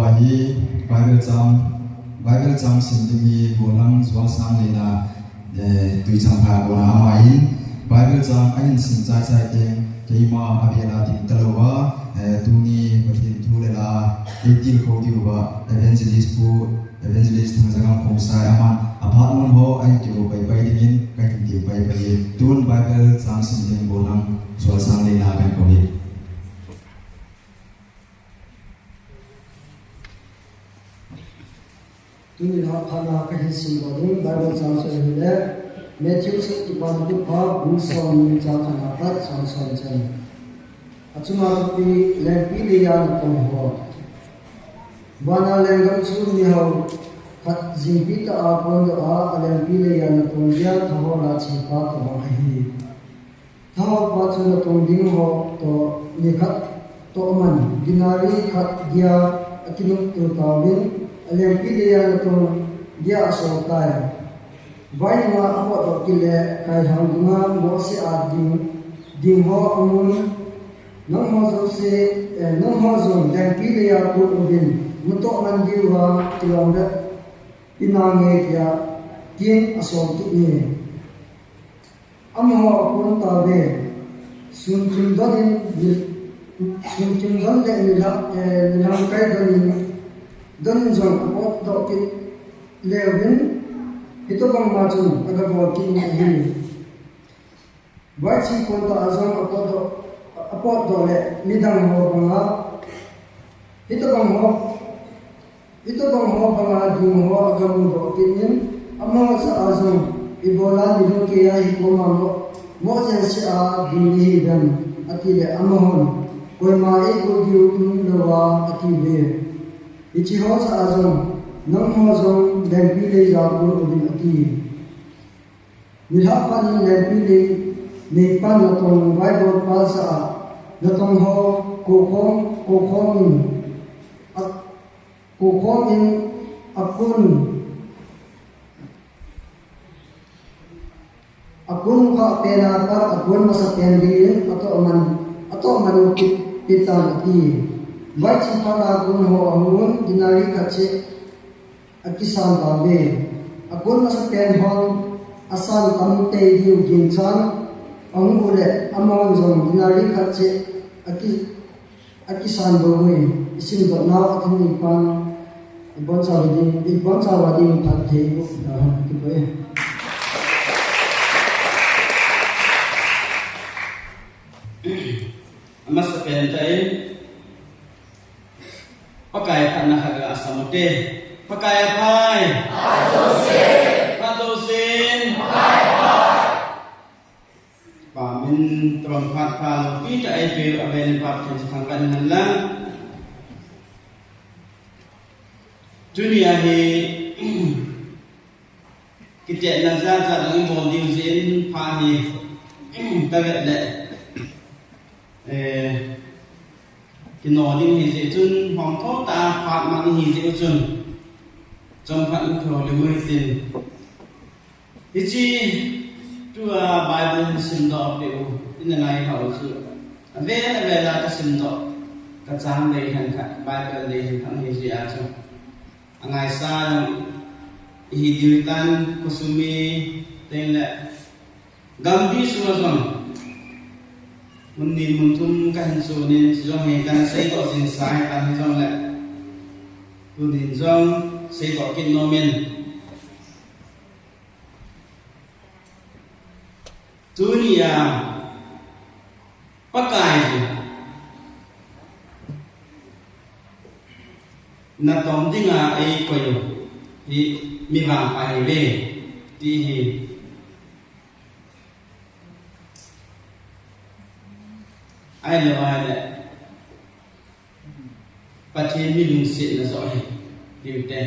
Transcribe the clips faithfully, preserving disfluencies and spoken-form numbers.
Ahi Bible chang, Bible chang sim ding hi Golang Zualsang Leina, eh, Tuichang Pha kona ama hin Bible chang ahin sim chai chai teng, keima abel a ding talou a, eh, tuni Pathen thu le la, eitilkhou diuva, Evangelist Pu, Evangelist Thangjagam Khongsai aman, aphat mun ho, ahin kimu pai pai dingin, kahin tem pai pai e. Tun Bible chang sim ding Golang Zualsang Leina kahin kou e. Tuni nilhah phat a kahin simdoh ding Bible chang chu ahile, Matthew sut Kipana Thupha bung som ni chang khat a pat chang som chan. Achunga thupi, lengpi leiya natong ho. Vana lenggam chu miho khat jingpi tah a kondoh a, alengpi leiya natong dia thahol a chepa tobang ahi. Thaholpa chu natong ding ho toh nikhat toh man, denari khat dia akinopto tauvin, alengpi leiya natong dia asol tai. Vai nunga apotdoh kit le, kailhang dunga mohseh a ding, ding ho amun, nangho jouse, eh, nangho jong lengpi leiya kon uvin, natoh man diuva kilom le, ina nge tia, tin asol kit e. Amaho akon tauve, sun kim donin, ni-, sun kim don le nilhah, eh, nilhang kai donin, donin jong apotdoh kit leuvin, hitobang ma chun agabol kit in ahi. Vaichi kon tah a jong apotdoh, apotdoh le midang ho banga, hitobang ho, hitobang ho banga ding ho agamudoh kit in, amaho chah a jong, ibola nilhung keiya hikoma mo, moh jeng seh a ding nahiuvem, ati le amahon, koima eikou diu umlou a, atiuve. Hiche ho chah a jong, nangho jong lengpi leiya kon uvin ati. Nilhah phat in lengpi lei neipan natong vaibol pa jah a, natong ho kokhom, kokhom in, a, kokhom in akon, akon kha pen a pat akon masa pen dingin atoh man, atoh man u kit, kit tan ati. Vaichi phat a kon ho ahung, denari khat cheh akisan tauve. Akon masa pen hon asan tam tei diu ginchan ahung u le, amahon jong denari khat cheh aki, akisan bou e. Isimdoh nau athum ni pan ibonchauva ding, ibonchauva ding phatthei boh tahen, kipah e. Amasa pen tah in, Pakai phatna khat ga asam ute. Pakai aphai. Phat jousen. Phat jousen. Pakai aphai. Pa min tron phat pha loupi tah eipeu avel in Pathen chu thangvah in hen lang. Tunia hi Kitepna jat jat dang ibol diu jeh in phat hi kavet le, eh, kino ding ahi jeh chun, hom thou tah a phat mang ahi jeh chun, chomkhat in thou le mui tin. Hiche tua Bible hin simdoh peh u, ina ngai hou chu. Avel avel a kasimdoh, kachang dei khat khat, Bible dei khat khat ahi jeh a chu. Angaisang, ihi diu tan, khosung mi, teng le, gamgi sunga jong. Mun ni mun thum kahin sun in, chujong hi kana seidoh jing sa hi tan hijongle. Tunin jong, seidoh kit nom in. Tunia, Pakai hi natong dinga eikoi u hi mi vangpha ahiuve, ti hi. Ahilou ahile, Pathen mi lungsetna joh ahi, tiu te.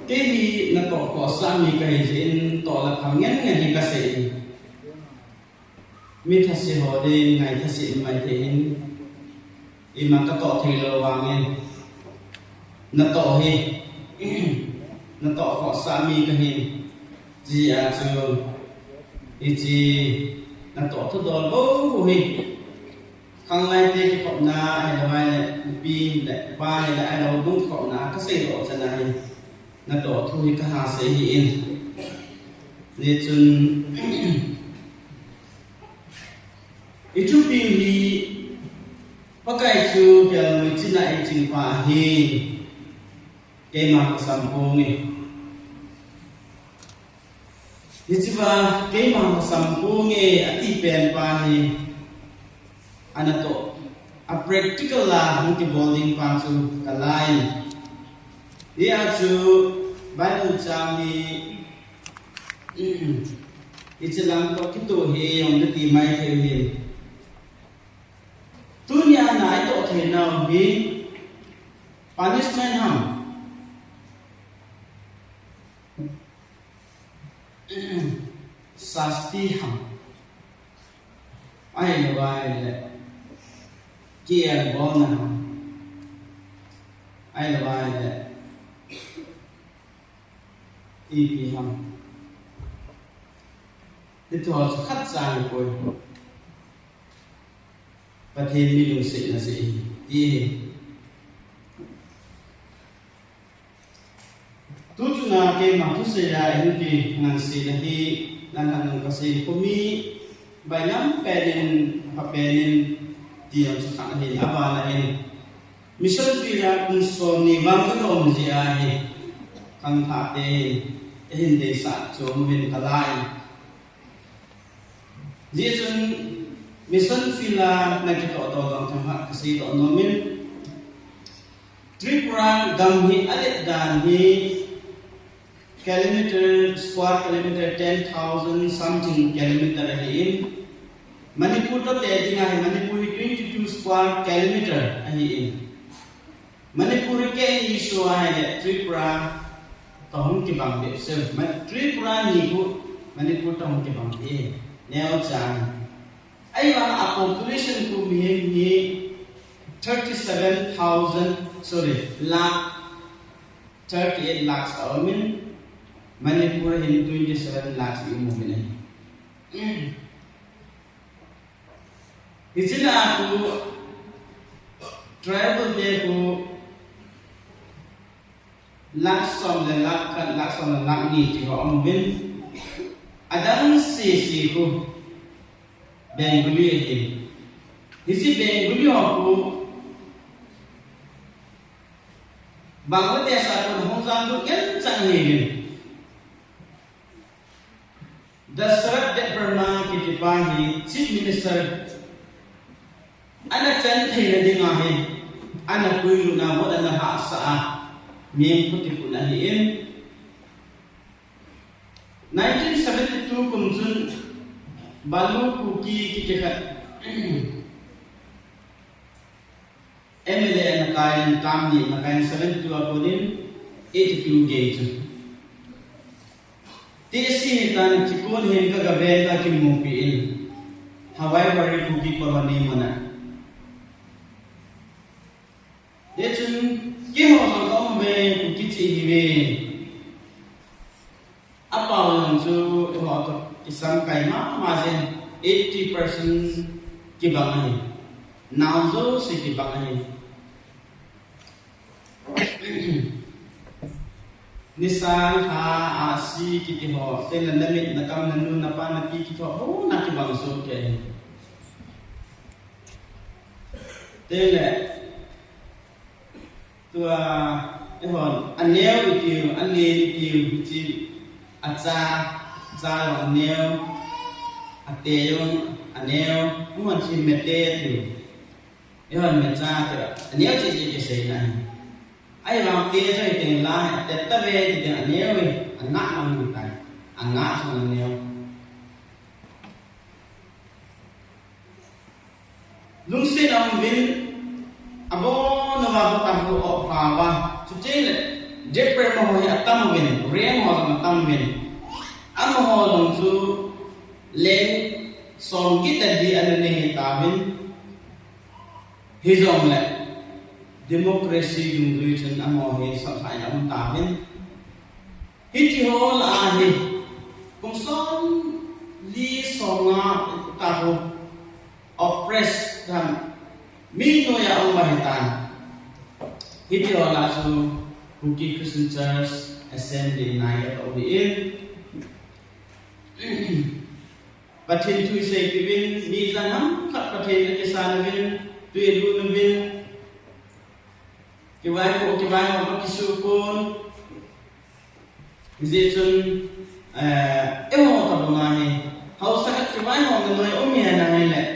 Kei hi natoh khohsah mi kahi jeh in toh le phal ngen ngen hi kasei. Mi thase ho ding ngai thase mai thei in, ima katoh thei lou vangin. Natoh hi, natoh khohsah mi kahi. Hijeh a chu, hiche natoh thudol bou hi. Khanglai te kikhopna, ahilou vai le, nupi le, pa le, ahilou dungkhopna, kasei doh chan ahi. Natoh thu hi kaha sei ahin. Hichun, i thupi hi, Pakai chu kelngoi china eiching pa ahi. Keima kasam ponge. Hichea, keima kasam ponge, ati pen pa hi. Anatoh, a practical a hung kibol ding pa chu kalai. Hia chu, Bible chang hi, hiche lang toh kitoh hi, hung nati mai thei hin. Tunia na itoh thei nau hi, punishment ham. Sasti ham. Ahilou vai le. Kiang bolna ham. Ahilou vai le. Ipi ham. Hiche ho chu khat cha ahipoi. Pathen mi lungsetna jeh ahi. Ti ahi. Tuchunga keima thusei a eihung kingansena hi, langkhat nung kasei khomi, bailam pen in, pha pen in, ti jong chu khat ahin, aban ahin. Mission field a kum somni vang kaum jeh ahi, khangthah te hin, eihin deisah chu umuvin kalai. Hijeh chun mission field a nakitoh toh ding themkhat kasei doh nomin. Tripura gam hi alet dan hi kilometer, square kilometer ten thousand something kilometer ahin. Manipur toh te dinga hi Manipur hi twenty two square kilometer ahin. Manipur hi kei ni sua ahile Tripura toh hung kibang behseh. Ma-, Tripura ni khu Manipur toh hung kibang e. Neocha. Ahivang a population khu mihem hi thirty seven thousand, sorry, lakh thirty eight lakhs a umin, Manipur hin twenty seven lakhs i um umin ahi. Hiche lah a khu tribal te khu lakh som le lakh khat, lakh som le lakh ni ti ho um uvin. Adang sese khu Bengali ahi. Hiche Bengali ho khu Bangladesh a kon hung jam du ngen chang ahi uvin. Dasarath Debbarma kiti pa hi Chief Minister ana chan theina dinga hi, ana puilutna vote ana hahsah a, mihem khuti pun ahin. Nineteen seventy two kum chun Balu Kuki kiti khat M L A ana kai in, term ni ana kai in, seventy two a kon in eighty two gei chu. Tehsi hitan, chikon hin ka gaven ka kimupi in, Hawai Bari Kuki Colony muna. Hichun, keiho jong ka um uve, Kuki cheh ahiuve. Apao jong chu, eiho toh kisamkai mama jeng, eighty percent kibang ahi. Nao jouse kibang ahi. Nisa, lha, ahsi kiti ho, tele namit, nakam, nanu, napa, napi kiti ho, bona kibang sohkei ahi. Tele, tua, eihon, aneo itiu, alen itiu, hiche, acha, cha jong aneo, ate jong aneo, eihon hiche mete itiu. Eihon mecha tia, aneo cheh cheh kiseina ahi. Ahivang te jong iteng la, ate tave ti teng aneo e, angah lang tai, angah jong aneo. Lungset aum uvin, abon uva kho tah khu oppha uva. Chuteng le, Debbarma ho hi atam uvin, Reng ho jong atam uvin. Amaho jong chu leng som get a di ana nei tauvin. Hijongle, democracy dungjui chun amaho hi sot lhai a um tauvin. Hiti ho lah a hi, kum som li som nga tah khu oppress dan Mi noiya um ahitan. Hiti ho lah a chu Kuki Christian Church Assembly nai a um in. Pathen thu isei uvin, mi jan ham khat Pathen akisan uvin, tui lut uvin. Kivaipoh, kivaipoh, kisukon. Hijeh chun, eh, eiho tabang ahi. Haosa khat kivaihomna noi um hi ana hileh.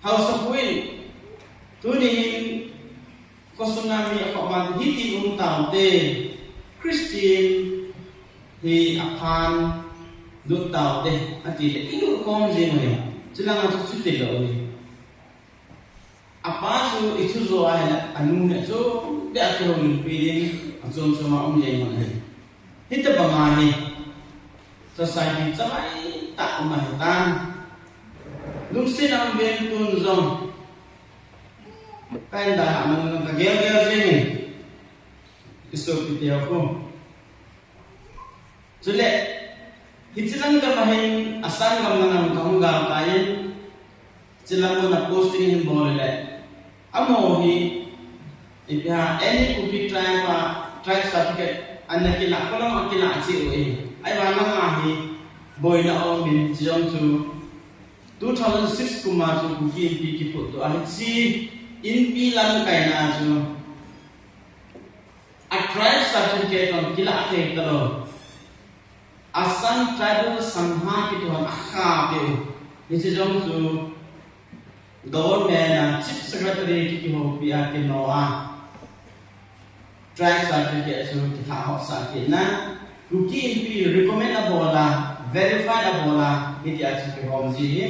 Haosapu in, tuni hin, khosunga mi akhohman hiti um taute, Christian hi aphan lut taute, atileh, ilut khom jing uve. Chulanga chu chuti lou uve. Apa chu ithu jo ahileh, anu hi chu, beh a kihoulimpi ding, achom chom a um jeng hon ahi. Hitabang ahi, society chavai tah um ahitan. Lungset a um uvin tun jong. Kahin dalhah man jong kagel gel jeng in. Isopite ho. Chuleh, hiche lang gam a hin, Assam gam lang a kahung gal tan, hiche lang mun a posting hin bol leh. Amaho hi, ipi ham, any Kuki tribe a, tribe certificate, ana kilah, kho lang a kilah cheh u ahi. Ahivang langa hi, boina aum in, hiche jong chu, two thousand six kum a chu Kuki Inpi kiphutdoh ahi, hiche Inpi lamkaina chu, a tribe certificate jong kilah thei talou. Assam Tribal Sangha kiti hon akha peh u. Hiche jong chu government a Chief Secretary ki, kihoupi a kino a. Tribe certificate chu kithah hotsah kit na. Kuki Inpi recommend abol a, verify abol a, hitia chu kihom ji hi.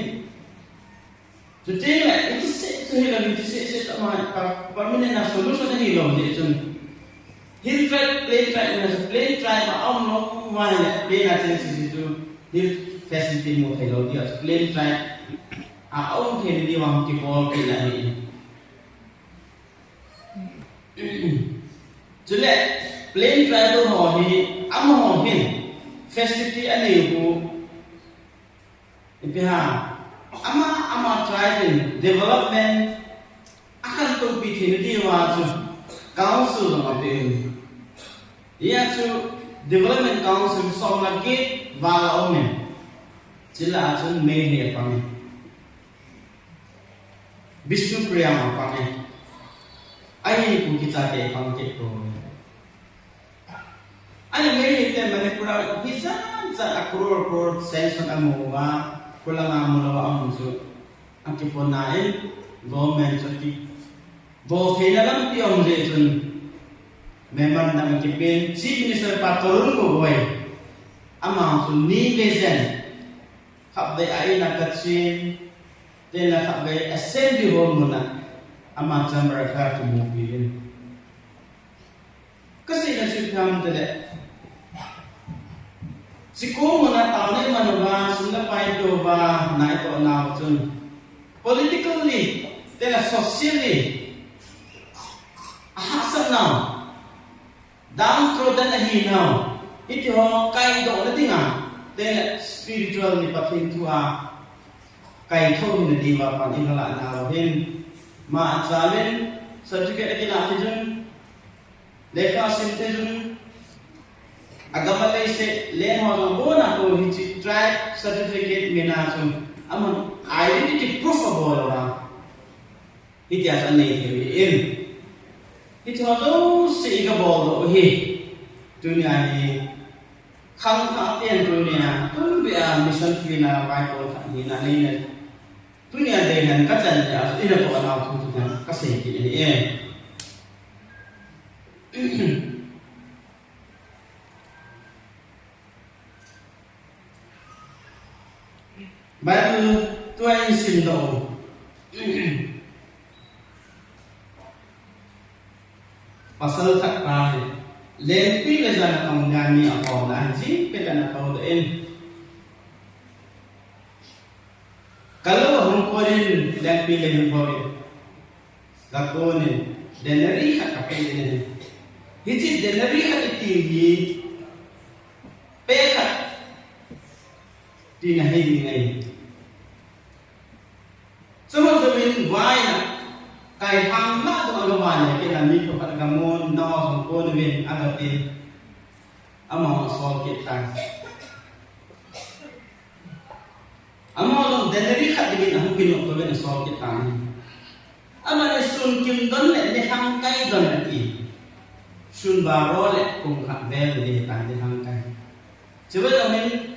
Chuteng le, hiche seh chu hilou, hiche seh seh chu ama, pa, permanent a solution ahilou jeh chun. Hill tribe, plain tribe, na chu plain tribe a um lou, uva hileh, plain a cheng seh chu, hill facility mu thei lou dia chu, plain tribe a um thei diu vang kibol kit na ahi. Chuleh, plain tribal ho hi, amaho hin, facility anei u, ipi ham, ama, ama tribe in development akhantou pi thei diu a chu council jong ape in. Hia chu development council som le get val aum in. Chule a chun Meitei apang in. Bishnupriya apang in. Ahin Kuki chate apang kit poi. Ahile Meitei te Manipur a hichan chan a crore crore sanction amu uva, kholanga mulou a um chu. Akipon na in, government chu kibol theina lampi aum jeh chun, memorandum akipen, Chief Minister pa Tarun Gogoi, ama chu ni le jen, khatvei a in a kachen, tena khatvei Assembly Hall mun a, ama chamber a kakimupi in. Kaseina chu ipi ham itile, chukoma na taona iman uva, sum le pai ito uva, na itoh nau chun, politically, tile socially, ahahsat nau, downtrodden ahi nau, hiti ho kaidohna dinga, tile spiritual ni Pathen thu a kaithou hina diuva pan ilah nau hin, ma achalin, certificate akilah thei chun, lekha sim thei chun, agam a leiset leng ho jong abona kou hiche tribe certificate mina chun, amun identity proof abol uva. Hitia chu anei thei in. Hiti ho jouse igabol doh u hi. Tunia hi khangthah ten tunia, tunbeh a mission field a vaipon khat hina neina. Tunia deidan kachan nia, ina toh nau thu chu kasei kit ahi e. Bible tua in simdoh u. Pasal khat pa hi, lengpi le jan a khang nia mi akhom na, jing pet ana khou doh in. Kalou ahung kon in, lengpi le hung khou in. Kakon in, denari khat kapeh in. Hiche denari khat iti hi, pe khat tina hi ding ahi. Chomang chomang in, Kai hang la dong aga vale, kei la mi ko khat aga mun, na ho jong kon uvin aga ti. Ama ho sol kit tai. Ama ho jong denari khat dingin ahung kinop to uvin asol kit tai. Ama le sun kim don le, le hang kai don le ti. Sun baro le kum khat vel le tai le hang kai. Chevei jong in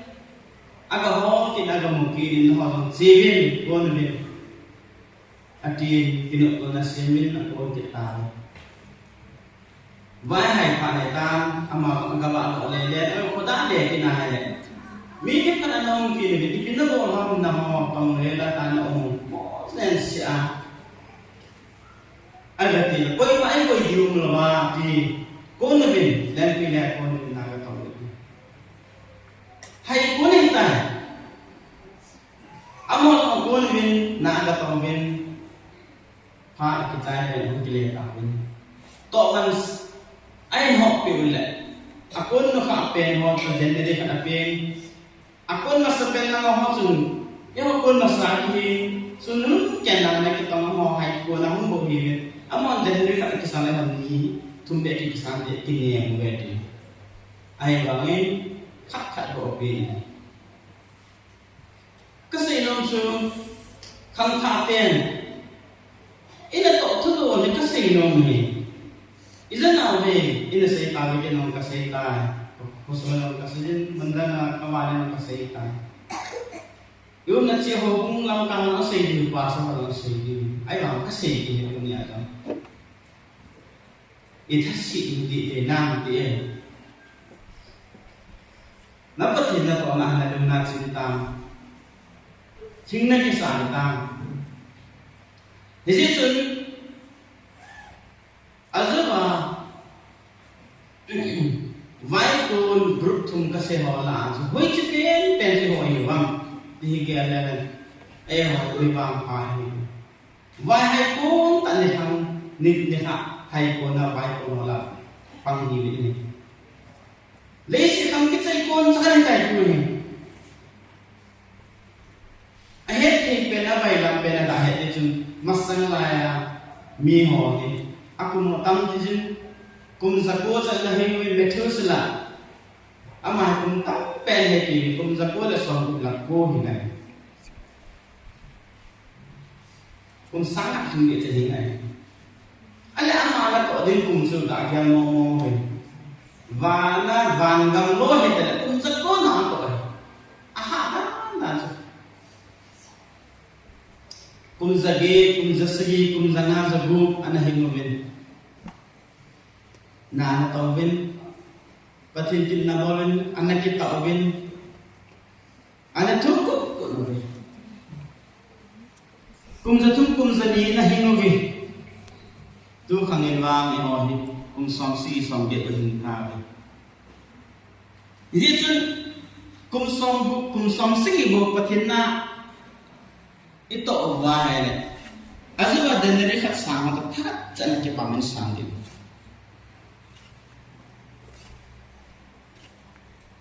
aga hol kit, aga mu kit in ho jong chevin kon uvin. Ati, kinop tona simin akon kit tai. Vai hai pha le tan, ama kava lo le le, eh, khoda le kina hai le. Mi kit kana nong kit ni, ipi nabol ham na ho, tong le la tan na um. Mo len sia. Aga ti, koima ei koi diu lo ma ti. Kon uvin, len pi le kon uvin na ka tong le. Hai kon in tai. Ama jong kon uvin, na aga tong uvin. Pha kichai pen hung kile ta uvin. Toh man s-, ahin hop peh u le. Akon nu kha pen ho chu denari khat apen. Akon masa pen lang ho chun. Eiho kon masa hi. Sun nun ken lang na kitong ho hai kon a hung bou hi ve. Ama denari khat kisan le hon ni. Thum be kisan le kinem ve ti. Ahivangin khat khat bou pe. Kasei nom chu, khangthah pen ina toh thulou hi kasei nom hi. Ijat nau ve, ina sei ta ve, kei jong kasei tai. Khosung jong kasei jin, mandan a kavale jong kasei tai. Iumna che ho hung lang kang asei diu, pastor ho jong asei diu. Ahivang kasei ti hi uni a jong. Itha sih in ti te nang ti e. Na Pathen natohna na lungna chim tan. Thing na kisan tan. Hijeh chun, ajeh a, vaikon group thum kasei ho lah a chu, hoiche pen pen chu ho hi vang. Ti hi gel le, ei ho hi vang pha hi. Vai hai kon tah ni thang, ni, ni thah hai kon a vai kon ho lah pang hi ve ni. Leiset khang kichai kon cha ni tai tu ni. Ahet thei pen a vai lam pen a da het ni chun masang lai a mi ho ni. Akum ho tam ti jin kum jako cha na hi Methuselah. Ama hi kum tam pen he ti kum jako le som kum le ko hi nai. Kum sang a hing le che hing ai. Ale ama la toh ding kum chu da gel mo mo ve. Vana van gam lo he te le kum jako na toh ai. Aha da na chu. Kum jage, kum jasagi, kum janga, jagup ana hing uvin. Na na toh uvin. Pathen kin na bol uvin, ana kitoh uvin. Ana thu kut kut uve. Kum jathum kum jani na hing uve. Tu khang in vang eiho hi kum som sagi som get u hing ta uve. Hijeh chun kum som gu, kum som sagi bou Pathen na itoh uva ahile. Ajeh a denari khat sang ho toh phat chan a kipah in sang ding.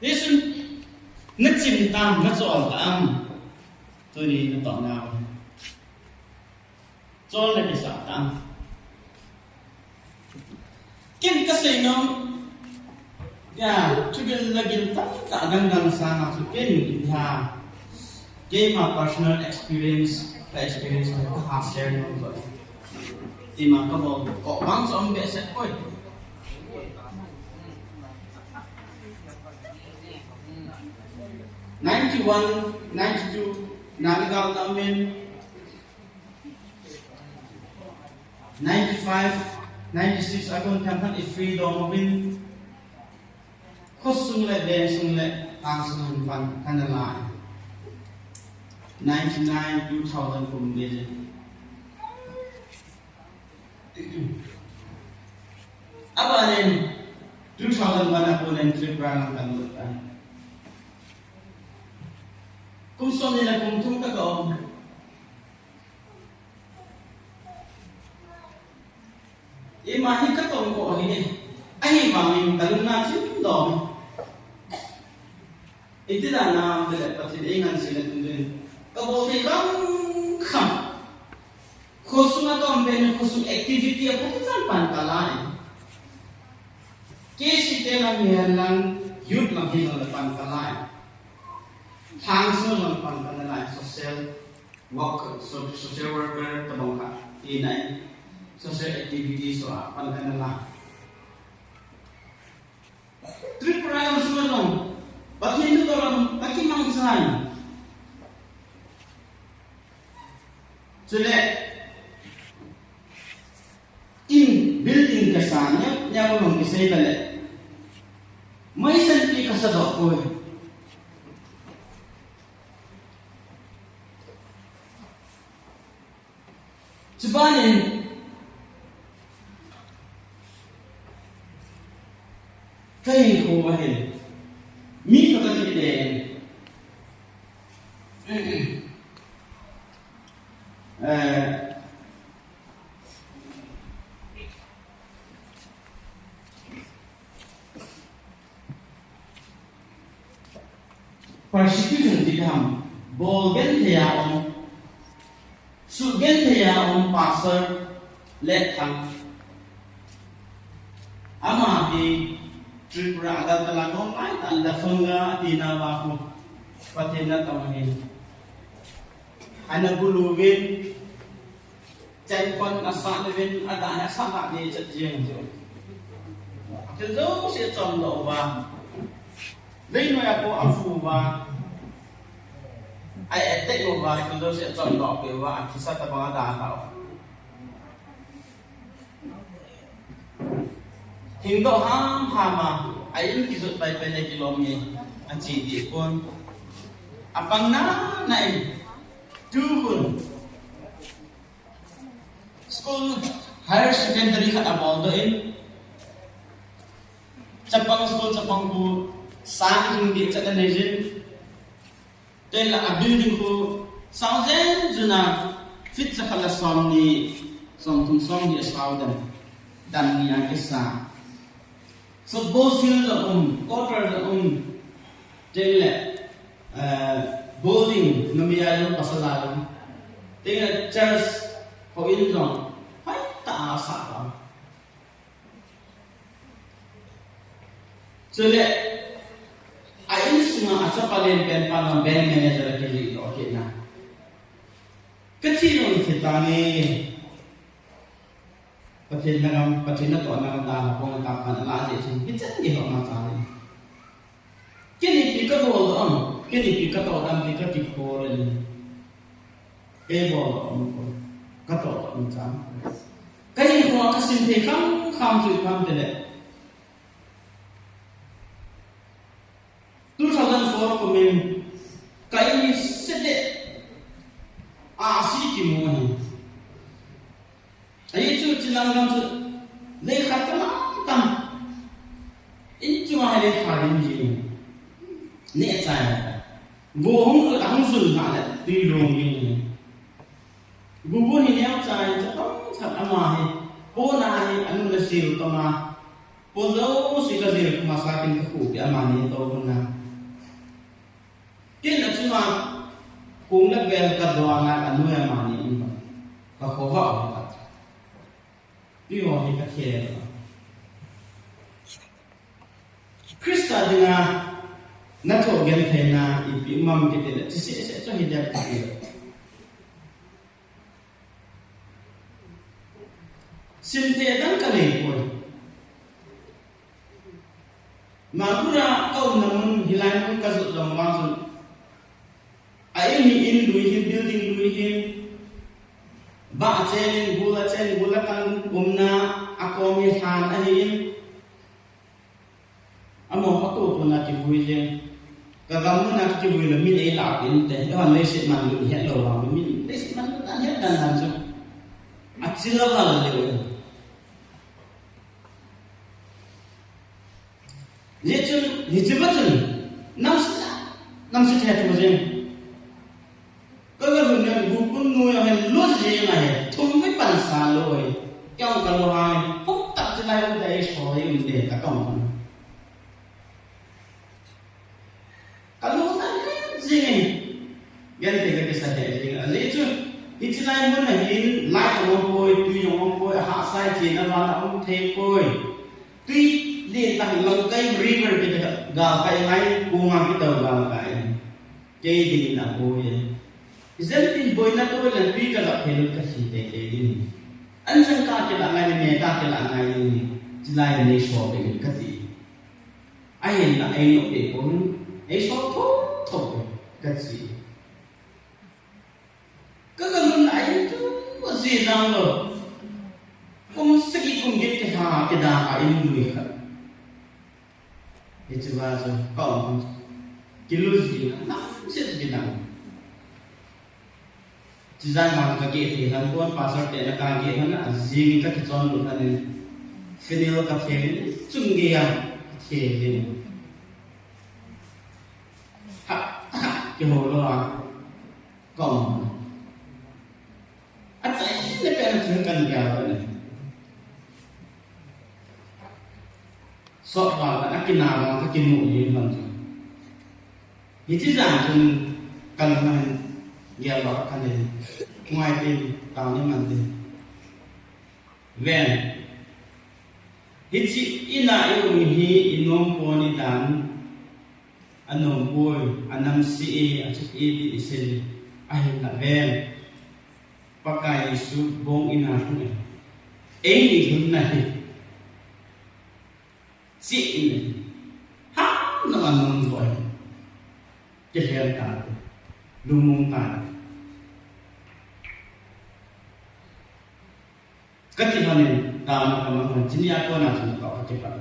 Hijeh chun, na chim tam, na chol tam. Tuni na toh nau. Chol na kisah tam. Ken kasei nom. Ya, thugil lagil tamtah dang dang sanga chu ken India. Keima personal experience, ka experience ka ha share nom ko. Tima ka bol ko bang som be se koi. Ninety-one, ninety-two, Nagaland government, ninety-five, ninety-six, akon thang khat i freedom uvin. Khosung le, veng sung le, tang sung pan, kana lai. Ninety-nine, two thousand kum be je. Abanin, two thousand one a konin Tripura lang kan lut tai. Kum som ni le kum thum ka ka um. Ima hi ka tong ko hi ne. Ahivangin ka lungna chim dom. Iti dan a, tile Pathen ei ngansena tun ding. Ka bol thei kham kham. Khosung a tom Pen khosung activity a phatechan pan kalai. K C te lam hihen lang, youth lam hihen lang pan kalai. Lhangsunga jong pan kalai, social work, so-, social worker tabang khat, inai, social activities a pan kalai. Tripura lam sunga jong, Pathen thu toh lam, kakimangchan. Chule, in building kasa, neo, neo jong kisei tale. Meisan pi kasa doh poi. Chubanin, kahinkho ahin. Mi khat kakite. Eh, Persecution ti ham, bol genthei a um, suh genthei a um pastor Letthang. Ama hi Tripura Agartala kom lai tan da phanga tina va ko. Pathen na tong hin. Ana bulu vin. Chen kon asah le vin, ada hi asah le chat jeng jo. Thil jouse achom doh uva. Leinoiya ko afu uva. A attack uva, thil jouse achom doh peh uva, akisa tabang ada tao. Hing doh hamham a, a in kijot pai pai le kilom e, ache deh pon. Apang nana in, tu hun. School, higher secondary khat abol doh in. Chapang school, chapang khu, sang hing deh chat anei jin. Tengle a building khu, sao jen jun a, feet jakhat le somni, somthum somli asao dan. Dan ni a kisa. So, football field la um, quarter la um, tengle, eh, bowling, namia jong pasal a jong. Tengle church, houin jong, hoitah a asah a. Chule, a insunga achapa lenpen pa jong bank manager a kijui doh kit na. Kathi jong thi tange. Pathen na gam, Pathen natohna gam dan a pon a tah pan ala jeh chun, hichan gei ho ma cha le. Kei nipi kabol doh am, kei nipi katoh dam ti kakikholin. Kei bol doh am ko, katoh doh am cha. Kahinkho a kasim thei kham kham chu ipi ham tile. Two thousand four kumin, ka in hi sede, ahsi kimu ahi. Ahi chu, chilang gam chu, lei khat tamtam. In chunga hi lei khat in ji. Neh chai. Go hung, hung jun na le, tui long in. Go go hi neo chai, chapang chat ama hi. Pona hi, anu le sil toma. Pon jouse kajil kuma sa kin kakhuhpi amani toh hon na. Kin achunga kong le bel kadoh na kanoi amani in kakhovah u ta. Pi ho hi kakhel. Christa dinga nathoh gentheina ipi um am kitile, chise se chu hi dep kati. Simthei dang kanei poi. Mangpura kaumna mun hilai mun kajot jong vang chun. A in hi in lui hin, building lui hin. Bah achen in, gul achen, gul atang umna, akom hi lhan ahin. Amaho katoh pon a kivui jeng. Kagam mun a kivui le min eilahpeh inte. Eiho leiset manlut het lou vang le min leiset manlut dan het dan dan chu. Achil a val le. Hichun, hiche va chun, namse, namse the thu jeng. Ka ga lhun neo, gupun nu jong hin lut jeng ahi, thum vei pansa lou ahi. Kei jong ka lou ahi, pum tah chu lai um tah ahi, so ahi um de, ka tong. Ka lou na jeng ahi. Genthei ka kisa he jeng, ajeh chu. Hiche lai mun a hin light jong umpoi, tui jong umpoi, ahahsa chena vana um thei poi. Tui lentah Langkai River kiti gal kai ngai, kong a kitou gal kai. Kei dingin aboi e. Ijemtin boina tui le tui kajah thei lou kahi teitei ding. Anchang kakilah ngai, me kakilah ngai ding. Chulai nei so ding kati. Ahinla einoh peh pon, eiso thotho e, kachi. Ka, kalhun a in chu ajih lang lou. Kum sagi kum get kiha kida a in lui khat. Hiche va chu ka um hon. Kilu ji na, namse chu kidang. Chijang ma ka kithei lhon pon, pastor te na ka kithei lhon a, jing ka kichon lut lhon in, phenyl ka thei in, chung gei a thei in. Ha, ha, kihou lou a, ka um. Achaina pen a chu kan gel lhon in. Sot val a kina val ka kinu yin lhon chu. Hiche jan chun kalung a hin gel lou khat in, ngai tin, tao ni man tin. Ven. Hiche in a i um hi i nom pon, i dan anom poi, anamse e, achuti e ti i sei. Ahinla ven. Pakai Jesu bong in a lhung e. Eini lhunna hi. Chi in. Ha, na anom poi. Kilhem ta. Lungmong ta. Kati lhon in, tao na kamang lhon, chini a kona chun tao ka kipat.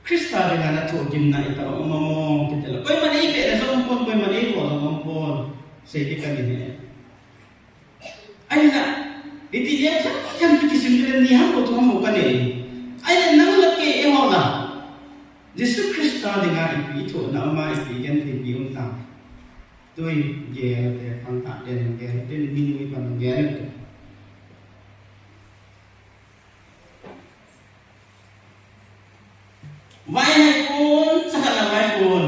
Christa dinga na thohgimna itobang um am, kiti le. Koiman eipeh le jong um pon, koiman eivo jong um pon. Sei ti kani he. Ahinla, iti le themthem chu kisim le ni ham bou thu ham bou kanei. Ahinla nang le kei eiho la. Jesu Christa dinga ipi thohna um a, ipi gentheipi um ta. Tui gel te, pang ta te, gel te, mi nui pan gel te. Vaihai pon, chakhat na vaihai pon.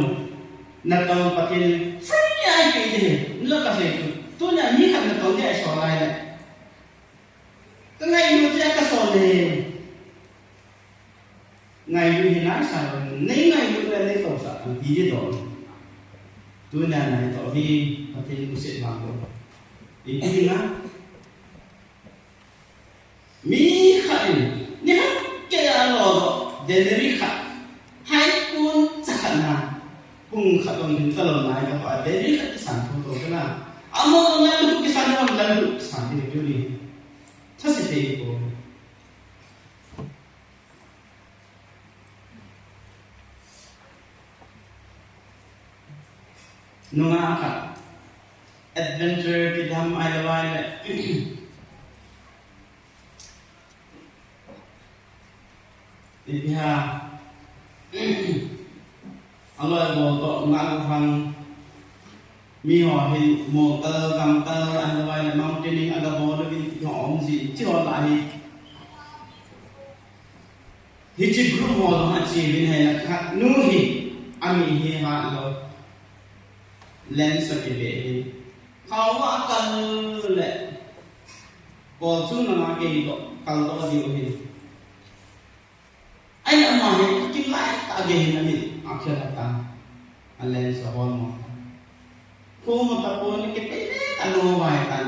Natong Pathen, sei ai pe de. Nla kasei tu. Tunia mi khat natong dia so lai le. Ka ngailut tia kasol e. Ngailut hi naisah lou, nei ngailut le nei tousah, ti di to. Tunia nei to hi, Pathen in usit vang lou. Ipi na? Mi khat in, ni khat kei a lo do, denari khat. Hai kun chakhat na. Pung khat dong hin kalou nai ka pa, denari khat kisan tho to ka na. Amo ngai lu kisan, amo ngai lu kisan ti ni. Thase thei ko. Nungah khat adventure ti dam ai lo ai le. Ipi ham. Aloi bol to nga lu hang. Mi ho hin mol kal, gam kal, ahilou le mountaineering aga bol uvin ti ho um jin, ti ho la hi. Hiche group ho jong ache uvin, hei la khat nu hi, ami hi hat lou. Lens akive hi. Khao a kal le. Kol chung lama kei toh, kal toh diu hin. Ai, ama hi, kilai tah gei hin amit, akhel atan. A lens ahol mo. Khu mo tapon, kipei le, alo vai tan.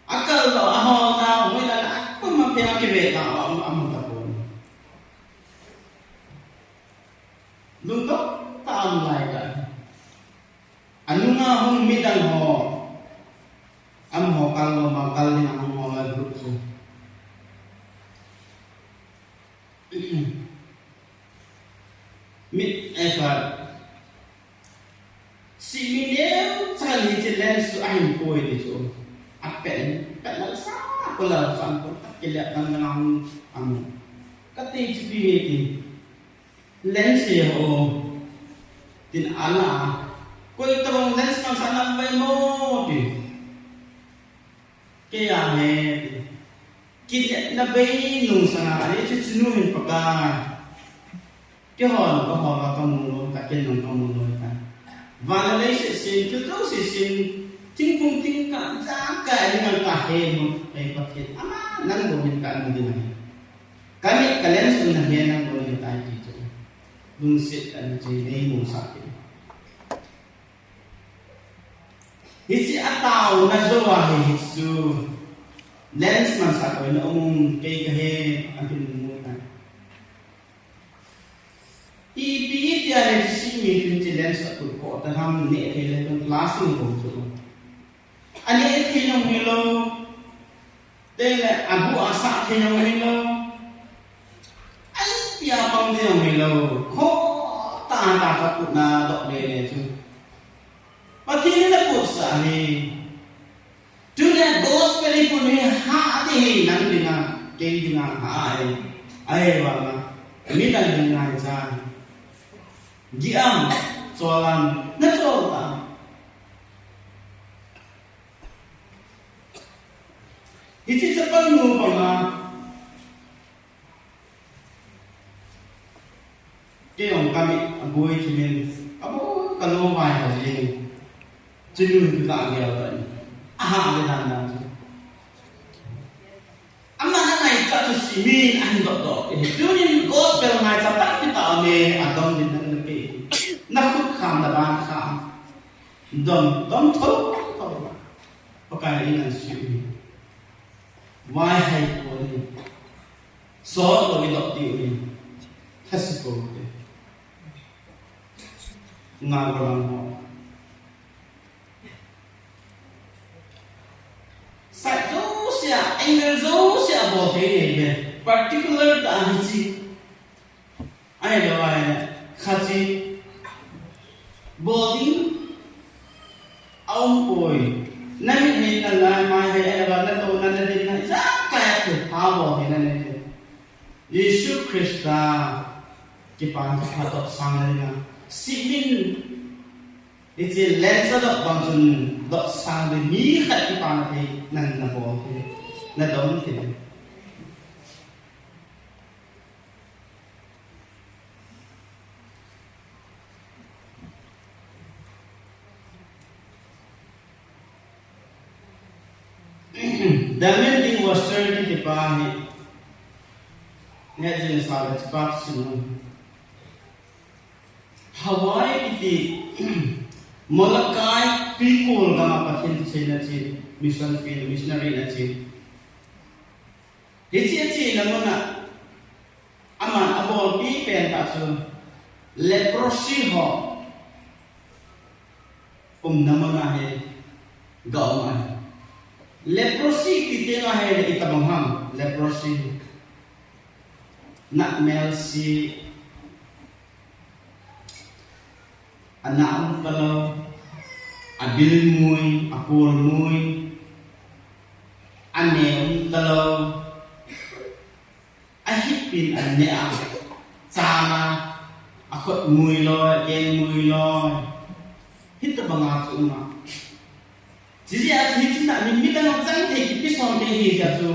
Akal lo, ahol na, hoi la la, khu ma pe akive ta, a, a mo tapon. Lungdong tah a um lai ta. Anunga hung midang ho. Amaho kal lou, ma kal ding a hung ho la group chu. Mit, eh, khat. Simi neo chan hiche lens chu ahin poi ti chu. Apen, pen lal sa, ko lal sa, ko tak kile tan na hung amu. Kati chu pi nge ti. Lens hi ho, tin ala, koi tabang lens mang sa nang vai mo, ti. Kei a he, ti. Kei na bai nung sa na, ale chu chunu hin Pakai. Kei ho na ka ho la ka mu lo ka Pathen nung kamu loi ta. Van le lei seh sin, thil jouse sin, thingphung thingkah, jaka, ani ngal ta he mu, ei Pathen, ama nang bou min kamu ding ahi. Ka mit ka lens un na he nang bou min tai ti chu. Lungset ani chu nei mu sa ti. Hiche ataona jou ahi hichu. Lens man sa koi na um kei ka he, ahin mu ta. Ipi tia le hiche mi chun hiche lens a put khoh ta ham, neh thei le chun plastic bou chu. Aneh thei jong hilou. Teng le agu asah thei jong hilou. Ai pia pang thei jong hilou. Khoh tah tah a putna doh le le chu. Pathen in aput sah ahi. Tuna gospel i put hi hah ding hi nang dinga, kei dinga hah ahi. Ahivanga midang dinga hi cha. Gih am, chol am, na chol ta. Hiche chapang nu panga. Kei jong ka mit aboi thim in, aboi ka lo vai ho jeng. Chinu hi ka gel ta in. Aha le dan dan chu. Ama na ngai cha chu si min an dot dot. Eh, tunin gospel ngai cha tak kita me adom din na ke. Na khut kham na ban kham. Dom, dom tho, tho. Pakai in an si. Vai hai ko ni. Sot lo i dot diu hi. Thasi ko te. Nga ko lang ho. Side jouse a, angle jouse a bol thei nei ve. Particular ta hiche. Ahilou ahile, khache. Bol ding. Aum poi. Na mit hei na lai mai hei, ahilou na to na na din na. Ijakai a thil pha bol thei na nei. Jesu Christa kipana pha dot sang na dinga. Simin. Hiche lens a dot bang chun dot sang ding mi khat kipana thei nan na bol thei. Na dom thei. Daniel Dean Worcester kiti pa hi. Ngai jing sa le pa sinu. Hawaii kiti Molokai tuikol gam a Pathen thuseina che, mission field, missionary na che. Hiche achena mun a, aman abolpi pen tah chu leprosy ho umna mun a hi ga um ahi. Leprosy ti teng a hi le itobang ham, leprosy. Natmel si, ana um talou, abil mui, apol mui, ane um talou, ahipin ane a, chana, akhut mui loi, akeng mui loi. Hitobanga chu um a. Chijeh a chu hiche na mi, midang chang thei kipi som thei hi jeh a chu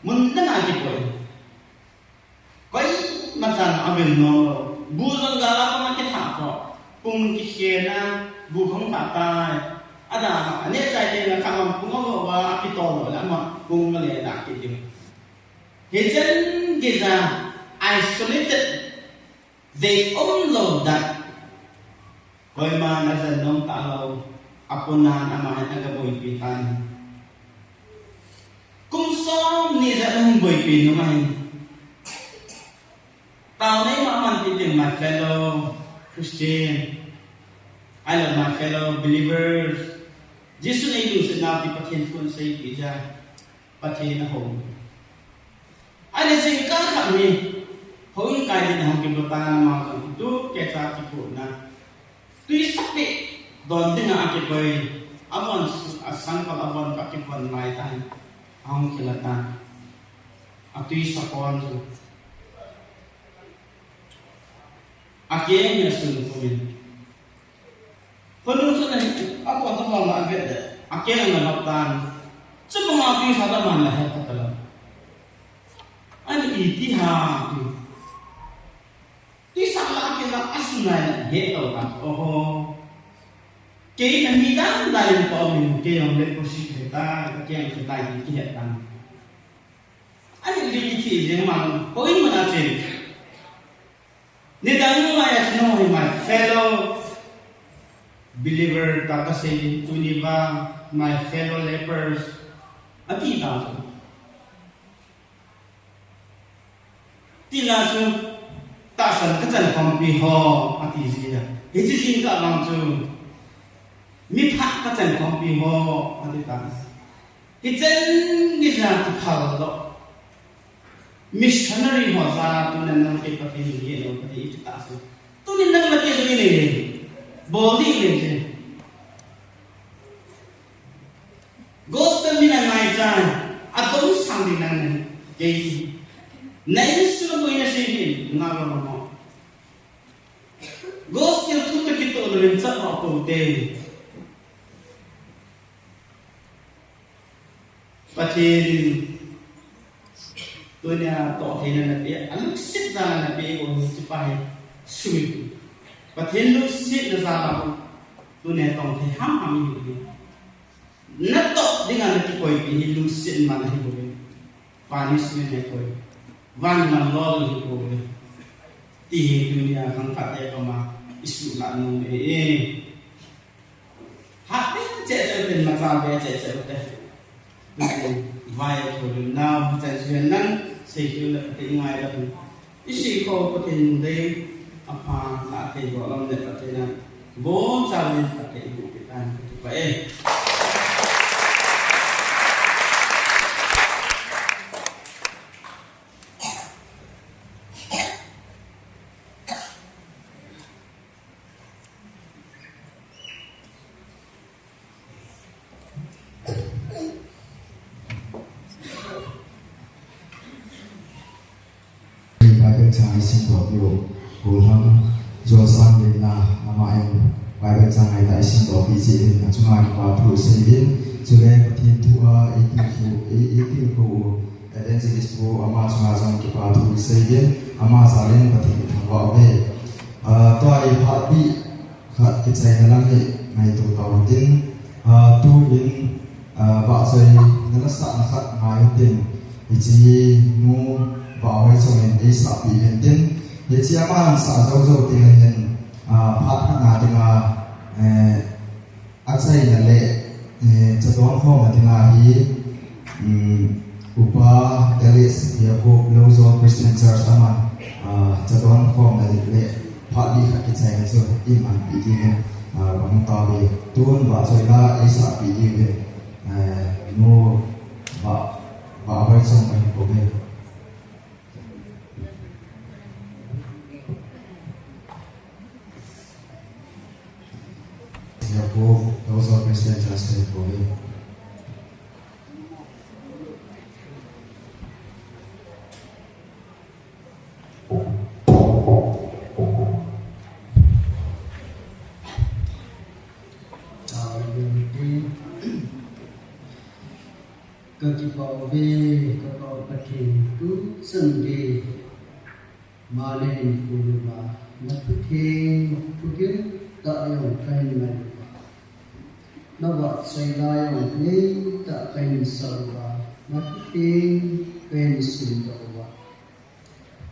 mun dang a kipoi. Koima chan avil nom lou. Bu jong gal a pang a kitha tho. Pung kikhen a, bu khong tha tai. Adang a, aneh chai teng le khamang pung avo va, akitol lou le ama pung le dah kit ding. Hichan geiya isolated. Vei um lou dan. Koima na jan nom talou, apunan ama hin aga boipi tan. Kum som ni jat ahung boipi nung ahi. Taona ima man ti ding, my fellow Christian. I love my fellow believers. Jesu nei lungset nau ti Pathen thu asei pi ja. Pathen ahou. Ahile jingkah khat hi, houin kai din ahung kibo tan ama jong, tu kecha kipohna. Tui sapi don dinga akiboi, avon su-, asangkal avon akivon lai tan, ahung kila tan. Atui sapon chu. Akeng hi asun pum in. Khonung chun ahi, akon chu mama avet le, akeng ana lhap tan. Chubanga tui sat aman la het talou. Ani iti ham ti. Tui sat la akeng Asunai na he tau ta. Oho. Kei na mi dan dan in pa min kei ong le ko si he ta, ka kei ang ta ki he ta. Ani li ki thi je ma ko in ma na che. Nidang nung a ya no, my fellow believer, ta ka sei tuni vang, my fellow laborers, ati ta chu. Tina chu, tahsan ka chan khompi ho, ati ji a. Hichi jing ka vang chu, mi pha ka chan khompi ho, ati ta. Hichan ni ja ti phal lo. Missionary ho ja tunin nang kei Pathen in ngen o kati iti ta se. Tunin nang na kei jong inei le. Bol ding inei le. Gospel min a ngai cha. Atom sang ding nang nei. Kei. Nai ni su mo ina se ni. Nga lo mo. Gospel thu ta kito lo rin cha ko te. Pathen in tunia toh theina napeh, alungset jal a napeh u hi chu pa hi sumil. Pathen lungsetna jal a tunia tong thei ham ham hi. Natoh dinga nakikoi pi hi lungset man hi bou. Punishment hi koi. Van lam lol hi bou. Ti hi tunia khangthah te koma isuhlah nom e. Hahte cheh cheh uten, macha ve cheh cheh uten. Vai thulun nau, chan suyan nan, sei thil le Pathen ngai la. Isi ko Pathen dei, apha la thei go lam le Pathen na. Bon cha le Pathen bu pitan, pa e. Bible chang isim doh piu, Gollhang Jolsang Lenna, ama in Bible chang ngaitah isim doh pi jeh in, achunga kipa thu isei in, chule Pathen thu a eitilkhou, ei, eitilkhou u, Evangelist pu ama chunga jong kipa thu isei in, ama jal in Pathen ithangvah uve. Ah, tua hi phat bih khat kichaina lang hi ngaito tau hitin, ah, tuin, ah, vahchoina lasahna khat ngai hitin, hiche hi nu Vahhoichong in eisahpeh uvin tin, hiche ama sah jou jou teng hin, ah, phat khat na dinga, eh, achaina le, eh, chadon khomna dinga hi, um, Upa Elias Yakob Loujol Christian Church aman, ah, chadon khomna le phat bih khat kichaina chu imanpi dingin, ah, kangtauve. Tun vahchoina eisahpeh diuvin, eh, nu Vah, Vahhoichong kahin kouve. Yakob Loujol Christian Church kahin kouve. Kakipah uve, kapah Pathen, tuchan gei, ama nahin pui uva, nathutheng, thugil tah jong kahin ngai uva, navahchoi la jong neitah kahin sah uva, nathutheng kahin simdoh uva.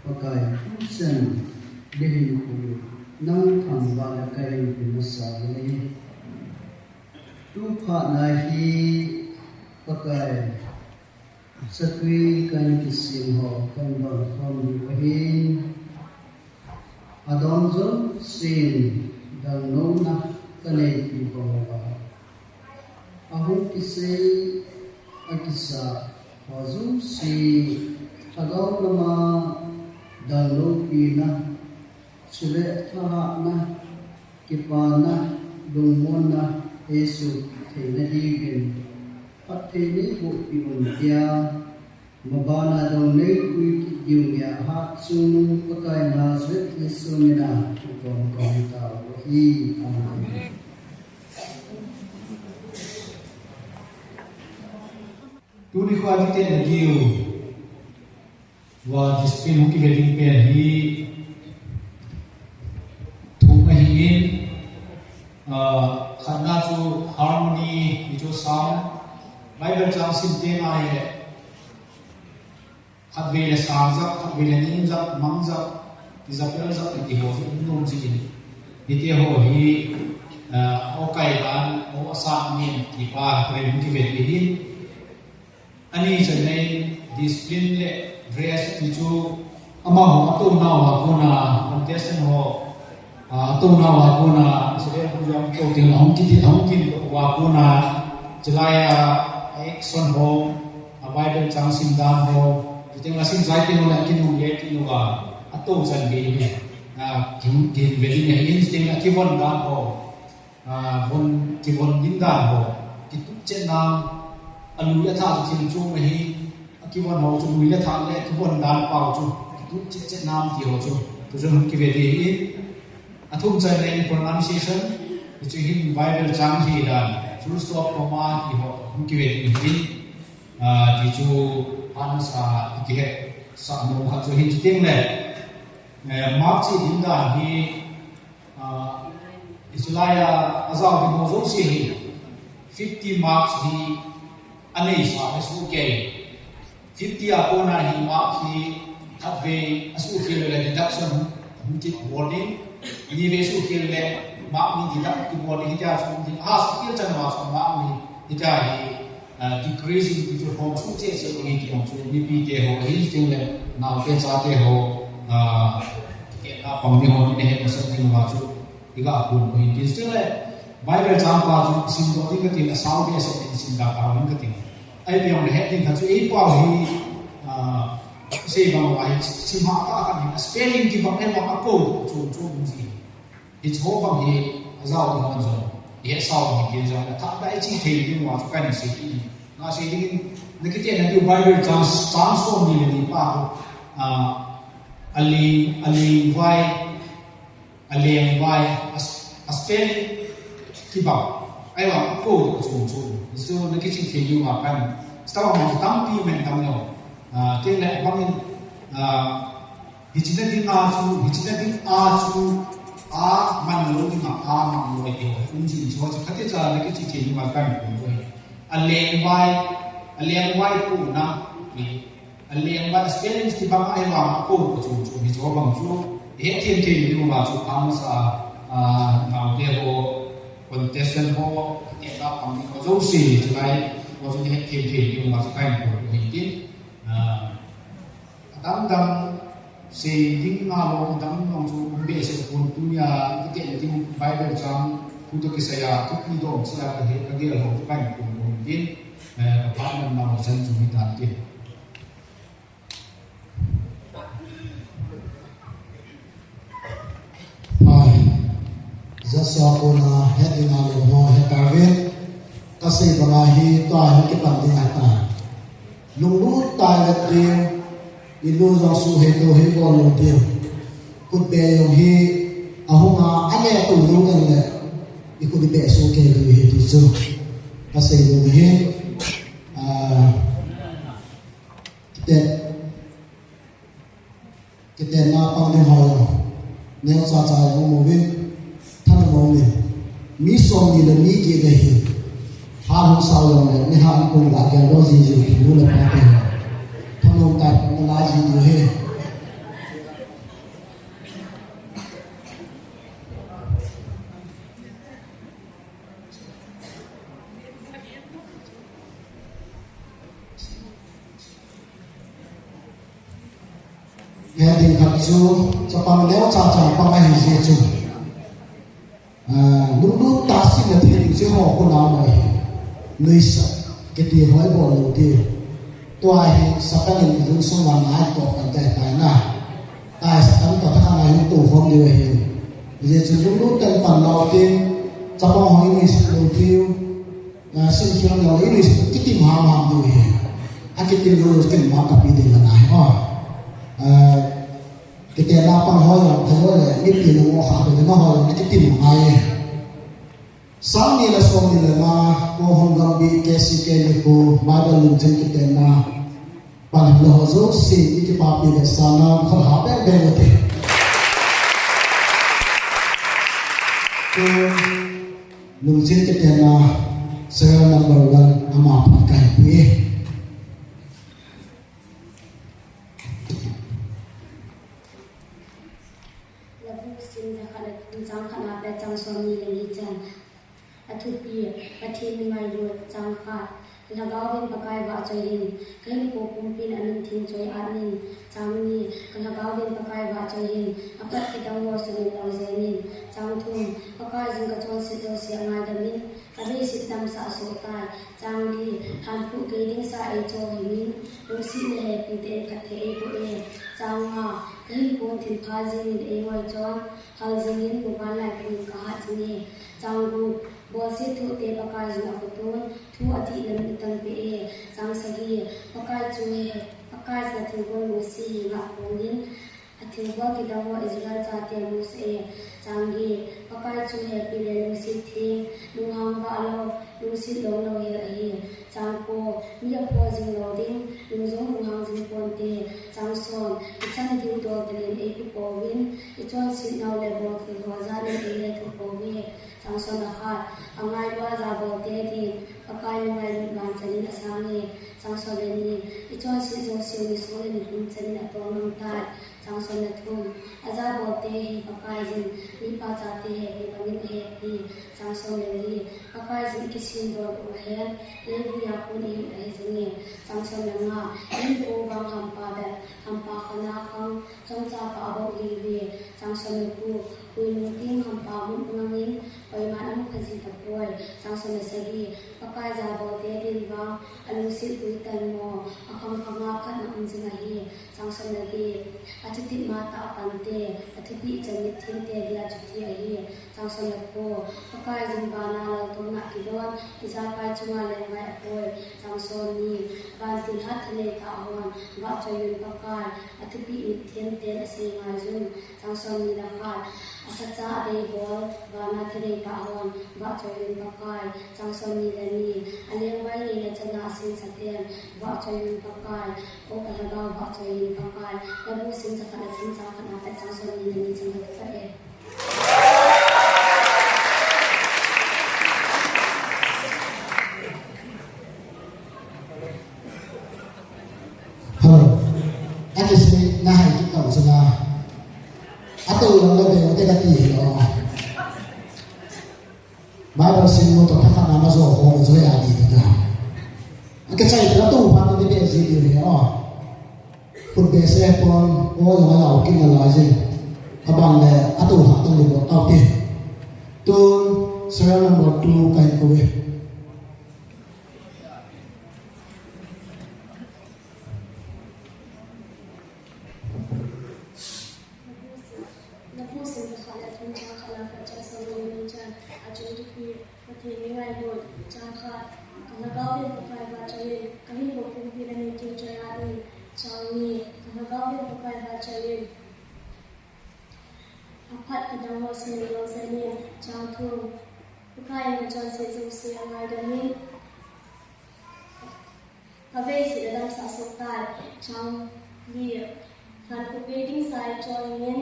Pakai, tuchan nahin pui u, nang thangvahna kahin pe masa uve. Tu phat na hi, Pakai, satui kahin kisem ho kahin bang khom diu ahin, adon jousen dangnouna kaneipi bang uva, ahung kisei akisa ho jouse, lhagao lama dangnoupina, chule thahatna, kipana, lungmonna eisoh theina diuvin phatthei neiboh peh un tia, mabana dong neipui kit diu nia hatchungnung Pakai Nazareth Jesu mina kongkong tao ahi. Amen. Tuni kho a kitepna diu va discipline hung kive ding pen hi Khatna chu harmony, ni chu sound. Bible chang sim teng ahile, khatvei le sang jat, khatvei le ning jat, mang jat, ti jat, pel jat, ti ho chu um nom jin. Hiti ho hi, ah, o kai dan, o asang nin, ti pa, rin kive ti hin. Ani chan nei discipline le dress ti chu amaho atounau a kona contestant ho, ah, atounau a kona Israel program to tin hung kiti hung kin to a kona chilai a action ho, a Bible chang sim dan ho, chuteng a sim jai tin ho le kinung le tin ho a atou chan be ni, ah, kin kin be ni hin chuteng a kivon dan ho. Ah, von, kivon ding dan ho, kitup chet nam, alui athah chu thil chu ma hi, akivon ho chu lui le thah le kivon dan pau chu, kitup chet chet nam ti ho chu, tu chu kive ti hi. Athum chan le pronunciation, chu hin Bible chang hi dan, full stop, comma ti ho, hung kive ti hi. Ah, ti chu phat masa kihe sa nom khat chu hin chu ting le. Eh, mark chi ding dan hi, ah, Israel a, ajao ding ho jouse hi fifty marks hi aneisa ahi soh kei. Fifty a kona hi mark hi khatvei asuhkhel le deduction hung kibol ding. Nivei suhkhel le mark ni deduct kibol ding hitia chu um ding. Asuhkhel chan uva chu mark ni hitia hi, ah, decreasing ti chu hom suh cheh cheh ding hi ti hom chu mipi te ho hi ting le naote chate ho, ah, kei na pang ni ho ni he masat ding uva chu. Iga kun ko hin tin sile Bible chang pa chu sim doh ding kati le, asao behseh in sim da ka ding kati. Ahi pia le het ding khat chu ei pau hi, ah, sei bang uva hi sim ha ta khat hi spelling kibang le bang a ko chu chu um ji. Hicho bang hi ajao ding hon jong, ihe sao ding kin jong, athah da ichi thei ding uva chu kahin sei kit in. Nga sei ding in, na kiti na diu Bible chang, chang som ni le ni pa, ah, aling, aling vai, aleng vai, a, a spelling kibang. Ahivang a ko chu chu. Chu na kiching thei diu ma kan. Star ma tampi men tam lo. Ah, tin le bang in, ah, hichi na ding a chu, hichi na ding a chu, a man lo ding a, a man lo ai ti ho. Um jin chu chu khat cha na kiching thei diu ma kan ko. Aleng vai, aleng vai ko na. Aleng vai, spelling kibang ahivang a ko ko chu chu, hicho bang chu, hethem thei ding uva chu, phat masa, ah, naote ho, contestant ho, hetna pang ding ho jouse, chulai, ho chu hethem thei ding uva chu kahin ko hin tin, ah, adang dang sei ding na lo, adang dang chu um behseh pon tunia, hethem ding Bible chang, thu toh kisai a, thupi dom cheh a, kahe, kagel ho chu kahin ko hin tin, eh, kaphat na ho chan chu hitan tin. Ai, jasa kona het ding a lou ho het tauve. Kasei banga hi tua hi kipan ding ahitai. Lunglut tah in vet ding, ilu jong suhei tou hei bol lou ding. Khutbeh jong hi ahung a, ale tou lou ding le, ikhut ibeh soh kei ding ahi ti chu kasei nom ahi. Ah, Kiten, kitenna pang ding ho jong neocha cha jong um uvin, thanom um in. Mi som ni le mi get ahi. Hat hung sao jong le, mi hat hung pung la gel doh ji ji, nu le pa te. Thanom tah in pang nalai ji diu ahi. He ding khat chu, chapang neocha cha pang ahi jeh chun. Ah, lunglut tah a sim le thei ding chu ho ko nau mai. Nuisat, kiti ho ibol lou ding. Tua hi Satan in ilungsung uva natoh pan tai tai na. Tua hi Satan toh thakhat a hin tou khom diu ahi. Hijeh chun lunglut tah in pan lou ding, chapang ho inuisat lou diu. Ah, sun khial lou inuisat, kitim ham ham diu ahi. Akitim lou lou kin ma kapi ding la nai ho. Ah, kitenna pang ho jong thei lou le, mipi nung o kha ding na ho jong kitim ngai. Sang ni le som ni le nga, ko Hong Gam Bih K C K ni ko, Bible lim chen kitenna. Pan lo ho jouse, i kipapi le sana, khol ha beh beh lo te. Ko, Lungset kitenna serial number one ama phat kahin pui e. Labu sim jakhat le thum chang khat na pat chang somni le ni chan. Athupi, Pathen mi ngailut. Chang khat. Lhagao vin Pakai vahchoi in, kahinkho pumpin amin theng choi-at in. Chang ni. Lhagao vin Pakai vahchoi in, aphat kidang ho sumil lou jeng in. Chang thum. Pakai jin kachonset jouse angaidam in, kaveiset damsah soh tai. Chang li. Lhankhuh kei ding sa eicho hih in, lungset le hepite in phatthei eiboh e. Chang nga. Kahinkho thilpha jeng in eingoi chon, hal jeng in muvanlai teng in kahat jing e. Chang gup. Bolset thohte Pakai jin akhoton, thu adih lam in atanpeh e. Chang sagi. Pakai chu he, Pakai jin athilgon Mose henga aphongin, athilbol kidang ho Israel chate amusah e. Chang get. Pakai chu hepi le lungset theng, lunghang vah lou, lungset lom lou hel ahi. Chang ko. Mi apho jing lou ding, lung jong lunghang jing ponte. Chang som. Ichan diu dol talent eipe pouvin, ichonset nau le bolthei ho jal in eile thuh pouve. Chang som le khat. Angailua jabolte din, Pakai mi ngailut vanchan in asang e. Chang som le ni. Ichonset jouseu ni song le ni lhum chan in atolmang tai. Chang som le thum. Ajabolte hi Pakai jin, mipa chate hepi bangin ahepi. Chang som le li. Pakai jin ikisem don u ahen, leivui a kon ihi ahi jing e. Chang som le nga. Ihinkho vang hampa bep, hampa khana khang, chomcha pah bou ihiuve. Chang som le gup. Huinung teng hampa mut ngang in, koiman amu kha ji tapoi. Chang som le sagi. Pakai jabolte din vang, alungset guitan mo, akhang khanga phatna um jing ahi. Chang som le get. Athutep matah pante, athupeh chan mitthemte dia chuti ahi. Chang som le ko. Pakai jin vana laltouna kidon, ijakai chunga lengvai apoi. Chang som ni. Vantil hat thanei tah hon, vahchoi un Pakai, athupeh mitthemten asei ngai un. Chang som ni le khat. Asacha adeibol, vana thanei tah hon, vahchoi un Pakai. Chang som ni le ni. Alengvai neina chana asensa ten, vahchoi un Pakai. O ka Lhagao, vahchoi un Pakai. Labu sim jakhat le thum chang khat na pat chang som ni le ni chan khat e. Hello. Akisei na hai kit tau sina. Ato lang le be te kati lo. Bible sim mo to thakhat na ma jo ho jo ya di ta. Akisei la tu pa ni be ji di le o. Khut behseh pon, o jong a lau kit nalai jin. Abang le, atu ha tong le bot tau te. Tun, serial number two kahin kou e. Labu sim jakhat le thum chang khat na pat chang som le ni chan. Achung thupi. Pathen mi ngailut. Chang khat. Ka Lhagao vin Pakai vahchoi in, kahinkho pumpin amin theng choi-at in. Chang ni. Ka Lhagao vin Pakai vahchoi in, aphat kidang ho sumil lou jeng in. Chang thum. Pakai in kachonset jouse angaidam in, kaveiset le damsah soh tai. Chang li. Lhankhuh kei ding sa eicho hih in,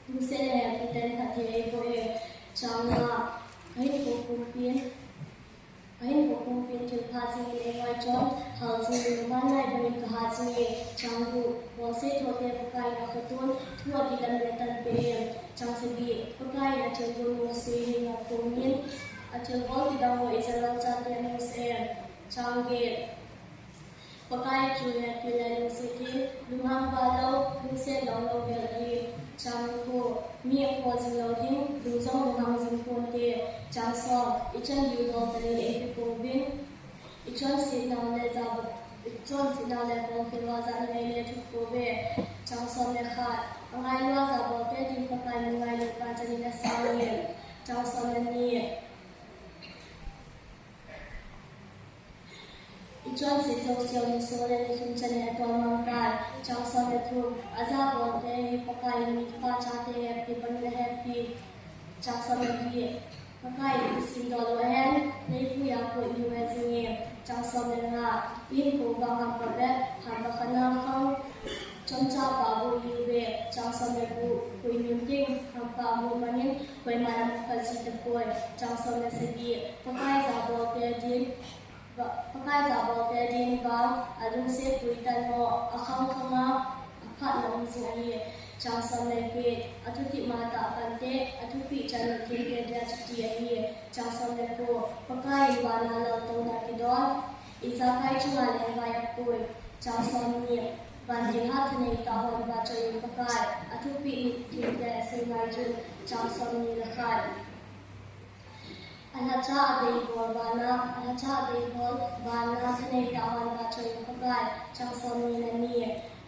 lungset le hepite in phatthei eiboh e. Chang nga. Kahinkho pumpin, kahinkho pumpin thilpha jeng in eingoi chon, hal jeng in muvanlai bangin kahat jing e. Chang gup. Bolset thohte Pakai in akhoton, thu adih lam in atanpeh e. Chang sagi. Pakai in athilgon Mose henga aphongin, athilbol kidang ho Israel chate amusah e. Chang get. Pakai chu hepi le lungset theng, lunghang vah lou, lungset lom lou hel ahi. Chang ko. Mi apho jing lou ding, lung jong lunghang jing ponte. Chang som. Ichan diu dol talent eipe pouvin, ichonset nau le jabol, ichonset nau le bolthei ho jal in eile thuh pouve. Chang som le khat. Angailua jabolte din Pakai mi ngailut vanchan in asang e. Chang som le ni. Ichonset jouseu ni song le ni lhum chan in atolmang tai. Chang som le thum. Ajabolte hi Pakai in mipa chate hepi bangin ahepi. Chang som le li. Pakai in ikisem don u ahen, leivui a kon ihiu ahi jing e. Chang som le nga. Ihinkho vang hampa bep, hampa khana khang, chomcha pah bou ihiuve. Chang som le gup. Huinung teng hampa mut bangin, koiman amu kha ji tapoi. Chang som le sagi, Pakai jabolte din, va-, Pakai jabolte din vang, alungset guitanmo, akhang khanga, aphatna um jing ahi. Chang som le get, athutep matah pante, athupeh chan nithengte dia chuti ahi. Chang som le ko, Pakai in vana laltouna kidon, ijakai chunga lengvai apoi. Chang som ni, vantil hat thanei tah hon vahchoiyun Pakai, athupeh nithengte asei ngaiyun. Chang som ni le khat. Alhacha adeibol vana, alhacha adeibol vana thanei tah hon vahchoiyun Pakai. Chang som ni le ni.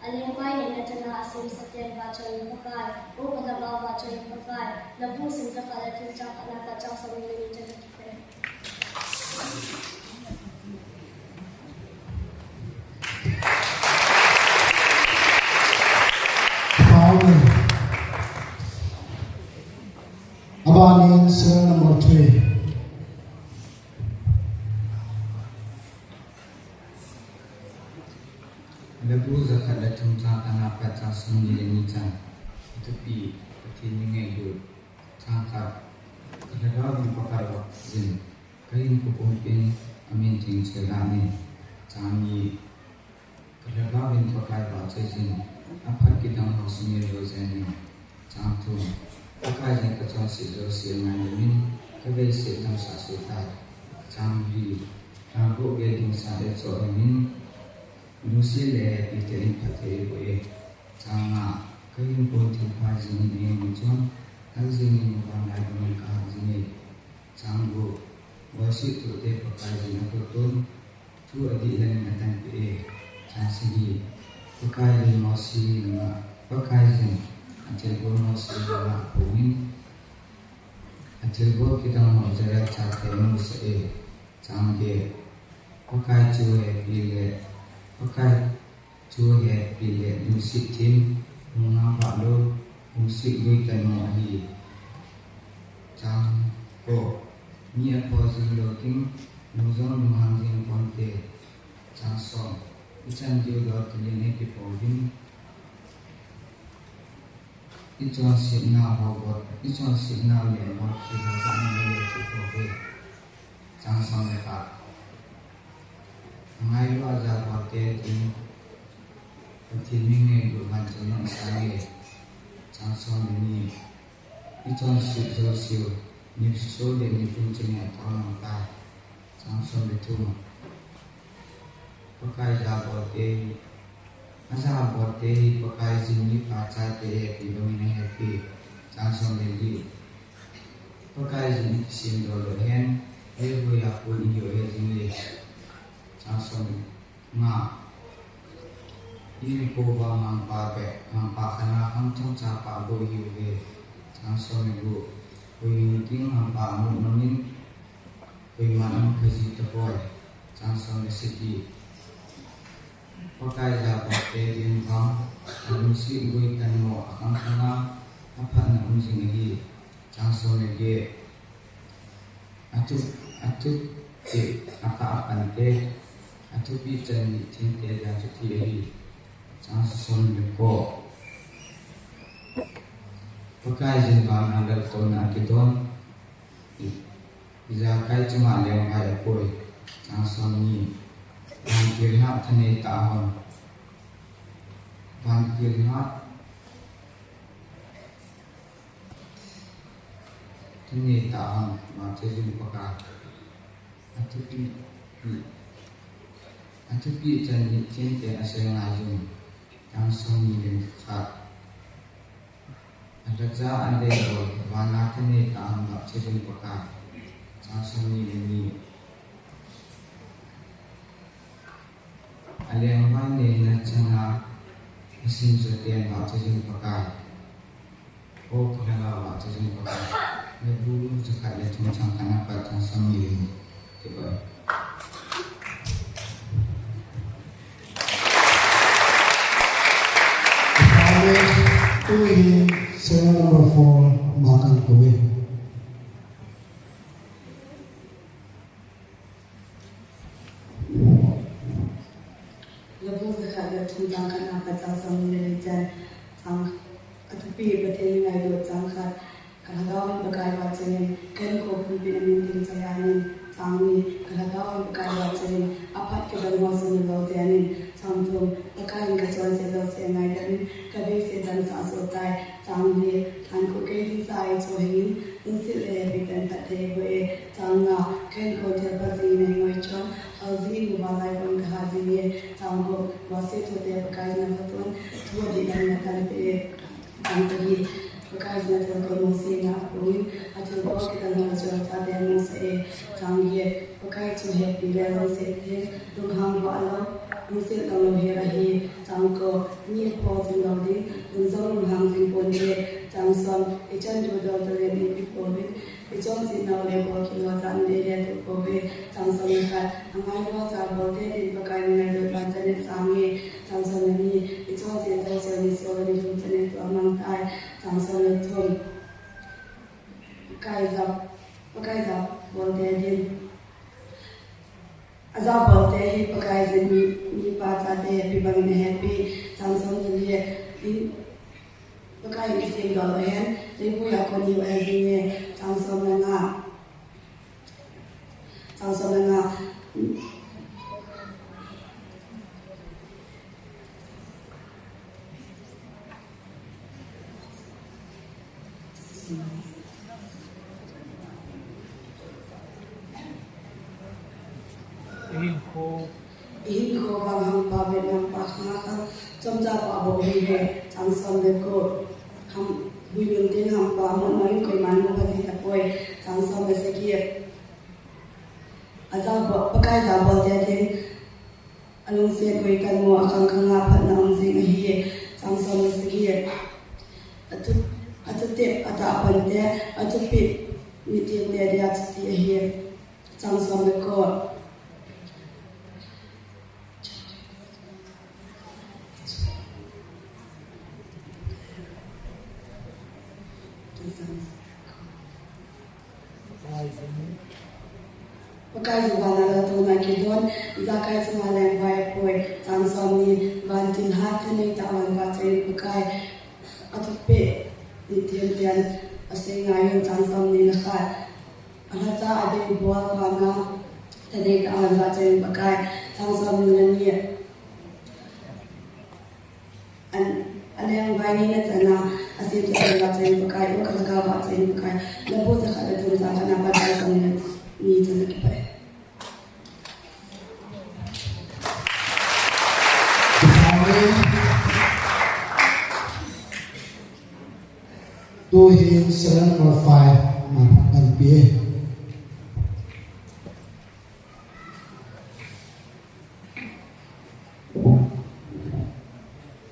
Alengvai neina chana asemsaten vahchoiyun Pakai. O kalhagao vahchoiyun Pakai. Labu sim jakhat le thum chang khatna pat chang som ni le ni chan kipei. Amen. Abanin serial number three. Labu jakhat le thum chang khatna pat chang som ni le ni chan. Athupeh, Pathen in ngailut. Chang khat. Kalhagao in Pakai vahchoi jin. Kahinkho pumpin amin ching choi lhah in. Chang ni. Kalhagao in Pakai vahchoi jin, aphat kidang ho sumil lou jeng in. Chang thum. Pakai jin kachonset jouse angailut in, kaveiset damsah soh tai. Chang li. Lhagao gei dingsa eichoh in, lungset le hepite in phatthei eiboh e. Chang nga. Kahinkho thilpha jing in eimu chun, hal jing in vanlai bangin kahal jing e. Chang gup. Worship thohte Pakai jin akhut un, thu adih lang in atanpeh e. Chang sagi. Pakai jin Mose langa, Pakai jin athilbol Mose langa aphongin, athilbol kidang ho Israel chate amusah e. Chang get. Pakai chu hepi le, Pakai chu hepi le lungset them, lungna vah lou, lungset guitanmo ahi. Chang ko. Mi apho jing lou ding, lung jong lunghang jing ponte. Chang som. Ichan diu lou thil in eikipouvin, ichonsetnau ho bol, ichonsetnau le bolthei ho jong le kipouve. Chang som le khat. Angailu a jabolte din, Pathen min ngailu vangam chun nang sange. Chang som le ni. Ichonset jouseu, nilhah le nilhum chun athou nang tai. Chang som le thum. Pakai jabolte, ajabolte hi Pakai jin mipa chate hepi bangin ahepi. Chang som le li. Pakai jin ikisemdoh lou hen, eihuiya kon ihiu ahe jing e. Chang som le nga. Ihinkho vang hampa beh, hampa khat a khangthong chapa bou ihiuve. Chang som le gup. Koiham ding hampa amu mangin, koiman amu kha ji tapoi. Chang som le sagi. Pakai jabolte din vang, alungset guitanmo akhang khanga aphatna um jing ahi. Chang som le get. Athu, athupeh akah apante, athupeh chan nithengte dia chuti ahi. Chang som le ko. Pakai jin vana laltouna akidon, i, ijakai chunga lengvai apoi. Chang som ni. Vantil hat thanei tah hon, vantil hat thanei tah hon vahchoi jin Pakai. Athupeh, athupeh chan nithengte asei ngaiyun. Chang som ni le khat. Alhacha adeibol vana thanei tah hon vahchoi jin Pakai. Chang som ni le ni. Alengvai neina chana asemsaten vahchoi jin Pakai. O kalhagao vahchoi jin Pakai. Labu jakhat le thum chang khatna pat chang som ni le ni. Kipah e. Tui hi serial number four, Makan Koi. Labu jakhat le thum chang khatna pat chang som ni le li chan. Chang, athupeh Pathen in ngailut. Chang khat. Kalhagao in Pakai Pakai vahchoiyin, kahinkho pumpin amin theng choi-anin, chang ni, kalhagao in Pakai vahchoiyin, aphat kidang ho sumil lou jengin, chang thum, Pakai in kachonset jouse angaidamin, kaveiset adamsah sohtai, chang li, lhankhuh kei ding sa eichohhingin, lungset le hepiten phatthei eiboh e, chang nga, kahinkho thilpha jingin eingoi chun, hal jingin muvanlai bangin kahat jing e, chang gup, bolset thohte Pakai in aphatton, thu adih lam in atanpeh e. Chang sagi, Pakaiyin athilgon Mose henga aphongin, athilbol kidang ho Israel chate amusah e. Chang get, Pakai chu hepi le lungset theng, lunghang vahlou, lungset longlou hel ahi. Chang ko, mi apho jing lou ding, lung jong lunghang jing ponte. Chang som, ichan thudol talen eipe pouvin, ichonset nau le bolkhel ho jat in eile tuh pouve. Chang som le khat, angailua ajabolte din Pakai in angailut vang chan in asang e. Chang som le ni, ichonset jouse u niso le nilhum chan in tua amang tai. Chang som le thum, Pakai ja, Pakai jabolte din. Ajabolte hi Pakaiyin mi, mipa chate hepi bangin ahepi. Chang som le li, in, Pakai in kisem doh lou hen, leivui a kon hiu ahi jing e. Chang som le nga. Chang som le nga. Ihinkho. Ihinkho vang hangpa, vet hangpa, khanga khang chomcha pa bou ahi e. Chang som le ko. Ham, huinun teng hangpa, amut mangin koiman mu pha ji tapoi. Chang som le sagi. Ajabol, Pakai jabolte din, alungset goi kanmo, akhang khanga phatna um jing ahi. Chang som le sagi. Athu, athutep, atahpante, athupeh, mitlhi te dia chuti ahi. Chang som le ko. Pakaiyin vana latona kidon, ijakai chunga lengvai apoi. Chang som ni, vantil hat thanei tah a vahchoiyin Pakai, athupeh, mitlhi ten asei ngaiyun. Chang som ni le khat. Alhacha adei bol vana thanei tah a vahchoiyin Pakai. Chang som ni le ni. An, alengvai nina chana asemsa vahchoiyin Pakai, o kalhagao vahchoiyin Pakai. Labu jakhat le thum, chang khatna apat chang som ni le ni chan a kipah e. Tuhin serial number five, ma, kan pi.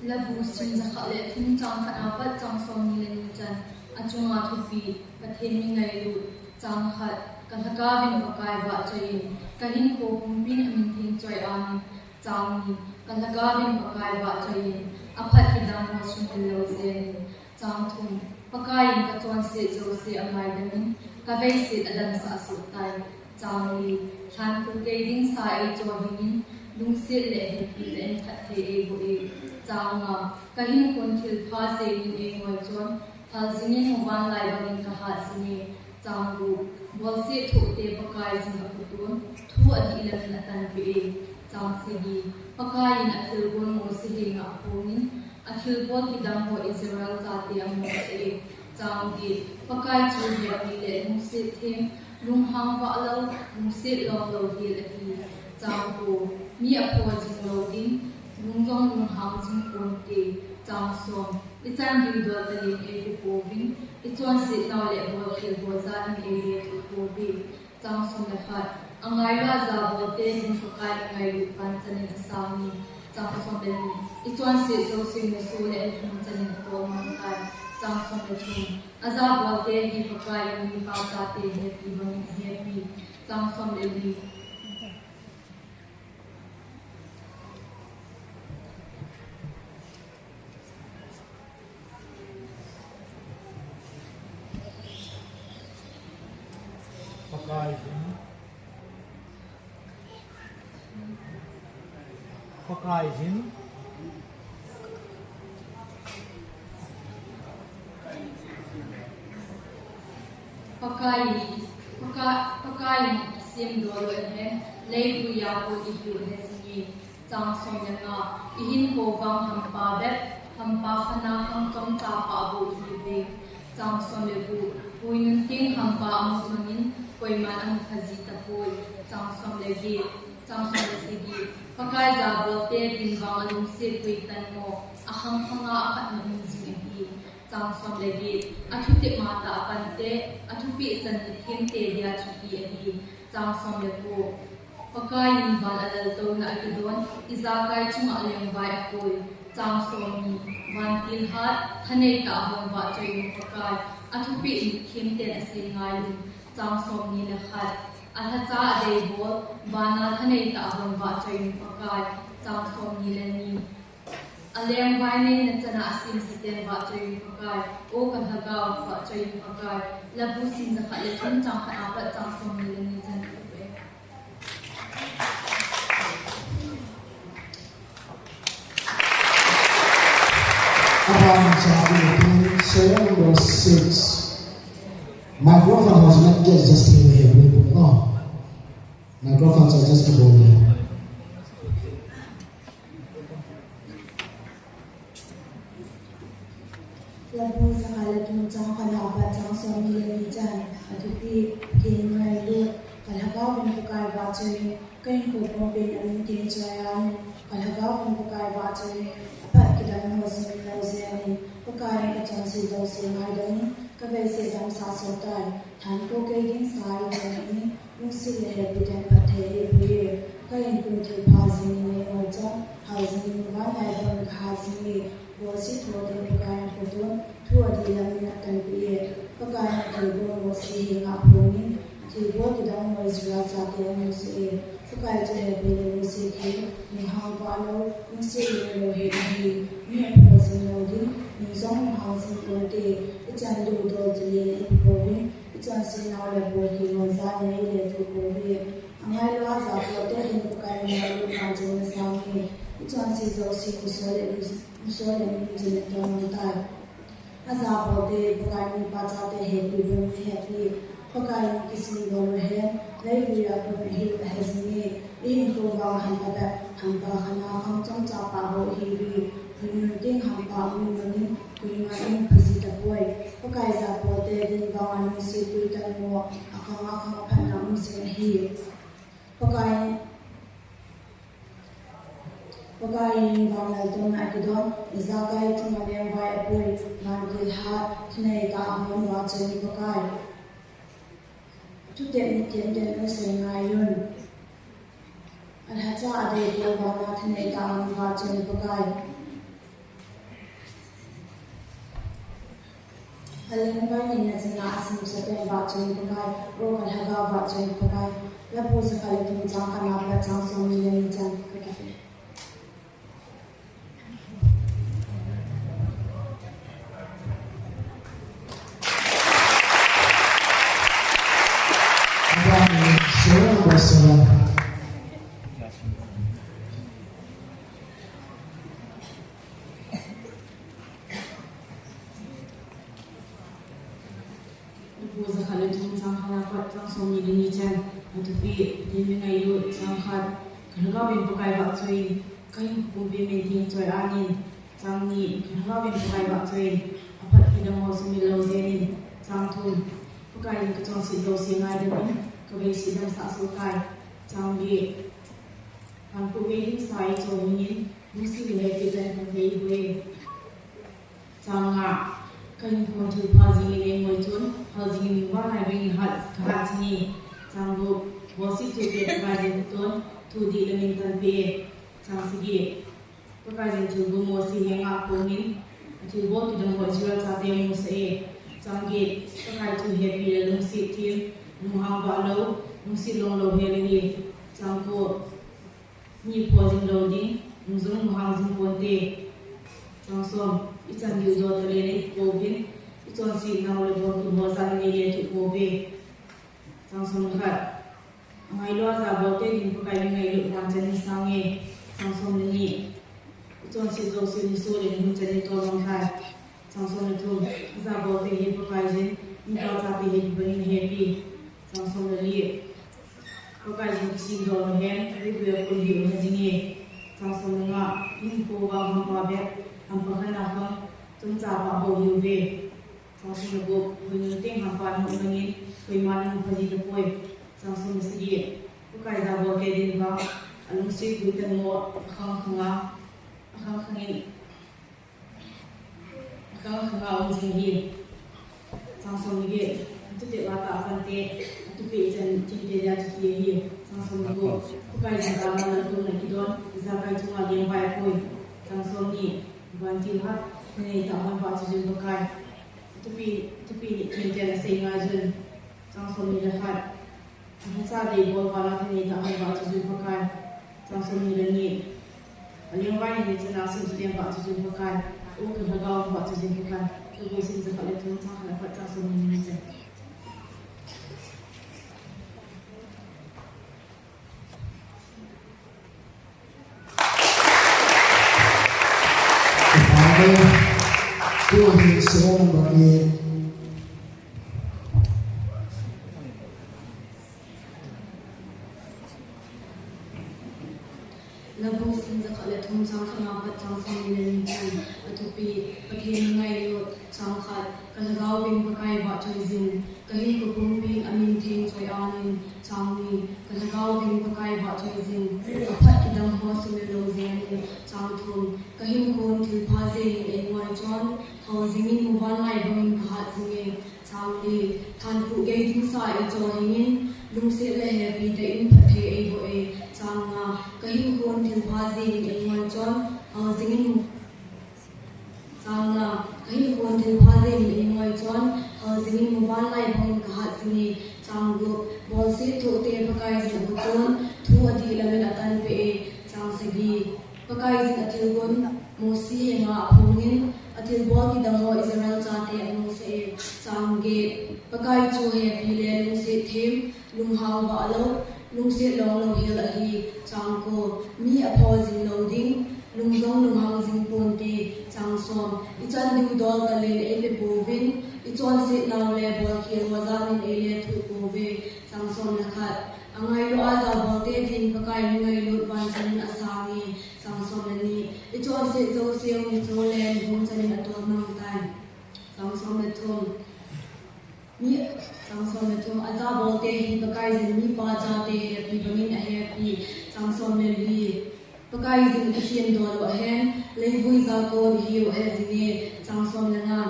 Labu sim jakhat le thum, chang khatna apat chang som ni le ni chan. Achunga thupi, Pathen mi ngailut. Chang khat, kalhagaovin Pakai vahchoiyin, kahinkho pumpin amin theng choi-anin. Chang ni, kalhagaovin Pakai vahchoiyin, aphat kidang ho sumil lou jengin. Chang thum, Pakaiyin kachonset jouse angaidamin, kaveiset adamsah sohtai. Chang li, lhankhuh kei ding sa eichohhingin, lungset le hepiten phatthei eiboh e. Chang nga, kahinkho thilpha jingin eingoi chun, hal jingin muvanlai bangin kahat jing e. Chang gup, bolset thohte Pakaiyin aphatton, thu adih lam in atanpeh e. Chang sagi, Pakaiyin athilgon Mose henga aphongin, athilbol kidang ho Israel chate amusah e. Chang get, Pakai chu hepi le lungset theng, lunghang vahlou, lungset longlou hel ahi. Chang ko, mi apho jing lou ding, lung jong lunghang jing ponte. Chang som, ichan diu dol talen eipe pouvin, ichonset nau le bolkhel ho jat in eile tuh pouve. Chang som le khat, angailua ajabolte din Pakai in angailut vang chan in asang e. Chang som le ni, ichonset jouse u niso le nilhum chan in tua amang tai. Chang som le thum, ajabolte hi Pakaiyin mipa chate hepi bangin ahepi. Chang som le li. Pakaiyin. Pakaiyin. Pakai in, Pakai, Pakai in isim dol u ahin, leivui a kon ihiu ahi jing e. Chang som le nga, ihinkho vang hampa bep, hampa khat a khang chomcha pah bou ihiuve. Chang som le gup, huinun teng hampa amu mangin, koiman amu kha ji tapoi. Chang som le get, chang som le sagi, Pakai jabolte din vang alungset tui tan mo, akhang khang a aphatna um jing ahi. Chang som le get, athutep matah a pante, athupeh chan mithemte dia thupi ahi. Chang som le ko, Pakai in van a laltouna akidon, ijakai chunga lengvai apoi. Chang som ni, vantil hat, thanei tah a hon vahchoiyun Pakai, athupeh mithemten asei ngai un. Chang som ni le khat, alhacha adeibol, vana thanei tah a hon vahchoiyun Pakai. Chang som ni le ni, alengvai neina chana asemsa ten vahchoiyun Pakai, o kalhagao vahchoiyun Pakai, Labu sim jakhat le thum chang khat apat chang som ni le ni chan. Aban cha ni serial number six. Microphone ho jong adjust thei le he, no. Microphone cha adjust thei le. Labu jakhat le thum chang khat apat chang som ni le ni chan. Athupeh, Pathen ngailut, kalhagao vin Pakai vahchoiyun, kahinkho pumpin amin theng choi anin, kalhagao vin Pakai vahchoiyun, aphat kidang ho jing lou jengin, Pakai in kachonset jouse ngaidam in, kaveiset damsah soh tai. Thanpho kei ding sa ichon in, lungset le hepiten phatthei eipui e. Kahinkho thilpha jingin eingoi chan, hal jingin vanlai bang kahat jing e. Bolse thote Pakai in kotun, thu adih lamin atanpeh e. Pakai in athilbol Mose henga aphongin, athilbol kidang ho Israel chate amusah e. Pakai chu hepi le lungset thei, lunghang vah lou, lungset lunglou hel ahi. Mi aphol jing lou ding, nung jong lunghang jing ponte. Ichan diu dol tile ipouvin, ichonset nau le bolthei ho jal le iletuh pouve. Angailua jabolte din Pakai in ngailut vangchan nasange. Ichonset jouse nusol le, nusol le min chun natomang tai. Ajabolte Pakai in mipa chate hepi bou hepi. Pakai in kisim dol u ahin, leivui a kon ihiu ahi jing e. Ihinkho vang hampa bep, hampa khat a khang chomcha pah bou ihiuve. Huinun teng hampa amu mangin, koiman amu kha ji tapoi. Pakai jabolte din vang alungset tui tan mo, akhang akhang aphatna um jing ahi. Pakai, Pakai in van laltouna akidon, ijakai chunga lengvai apoi, vantil hat, thanei tah a hon vahchoiyun Pakai, athutep mithemten asei ngaiyun. Alhacha adeibol, vana thanei tah a hon vahchoiyun Pakai. Alengvai neina chana asemsa ten vahchoiyun Pakai, o kalhagao vahchoiyun Pakai. Labu jakhat le thum chang khat apat chang som ni le ni chan. Labu jakhat le thum chang khat apat chang som ni le ni chan. Athupeh, Pathen min ngailut. Chang khat, kalhagao vin Pakai vahchoiyun, kahinkho pumpin amin theng choi anin. Chang ni, kalhagao vin Pakai vahchoiyun, aphat kidang ho sumil lou jengin. Chang thum, Pakai in kachonset jouse ngaidam in, kaveiset damsah soh tai. Chang li, thanpho kei ding sa ichon in, lungset le hepiten phatthei eipui e. Chang nga, kahinkho thilpha jingin eingoi chun, hal jingin vanlai bangin hat, kahat jing e. Chang gup, bolse thote Pakai in kotun, thu adih lamin atanpeh e. Chang sagi, Pakai in athilbol Mose henga aphongin, athilbol kidang ho Israel chate amusah e. Chang get, Pakai chu hepi le lungset them, lunghang vah lou, lungset lunglou hel ahi. Chang ko, mi aphol jing lou ding, nung jong lunghang jing ponte. Chang som, ichan diu dol tale ipouvin, ichonset nau le bolthei ho jal le iletuh pouve. Chang som le khat, angailua jabolte din Pakai in ngailut vangchan nasange. Chang som le ni, ichonset jouse nusol le nahung chan natomang tai. Chang som le thum, ajabolte hi Pakai in Ipa chate hepi bangin hepi. Chang som le li. Pakai jin kisem dol hen, ri buya kul hi u ha jing e. Chang som le nga, ihinkho vang hampa bep, hampa khat na khang, chomcha pa bou hi uve. Chang som le gup, huinun teng hampa amu bangin, koiman amu pha ji tapoi. Chang som le sagi, Pakai jabolte din vang, alungset guitan mo, akhang khanga, akhang khangin, akhang khanga um jing ahi. Chang som le get, atute vata apante, atupeh chan chinte dia chuti ahi. Chang som le gup, Pakai jin vana laltouna kidon, ijakai chunga lengvai apoi. Chang som ni, vantil hat, thanei tah hon vahchoijun Pakai. Atupeh, atupeh ni thengten asei ngaijun. Chang som ni le khat, alhacha deibol vana thanei tah hon vahchoijun Pakai. Chang som ni le ni, alengvai ni chana simsuten vahchoijun Pakai. O ka lhagao vahchoijun Pakai. Lhabu sim jakhat le thum chang khat apat chang som ni le ni chan. Amen. Tu hi serial number eight. Lhabu sim jakhat le thum chang khat na pat chang som ni le ni chan. Atupeh, Pathen ngailut. Chang khat, ka lhagao vin Pakai vahchoijin, ka hinkho pumpin amin theng choi-an in. Chang ni, ka lhagao vin Pakai vahchoijin, aphat kidang ho sumil lou jengin. Chang thum, ka hinkhon thilpha jengin eingoichon, hao jingin muvanlai bangin kahat jing e. Chang li, thankhuh gei dingsa eichoh hingin, lungset le hepi tah in phatthei eiboh e. Chang nga, ka hinkhon thilpha jengin eingoichon, hao jingin mu-, Chang nga, ka hinkhon thilpha jengin eingoichon, hao jingin muvanlai bangin kahat jing e. Chang gup, bolset thohte Pakai jin ahuton, thu adih lamin atanpeh e. Chang sagi, Pakai jin athilgon Mosi henga aphongin, athilbol kidang ho Israel chate amusah e. Chang get, Pakai chu hepi le lungset them, lunghang vahlou, lungset longlou hel ahi. Chang ko, mi apho jing lou ding, lung jong lunghang jing ponte. Chang som, ichan diu dol talen eipe pouvin, ichonset nau le bolkhel ho jamin eile thuh pouve. Chang som le khat, angailu a jabolte din Pakai mi ngailut vanchanin asang e. Chang som le ni, ichonset jouseu nichou le nihum chanin atolmang tai. Chang som le thum, mi, chang som le thum, ajabolte hi Pakai jin mipa chate hepi bangin ahepi. Chang som le li, Pakai jin kisem dol u ahen, leivui jakon ihiu ahe jing e. Chang som le nga,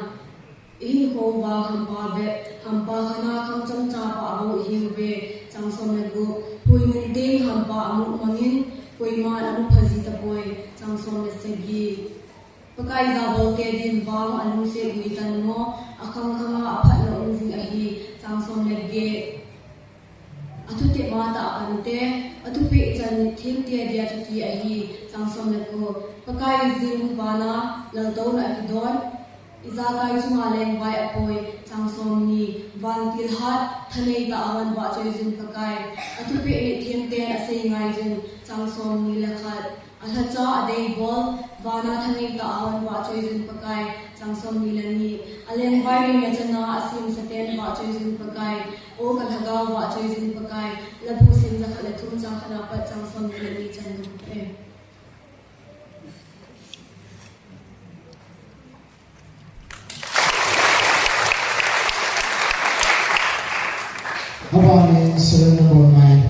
ihinkho vang hampa bep, hampa khat na khang chomcha pa bou ihiuve. Chang som le gup, huinun teng hampa amu mangin, koiman amu pha ji tapoi. Chang som le sagi, Pakai jabolte din vang alungset guitan mo, akhang khanga aphatna um jing ahi. Chang som le get, athutep matah apante, atupeh chan thengte dia chuti ahi. Chang som le ko, Pakai jin vana laltouna akidon, ijakai chunga lengvai apoi. Chang som ni, vantil hat, thanei tah hon vahchoijun Pakai. Atupeh ni thengten asei ngaijun. Chang som ni le khat, alhacha adeibol, vana thanei tah hon vahchoijun Pakai. Chang som ni le ni, alengvai ni le chana asimsaten vahchoijun Pakai. O ka lhagao vahchoijun Pakai. Lhabu sim jakhat le thum chang khat na pat chang som ni le ni chan kape. Abana serial number nine.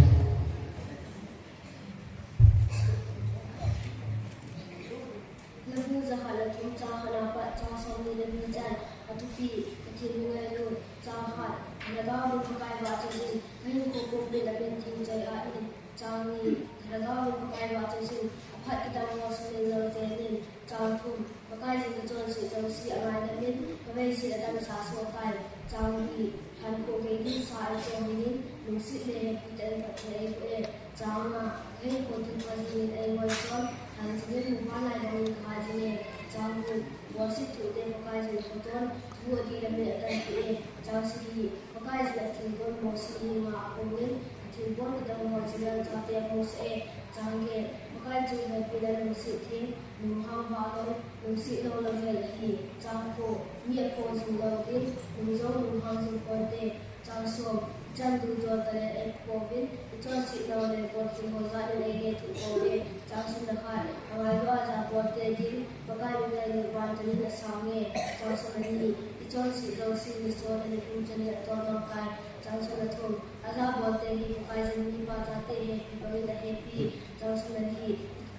Lhabu jakhat le thum chang khat na pat chang som ni le ni chan. Atupeh, Pathen mi ngailut. Chang khat, ka lhagao vin Pakai vahchoijin, ka hinkho pumpin amin theng choi-an. Chang ni, ka lhagao vin Pakai vahchoijin, aphat kidang ho sumil lou jengin. Chang thum, Pakai jin kachonset jouse angai lamin, kavei jin adamsa soh tai. Chang li, thankhuh gei dingsa eichoh hingin, lungset le hepi tah in phatthei eiboh e. Chang nga, ka hinkho thilpha jengin eingoichon, hao jingin muvanlai bangin kahat jing e. Chang gup, bolset thohte Pakai jin ahuton, thu adih lamin atanpeh e. Chang sagi, Pakai jin athilgon Mosi henga aphongin, Thilbol kidang ho Israel chate amusah e. Chang get, Pakai chu hepi le lungset them, lunghang vah lou, lungset lou lamhel ahi. Chang ko, mi aphoh jing lou ding, lung jong lunghang jing ponte. Chang som, ichan duljol tah le eipouvin, ichonset nau le bolthei ho jat in eilethuh pouve. Chang som le khat, angailu a jabolte din, Pakai min ngailut vantil in asang e. Chang som le ni, ichonset jouse misol le nilhum chan in atol mang tai. Chang som le thum, ajabolte hi Pakai jin mipa chate hepi bangin ahepi. Chang som le li,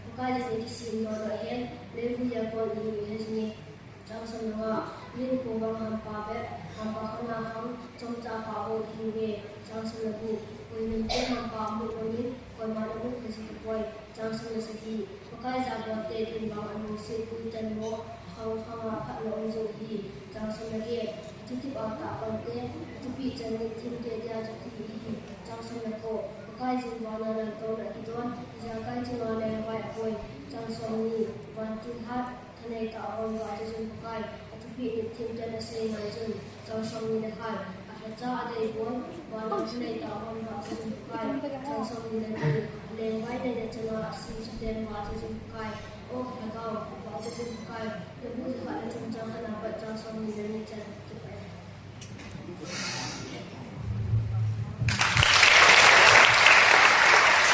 Pakai jin ikisem lou lou hen, leivui a kon ihiu ahi jing e. Chang som le nga, hinkho vang hampa bep, hampa khang a khang, chomcha pa bou ihiuve. Chang som le gup, koima'n te hampa amu bangin, koiman amu kha ji tapoi. Chang som le sagi, Pakai jabolte din vang alungset guitan mo, khang khang a phatna um jing ahi. Chang som le get, athutep a tah pante, athupeh chan nit themte dia chuti ahi. Chang som le ko, Pakai jin vana laltouna kidon, ijakai chunga lengvai apoi. Chang som ni, vantil hat, thanei tah a hon vah chu jin Pakai, athupeh nit themten asei ngai jun. Chang som ni le khat, alhacha adeibol, vana thanei tah a hon vah chu jin Pakai. Chang som ni le li, lengvai nei le chana asim saten vah chu jin Pakai. O Lhagao, vah chu jin Pakai. Labu jakhat le thum chang khat na pat chang som ni le ni chan. Kipah e.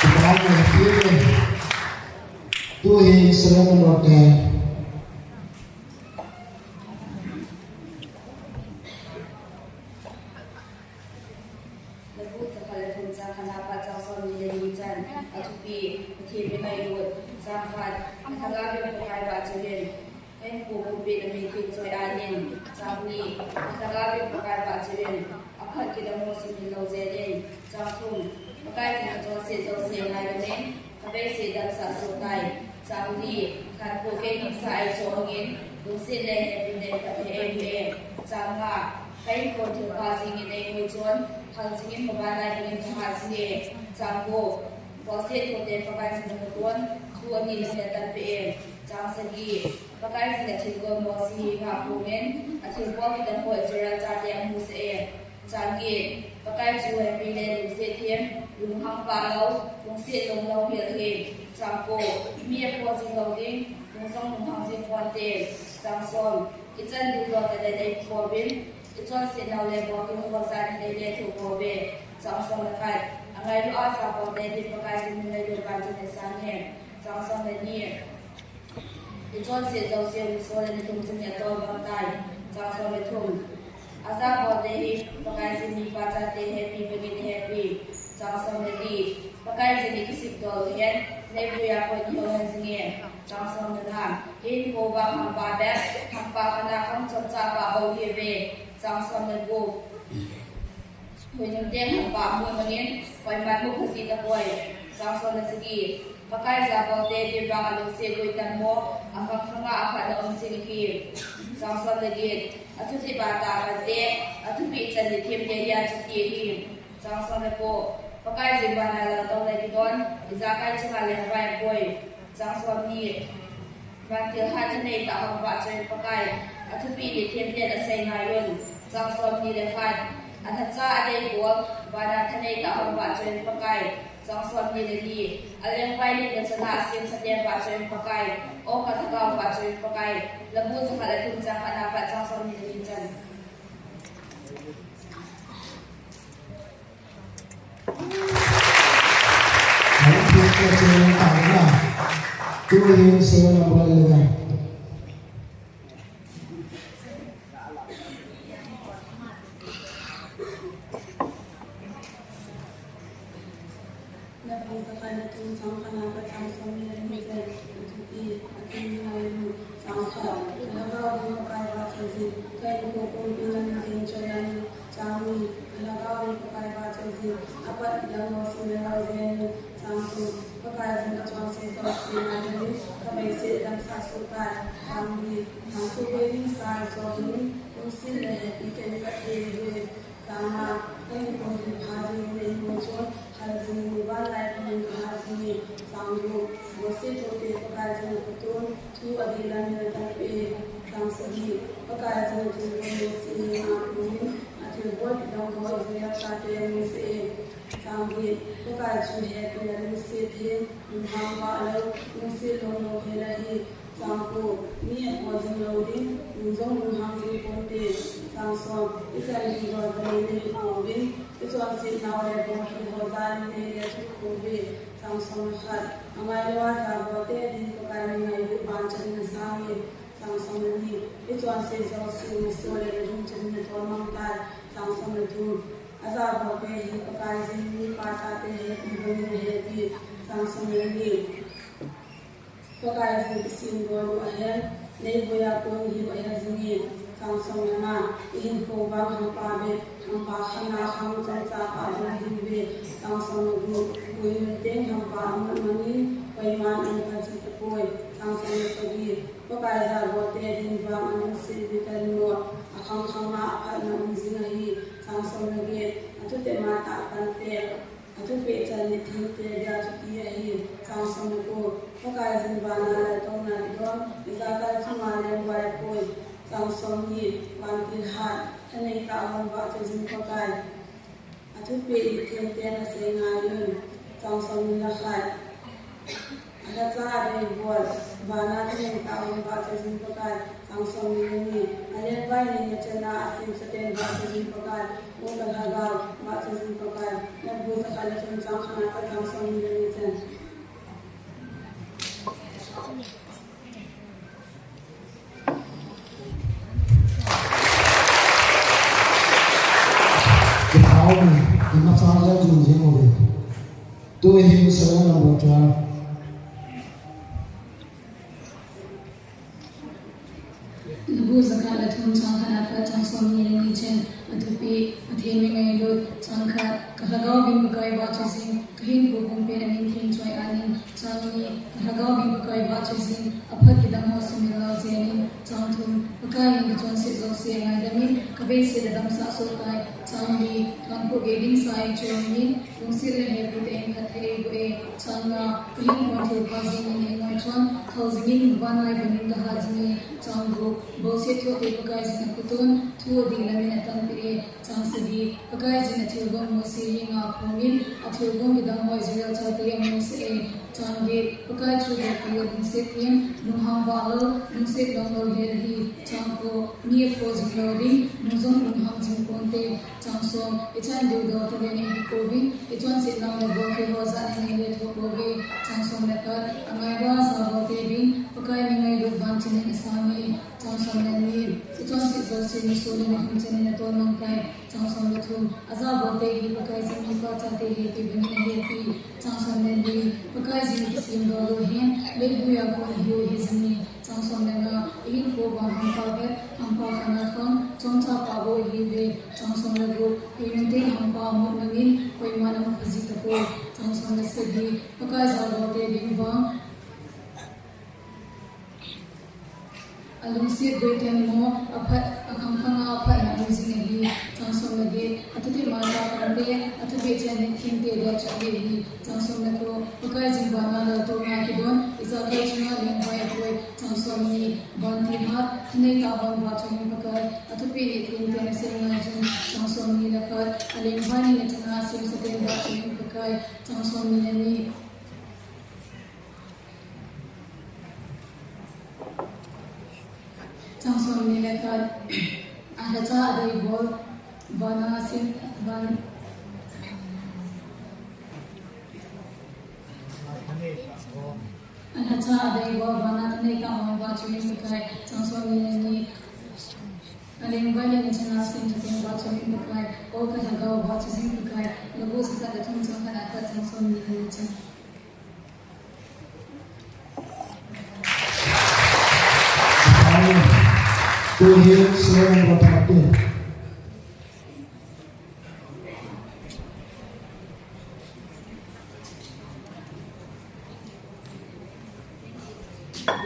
Kipah e, kipah e. Tuhin serial number ten. Labu jakhat le thum chang khat na pat chang som ni le ni chan. Athupeh, Pathen min ngailut. Chang khat, alhagao in Pakai vahchoiyin, ahinkho pumpi in amin theng choi anin. Chang ni, alhagao in Pakai vahchoiyin, aphat kidang ho sumil lou jengin. Chang thum, Pakai jin kachonset jouse ngailut in, kaveiset damsah soh tai. Chang li, khat ko kei hingsa eichoh angin, lungset le hepina in kapeh e. Chang nga, kahinkho thilpha jingin eingoi chun, hal jingin maban lai bangin kaha jing e. Chang ko, bolset thote Pakai jin amuton, thu ani le ni atanpeh e. Chang sagi, Pakai jin athilgon Mose henga aphongin, athilbol kidang ho Israel chate amusah e. Chang get, Pakai chu hepi le lungset them, lunghang vah lou, lungset lou lamhel ahi. Chang ko, mi aphoh jing lou ding, lung jong lunghang jing ponte. Chang som, ichan duljol tah le eipouvin, ichonset nau le bolthei ho jat in eilethuh pouve. Chang som le khat, angailu a jabolte din Pakai jin min ngailut vantil in asang e. Chang som le ni, ichonset jouse misol le nilhum chan in atol mang tai. Chang som le thum, ajabolte hi Pakai jin mipa chate hepi bangin ahepi. Chang som le li, Pakai jin ikisem lou lou hen, leivui a kon ihiu ahi jing e. Chang som le nga, hinkho vang hampa bep, hampa khang a khang, chomcha pa bou ihiuve. Chang som le gup, koima'n te hampa amu bangin, koiman amu kha ji tapoi. Chang som le sagi, Pakai jabolte din vang alungset guitan mo, akhang khang a aphatna um jing ahi. Chang som le get, athutep a tah pante, athupeh chan nit themte dia chuti ahi. Chang som le ko, Pakai jin vana laltouna kidon, ijakai chunga lengvai apoi. Chang som ni, vantil hat thanei tah a hon vahchoiyin Pakai, athupeh nit themten asei ngaiyun. Chang som ni le khat, alhacha adeibol, vana thanei tah a hon vahchoiyin Pakai. Chang som ni le li, alengvai nei le chana asim saten vahchoiyin Pakai. O ka Lhagao, vahchoiyin Pakai. Labu jakhat le thum chang khat na pat chang som ni le ni chan. Tuhin serial number eleven. Labu jakhat le thum chang khat na pat chang som ni le ni chan. Athupeh, Pathen min ngailut. Chang khat, alhagao in Pakai vahchoiyin, kahinkho pumpi in amin theng choi anin. Chang ni, alhagao in Pakai vahchoiyin, aphat kidang ho sumil lou jengin. Chang thum, Pakai jin kachonset jouse ngailut in, kaveiset damsah soh tai. Chang li, khat ko kei hingsa eichoh angin, lungset le hepina in kapeh e. Chang nga, kahinkho thilpha jingin eingoi chun, hal jingin maban lai bangin kaha jing e. Chang gup, bolset thote Pakai jin amuton, thu ani le ni atanpeh e. Chang sagi, Pakai jin athilgon Mose henga aphongin, athilbol kidang ho Israel chate amusah e. Chang get, Pakai chu hepi le lungset hen, lunghang vah lou, lungset longlou hel ahi. Chang ko, mi apho jing lou ding, lung jong lunghang jing ponte. Chang som, ichan diu dol tah in nei pouvin, ichonset nau le bongkit ho jal in nei lethuh pouve. Chang som le khat, angailou a jabolte din Pakai mi ngailut vanchan in asang e. Chang som le ni, ichonset jouse naso le nadum chan in natolmang tai. Chang som le thum, ajabolte hi Pakai jin, mipa chate hepi bangin ahepi. Chang som le li, Pakai jin kisemdoh u ahen, neiboi a kon ihiu ahe jing e. Chang som le nga, ihinkho vang hampa bep, hampa khang a khang chomcha pha bou ahiuve. Chang som le gup, koiman teng hampa amut mangin, koiman ana phaji tapoi. Chang som le sagi, Pakai jabolte din vang alungset bit a mo, akhang khang a aphatna um jing ahi. Chang som le get, athutep a tah pan te, athupeh chan nitheng te dia chu ti ahi. Chang som le ko, Pakai jin vana laltouna kidon, ijakai chunga lengvai apoi. Chang som ni, vantil hat, thanei tah hon vahchoi jing Pakai. Athupeh nitheng te nasei ngai un. Chang som ni le khat, alhacha adei bol, vana thanei tah hon vahchoi jing Pakai. Chang som ni le ni, alengvai neina chan a asemsa ten vahchoi jing Pakai. O ka lhagao, vahchoi jing Pakai. Nabul jakhat le thum, chang khat a pat chang som ni le ni chan. Kipah e, imacha jong jing jing uve. Tuhin serial number twelve. Nabul jakhat le thum, chang khat a pat chang som ni le ni chan. Athupeh, Pathen mi ngailut. Chang khat, ka lhagao vin Pakai vahchoi jing, ka hinkho pumpen amin theng choi anin. Chang ni, ka lhagao vin Pakai vahchoi jing, aphat kidang ho sumil lou jeng in. Chang thum, Pakai in kachonset jouse angaidam in, kaveiset adamsah soh tai. Chang li, thangkho gei ding sa eichoi in, lungset le hepi tah in phatthei eiboh e. Chang nga, kahinkho thilpha jeng in eingoi chun, thal jing in vanlai bangin kaha jing e. Chang gup, bol set thoh te Pakai jin akhoton, thu adih lam in atanpeh e. Chang sagi, Pakai jin athilgon Mose henga aphongin, athilgon kidang ho Israel chate amusah e. Chang get, Pakai chu hepi le lungset them, lunghang vah lou, lungset longlou hel ahi. Chang ko, mi apho jing lou ding, lung jong lunghang jing ponte. Chang som, ichan diu dol tah in nei pouvin, ichonset nau le bongkit ho jal in nei lethuh pouve. Chang som le khat, angailou a jabolte din Pakai mi ngailut vanchan in asang e. Chang som le ni, ichonset jouse naso le nadum chan in natolmang tai. Chang som le thum, ajabolte hi Pakai jin, mipa chate hepi bangin ahepi. Chang som le li, Pakai jin kisemdoh u ahen, neiboi a kon ihiu ahe jing e. Chang som le nga, ihinkho vang hampa bep, hampa khang a khang chomcha pha bou ahiuve. Chang som le gup, koiman teng hampa amut mangin, koiman ana phaji tapoi. Chang som le sagi, Pakai jabolte din vang alungset boi teng mo, aphat, akhang khang a aphatna um jing ahi. Chang som le get, athutep a tah pan te, athupeh chan nitheng te dia chu ti ahi. Chang som le ko, Pakai jin vana laltouna kidon, ijakai chunga lengvai apoi. Chang som ni, vantil hat, thanei tah hon vahchoi in Pakai. Athupeh nitheng te nasei ngai chun. Chang som ni le khat, alengvai neina chan a asemsa ten vahchoi in Pakai. Chang som ni le ni, Chang som ni le khat, alhacha adei bol, vana asim, van, alhacha adei bol, vana thanei tah hon vahchoi in Pakai. Chang som ni le ni, alengvai neina chan a asemsa ten vahchoi in Pakai. O ka lhagao, vahchoi jing Pakai. Nabul jakhat le thum, chang khat a pat chang som ni le ni chan. Tuhin serial number thirteen.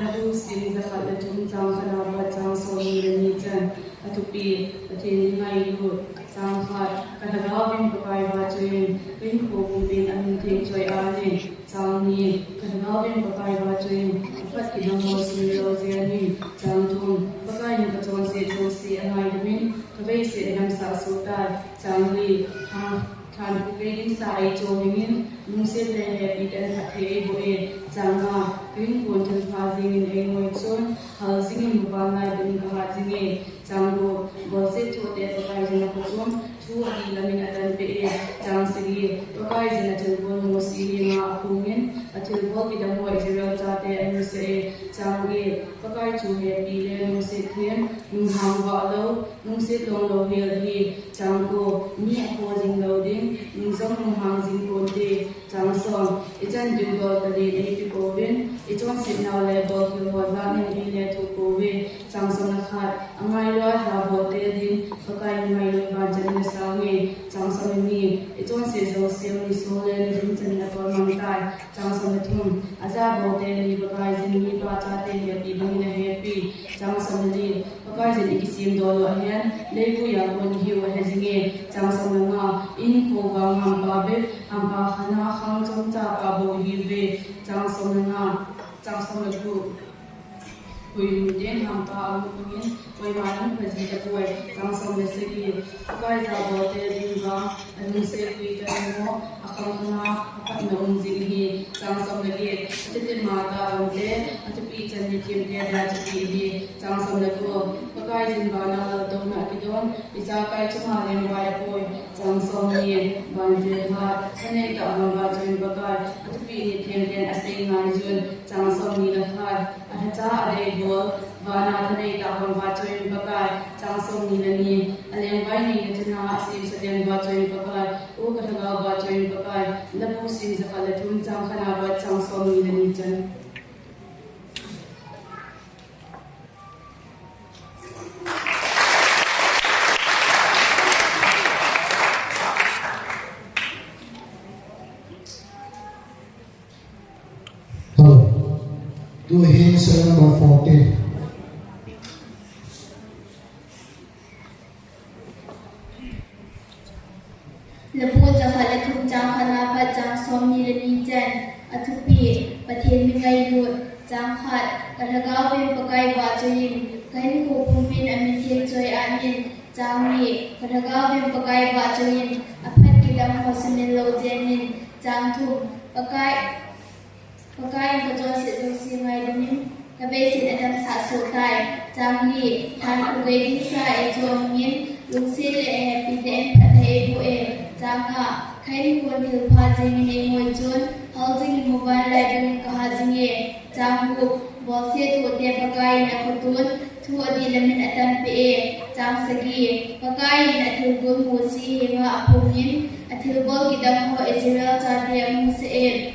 Nabul sim jakhat le thum, chang khat a pat chang som ni le ni chan. Athupeh, Pathen mi ngailut. Chang khat, ka lhagao vin Pakai vahchoi in, kahinkho pumpen amin theng choi anin. Chang ni, ka lhagao vin Pakai vahchoi in, aphat kidang ho sumil lou jeng in. Chang thum, Pakai in kachonset jouse angaidam in, kaveiset adamsah soh tai. Chang li, ha, Thanpha kei dingsa eicho hingin, lungset le hepiten phatthei eiboh e. Chang nga, kahinkho thilpha jengin eingoi chun, hal jingin muvanlai bangin kahat jinge. Chang gup, bolset thohte Pakaiyin akhochun, thu adih lamin atanpeh e. Chang sagi, Pakaiyin athilgon Mose henga aphongin, athilbol kidang ho Israel chate ahinsah e. Chang get, Pakai chu hepi le lungset them, lunghang vahlou, lungset longlou hel ahi. Chang ko, mi apho jing lou ding, lung jong lunghang jing ponte. Chang som, ichan diu dol talen eipe pouvin, ichonset nau le bolkhel ho jat in eilethuh pouve. Chang som le khat, angailua jabolte din, Pakai in ngailu vanchanin asange. Chang som le ni, ichonset jouse nisoh le nidim chanin atolmang tai. Chang som le thum, ajabolte hi Pakaiyin mipa chate hepi bangin ahepi. Chang som le li, Pakaiyin ikisem dol u ahen, leivui a kon ihiu ahe jinge. Chang som le nga, ihinkho vang hampa bep, hampa khat a khang chomcha pha bou ihiuve. Chang som le nga, chang som le gup, Koiman ding hampa amut bangin, koiman amu pha ji tapoi. Chang som le sagi, Pakai jabolte din vang, alungset guitan mo, akhang khang a, aphatna um jing ahi. Chang som le get, athutim a tah vante, athupeh chan nithemte dia thupeh ahi. Chang som le ko, Pakaiyin vana laltouna akidon, ijakai chunga lengvai apoi. Chang som ni, vantil hat, thanei tah hon vahchoiyin Pakai, athupeh nithemten asei ngai jun. Chang som ni le khat, alhacha adeibol, vana thanei tah hon vahchoiyin Pakai. Chang som ni le ni, alengvai neina chana asemsaten vahchoiyin Pakai, O kalhagao vahchoiyin Pakai. Labu sim jakhat le thum chang khat a pat chang som ni le ni chan. Hello. Tu hi serial number fourteen. Labu jakhat le thum chang khat a pat chang som ni le ni chan. Athupeh, Pathen mi ngailut. Chang khat, kalhagao vin Pakai vahchoiyin, kahinkho pumin amin theng choi amin. Chang ni, kalhagao vin Pakai vahchoiyin, aphat kidang ho sumil lou jenin. Chang thum, Pakai, Pakaiyin kachonset jouse ngailumin, kaveiset adamsah soh tai. Chang li, thanpha kei dingsa eicho hingin, lungset le hepiten phatthei eiboh e. Chang nga, kahinkho thilpha jengin eingoi chun, hal jingin muvanlai bangin kahat jinge. Chang gup, bolset thohte Pakaiyin akhochun, thu adih lamin atanpeh e. Chang sagi, Pakaiyin athilgon Mose henga aphongin, athilbol kidang ho Israel chate amusah e.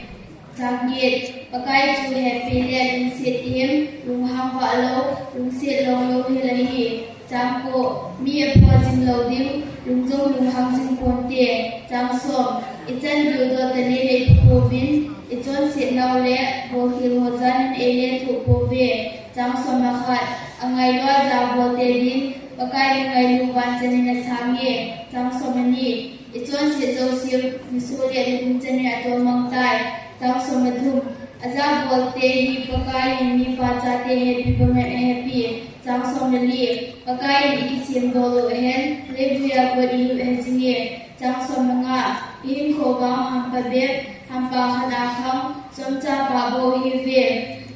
Chang get, Pakai chu hepi le lungset them, lunghang vahlou, lungset longlou hel ahi. Chang ko, mi apho jing lou ding, lung jong lunghang jing ponte. Chang som, ichan diu dol talen eipe pouvin, ichonset nau le bolkhel ho jat in eilethuh pouve. Chang som le khat, angailua jabolte din, Pakai in ngailu vanchanin asange. Chang som le ni, ichonset jouse nisoh le nidim chanin atolmang tai. Chang som le thum, ajabolte hi Pakaiyin mipa chate hepi bangin ahepi. Chang som le li, Pakaiyin ikisem dol u ahen, leivui a kon ihiu ahe jinge. Chang som le nga, ihinkho vang hampa bep, hampa khat a khang, chomcha pha bou ihiuve.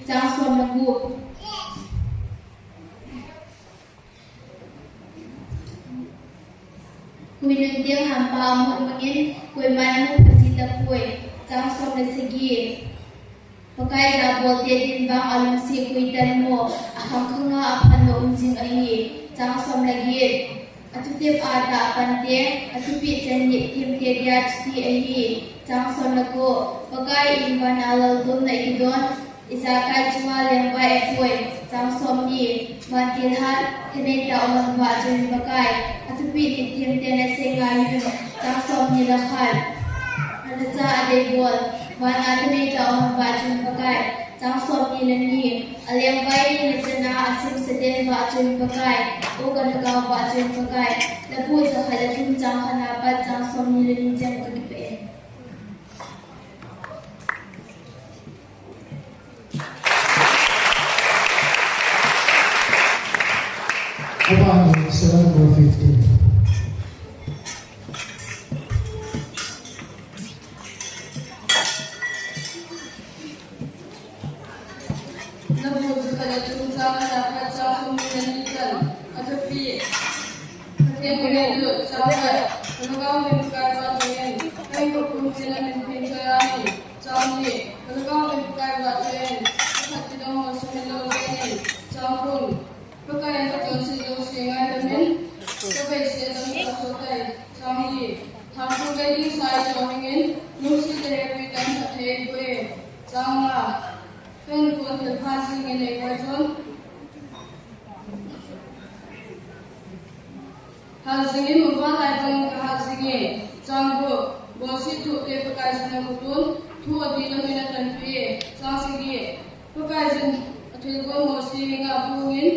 Chang som le gup, Koiman ding hampa amut bangin, koiman amu pha ji tapoi. Chang som le sagi, Pakai jabolte din vang alungset guitan mo, akhang khang a aphatna um jing ahi. Chang som le get, athutep a tah vante, athupeh chan nithemte dia chuti ahi. Chang som le ko, Pakaiyin vana laltouna akidon, ijakai chunga lengvai apoi. Chang som ni, vantil hat, thanei tah hon vahchoiyin Pakai, athupeh nithemten asei ngai jun. Chang som ni le khat, alhacha adeibol, vana thanei tah hon vahchoiyin Pakai. Chang som ni le ni, alengvai neina chana asemsaten vahchoiyin Pakai, O kalhagao vahchoiyin Pakai. Labu jakhat le thum chang khat a pat chang som ni le ni chan kakipah e. Abana, serial number fifteen. Chang khat, Lhagao min Pakai vahchoiyin, ka inkoppun theng amin theng choi ahi. Chang ni, Lhagao min Pakai vahchoiyin, ka khat kidang ho sumil lou jengin. Chang thum, Pakai in kachonset jouse ngaidamin, ka beiset adamsah soh tai. Chang li, thangthum bei ding sa ichon hingin, lungset le hepi tah in phatthei eiboh e. Chang nga, ka inkhon thilpha jingin eingaichon. Hal jingin muvanlai bangin kahal jinge. Chang gup, bolset thoh te Pakaiyin akotun, thu adih lamin atanpeh e. Chang sagi, Pakaiyin athilgon Mose henga aphongin,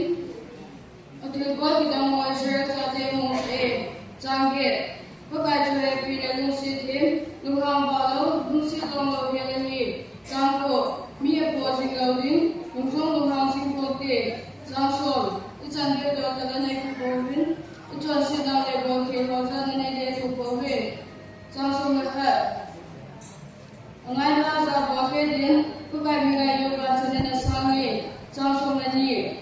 athilgon kidang ho Israel chate amosah e. Chang get, Pakai chu hepina lungset in, lunghang vah lou, lungset donglou hel ahi. Chang ko, mi aphoh jing lou ding, lung jong lunghang jing ponte. Chang som, ichan bep doh tah la nei kha pouvin, ichonsetnau le bolkhel ho jat nanei deh thou pouve. Chang som le khat, angailu a jabol te din, Pakai mi ngailu vahchoiyin asang e. Chang som le ni,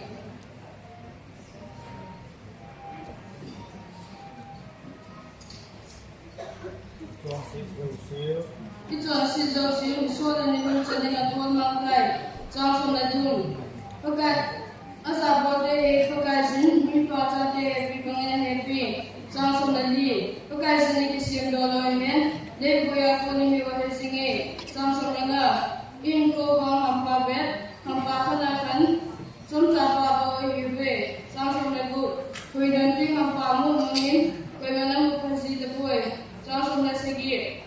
ichonset jouse, isol le nilhum chan in atol mang tai. Chang som le thum, Pakai, ajabol te hi Pakaiyin mipa chate hepi bangin ahepi. Chang som le li, Pakaiyin ikisem doh lou hen, leivoi a kon ihiu ahe jinge. Chang som le nga, inko vang hampa bep, hampa khat a khan, chomcha pha bou ahiuve. Chang som le gup, huhhingna ding hampa mut bangin, koiman amu pha ji tapoi. Chang som le sagi,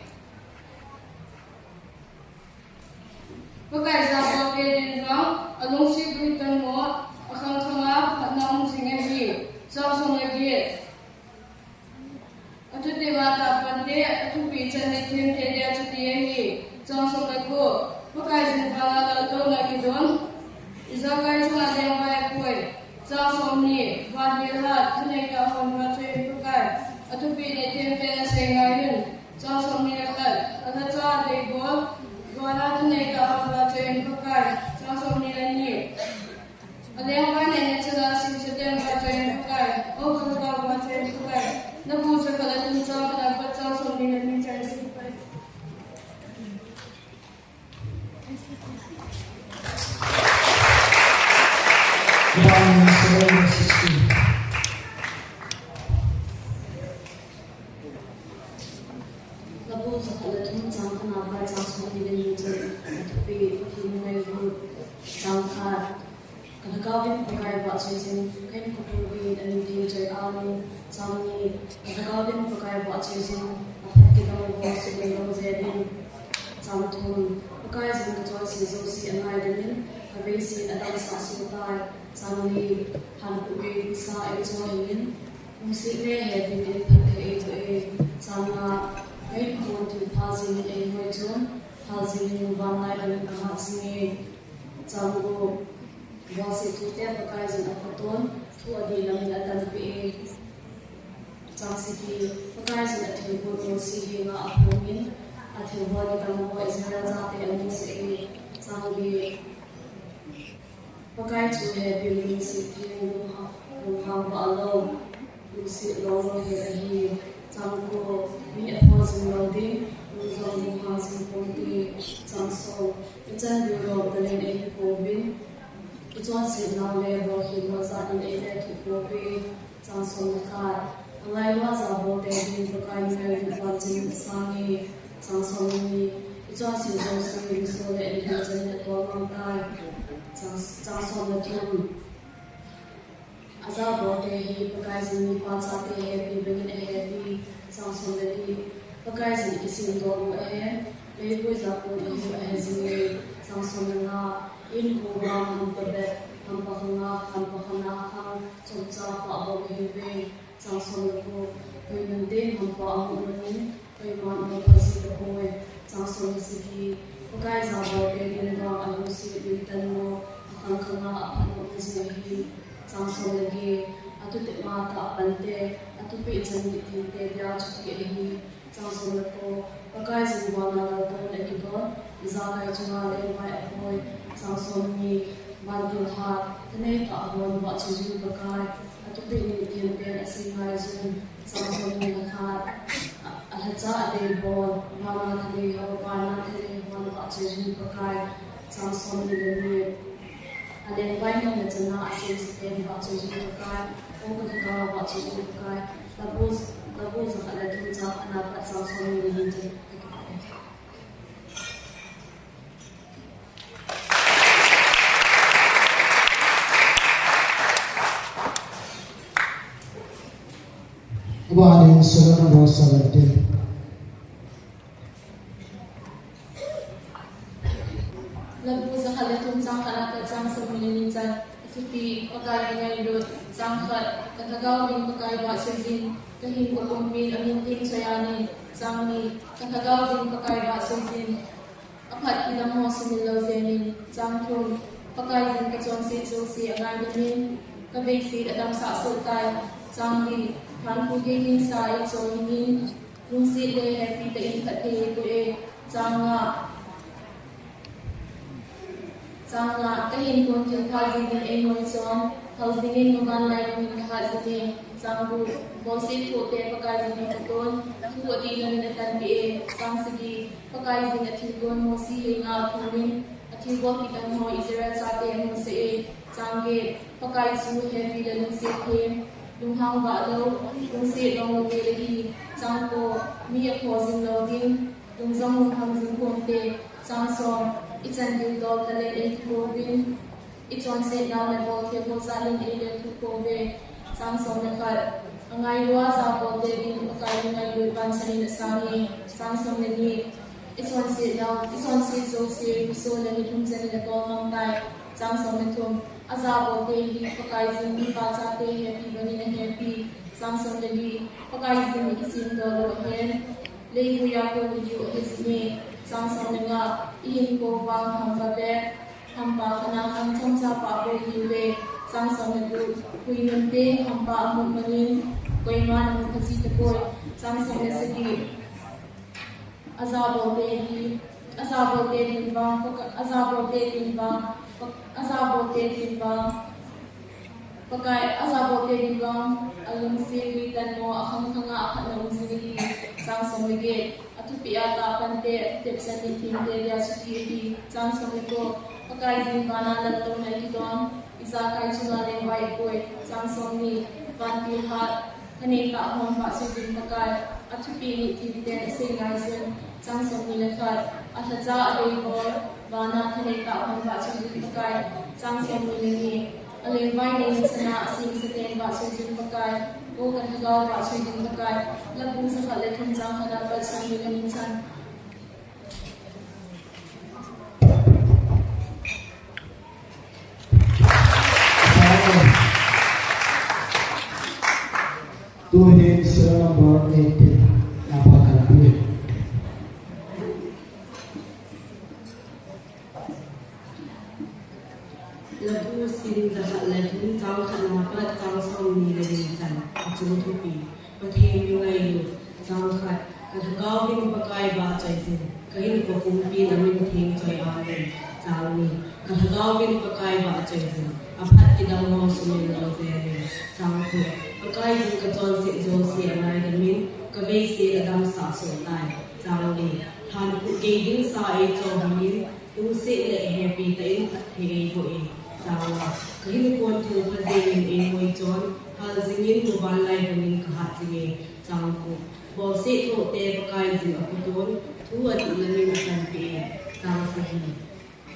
Pakai jabol te din vang, alungset guitan mo, akhang khang a phatna um jing ahi. Chang som le get, athutepa tah pante, athupeh chan neithem te dia chuti ahi. Chang som le ko, Pakaiyin vana laltouna kidon, ijakai chunga lengvai apoi. Chang som ni, van dilhat, thanei tah hon vahchoiyin Pakai, athupeh neithem te nasei ngai un. Chang som ni le khat, alhacha deibol, vana thanei tah hon vahchoiyin Pakai. Chang som ni le ni, alengvai neina chan a simse ten vahchoiyin Pakai, o ka Lhagao vahchoiyin Pakai. Nabu jakhat le thum chang khat apat chang som ni le ni chan chu Pakai. Psalm seven verse sixteen. Nabu jakhat le thum chang khat apat chang som ni le ni chan, athupi, Pathen ngailut. Chang khat, ka Lhagao vin Pakai vahchoi jing, ka inkoppun vin amin theng choi amin. Chang ni, ka Lhagao vin Pakai vahchoi jing, aphat kidang ho sumil lou jengin. Chang thum, Pakaiyin kachonset jouse angaidamin, ka beiset adamsah soh tai. Chang li, hal pui sa eichon hingin, lungset le hepi tah in phatthei eiboh e. Chang nga, ka inkhon thilpha jingin eingaichon, hal jingin muvanlai bangin kahat jinge. Chang gup, bolset thoh te Pakaiyin akotun, thu adih lamin atanpeh e. Chang sagi, Pakaiyin athilgon Mose henga aphongin, athilgon kidang ho Israel chate amosah e. Chang get, Pakai chu hepin lungset in, lungha-, lunghang vah lou, lungset donglou hel ahi. Chang ko, mi aphoh jing lou ding, lung jong lunghang jing ponte. Chang som, ichan bep doh tah le nei kha pouvin, ichonsetnau le bolkhel ho jat in eile thou pouve. Chang som le khat, angailu a jabol te din Pakai mi ngailut vahchoiyin asang e. Chang som le ni, ichonset jouse, isol le nilhum chan in atol mang tai. Chang, chang som le thum, ajabol te hi Pakaiyin mipa chate hepi bangin ahepi. Chang som le li, Pakaiyin ikisem doh lou ahen, leivoi a kon ihiu ahe jinge. Chang som le nga, inko vang hampa bep, hampa khang a, hampa khat a khang, chomcha pha bou ahiuve. Chang som le ko, koiman ding hampa amu manin, koiman amu pha ji tapoi. Chang som le sagi, Pakai jabol te din vang alungset guitan mo, akhang khang a aphatna um jing ahi. Chang som le get, athutepa tah pante, athupeh chan neithem te dia chuti ahi. Chang som le ko, Pakaiyin vana laltouna kidon, ijakai chunga lengvai apoi. Chang som ni, van dilhat, thanei tah hon vahchoi jing Pakai, Tuni nitin pen asei ngai jin, chang somni le khat, a, alhacha adeibol, vana thalheng ho, vana thalheng ho, vahchoi jin Pakai, chang somni le ni, alengvai ni le chana asei sah pen vahchoi jin Pakai, O ka Lhagao vahchoi jin Pakai, Labu, Labu jakhat le thum chang khatna pat chang somni le ni chan. Abanin serial number seventeen. Labu jakhat le thum chang khatna pat chang somni le ni chan. Athupi, Pakai ngailut. Chang khat, ka lhagao vin Pakai vahchoi jin, ka hinkho pumpin amin theng choi anin. Chang ni, ka lhagao vin Pakai vahchoi jin, aphat kidang ho sumil lou jengin. Chang thum, Pakaiyin ka chonset jouse angaidamin, ka veiset adamsah soh tai. Chang li, thankhu gei ding sa eicho hingin, lungset le hepi tah in phatthei eipeh e. Chang nga, chang nga, ka hinkho thilpha jengin eingoi chon, hal jingin muvanlai bangin ka hat jing e. Chang gup, bolset thoh te Pakaiyin apuiton, thu adih lamin atanpeh e. Chang sagi, Pakaiyin athilgon Mosi henga aphongin, athilbol kidang ho Israel chate amusah e. Chang get, Pakai chu hepi le lungset them, lunghang vah lou, lungset longlou gel ahi. Chang ko, mi apho jing lou ding, lung jong lunghang jing ponte. Chang som, ichan diu dol talen eithu pouvin, ichonset nau le bolkhel ho jal in eilethuh pouve. Chang som le khat, angailua jabolte din Pakai ngailut vanchanin asang e. Chang som le ni, ichonset nau, ichonset jouse, miso le milhum chanin atolmang tai. Chang som le thum, ajabolte hi Pakaiyin mipa chate hepi bangin ahepi. Chang som le li, Pakaiyin ikisemdoh lou ahen, leivuiya kon idiu ahe jing e. Chang som le nga, ihinkho vang hampa bep, hampa khat na ham chomcha pha boi hiuve. Chang som le gup, huinunte hampa amut manin, koiman amut pha ji tapoi. Chang som le sagi, ajabolte hi, ajabolte din vang, Paka-, ajabolte din vang, Pak-, ajabolte din vang, Pakai, ajabolte din vang, alungset lui tanmo, akhang khanga aphatna um jing ahi. Chang som le get, athupi a tahpante, atepsan mithengte dia chuti ahi. Chang som le ko, Pakaiyin vana laltouna ikidong, ijakai chunga lengvai ipoi. Chang som ni, vantil hat, thanei tah hon vahchoi jin Pakai, athupi ni thil ten asei ngai jin. Chang som ni le khat, alhacha adeibol, vana thanei tah hon vahchoi jin Pakai. Chang som ni le ni, alengvai ni le chana asem sah ten vahchoi jin Pakai, O ka Lhagao vahchoi jin Pakai. Labu jakhat le thum chang khatna pat som ni le ni chan. Tuhin serial number eighteen, na pha kan pui. Labu sim jakhat le thum chang khatna pat chang somni le ni chan, achung thupi. Pathen mi ngailut. Chang khat, ka lhagao vin Pakai vahchoi jin, ka hinkho pumpin amin theng choi anin. Chang ni, ka lhagao vin Pakai vahchoi jin, aphat kidang ho sumil lou jengin. Chang thum, Pakaiyin ka chonset jouse angaidamin, ka veiset adamsah soh tai. Chang li, thankhu gei ding sa eicho hingin, lungset le hepi tah in phatthei eiboh e. Chang nga, ka hinkho thilpha jengin eingoi chon, hal jingin muvanlai bangin ka hat jing e. Chang ko, bolset thoh te Pakaiyin apuiton, thu adih lamin atanpeh e. Chang sagi,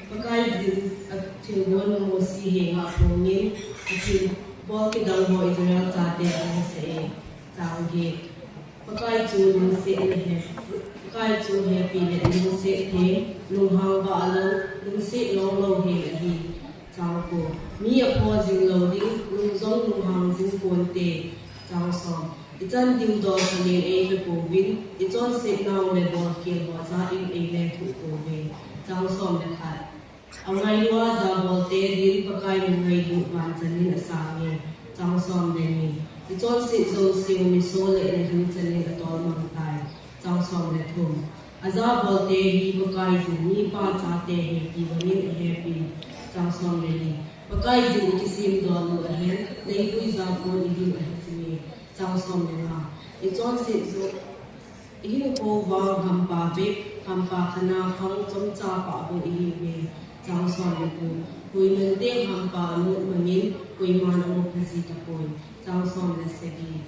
Pakaiyin athilgon Mosi henga aphongin, athilbol kidang ho Israel chate amusah e. Chang get, Pakai chu lungset le he, Pakai chu hepi le lungset them, lunghang vah lou, lungset longlou hen ahi. Chang ko, mi apho jing lou ding, lung jong lunghang jing ponte. Chang som, ichan diu dol talen eipe pouvin, ichonset nau le bolkhel ho jal in eilethuh pouve. Chang som le khat, angailua jabolte din Pakai mi ngailut vanchanin asang e. Chang som le ni, ichonset jouseu miso le milhum chanin atolmang tai. Chang som le thum, ajabolte hi Pakaiyin mipa chate hepi bangin ahepi. Chang som le li, Pakaiyin i kisim doh u ahin, neipui ja pon i hiu ahi jing e. Chang som le nga. I chonset jo, i hinkho vang hampa bep, hampa khana khang chomcha pah bou i hiu ve. Chang som le gup. Huiman te hampa lut mangin, koiman amu pha ji tapoi. Chang som le sagi.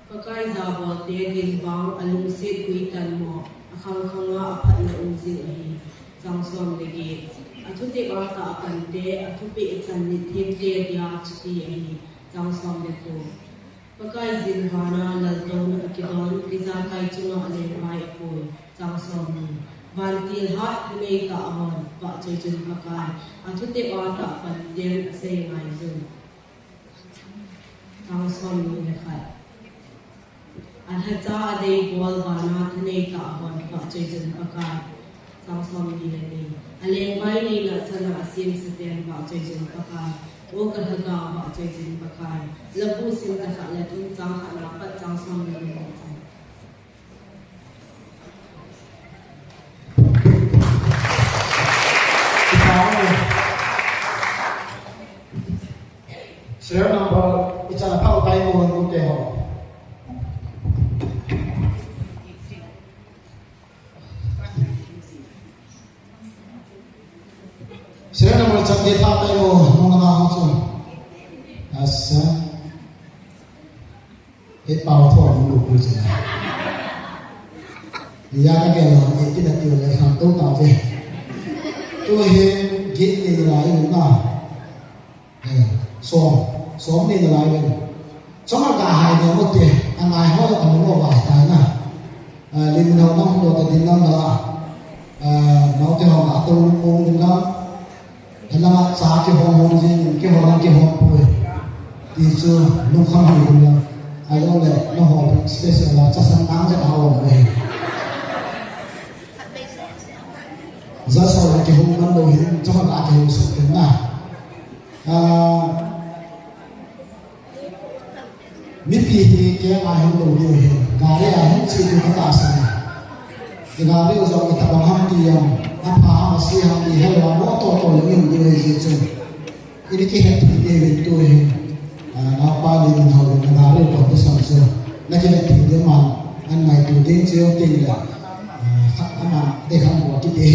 Pakai jabolte din vang alungset huitan mo, akhang khanga aphatna um jing ahi. Chang som le get. Athutep a tahpan te, athupeh chan nit them te dia chuti ahi. Chang som le ko. Pakaiyin vana laltouna akidon, ijakai chunga alengvai apoi. Chang som ni. Vantil hat thanei tah hon, vahchoijun Pakai. Athutep a tahpan ten asei ngai jun. Chang som ni le khat. Alhacha adei bol vana thanei tah hon, vahchoijun Pakai. Chang som ni le ni. Alengvai neina chana asemsa ten, vahchoijun Pakai. O ka Lhagao, vahchoijun Pakai. Labu sim jakhat le thum chang khat na pat chang som ni le ni chan. Serial number, ichana phau tai mo nu te ho. Serial number chan te pha tai mo, mo na ma ho chu. Asa. He pau tho ni lu ku chu. Ni ya ka ke lo, e ti na ti le kham to ta ve. Tu he git ni la i na. Eh, som, som ni la i. Choma ka hai ni mo te, angai ho ka mo lo wa ta na. Eh, lim no no lo ta din na la. Eh, no te ho na to mo din na. Helanga cha kihom hom jing, kihom lang kihom poi. Ti chu lungkham hoi hom lang. Ahilou le, nangho special la, chasan nang jat a um le. Jasa la kihom man lou hin, chasan la kihom suk ten na. Ah, Mipi hi kei a hung lou diu ahi, gari a hung che diu ka tahsan a. Gari u jong itobang ham ti jong, apha ham ase ham ti helou a, mo to to le min diu ahi jeh chun. Ini kihet thei diu ahi tu hi, ah, naopa ni min hou le gari u to tu sam chu. Na kihet thei diu man, an ngai tu ding cheu tin le, ah, khat aman de kham bo kiti.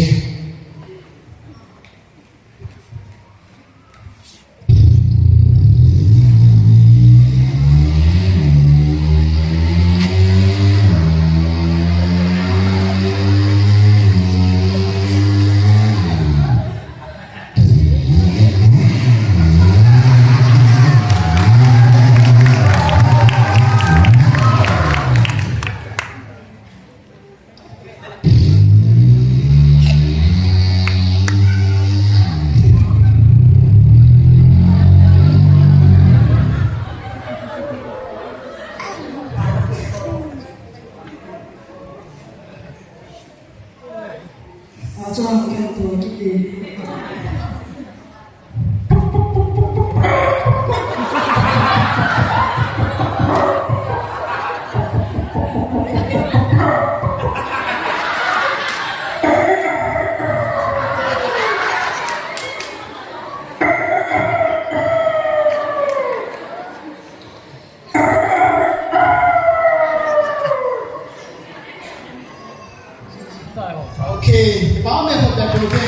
Okay, pa me ko ta ko te.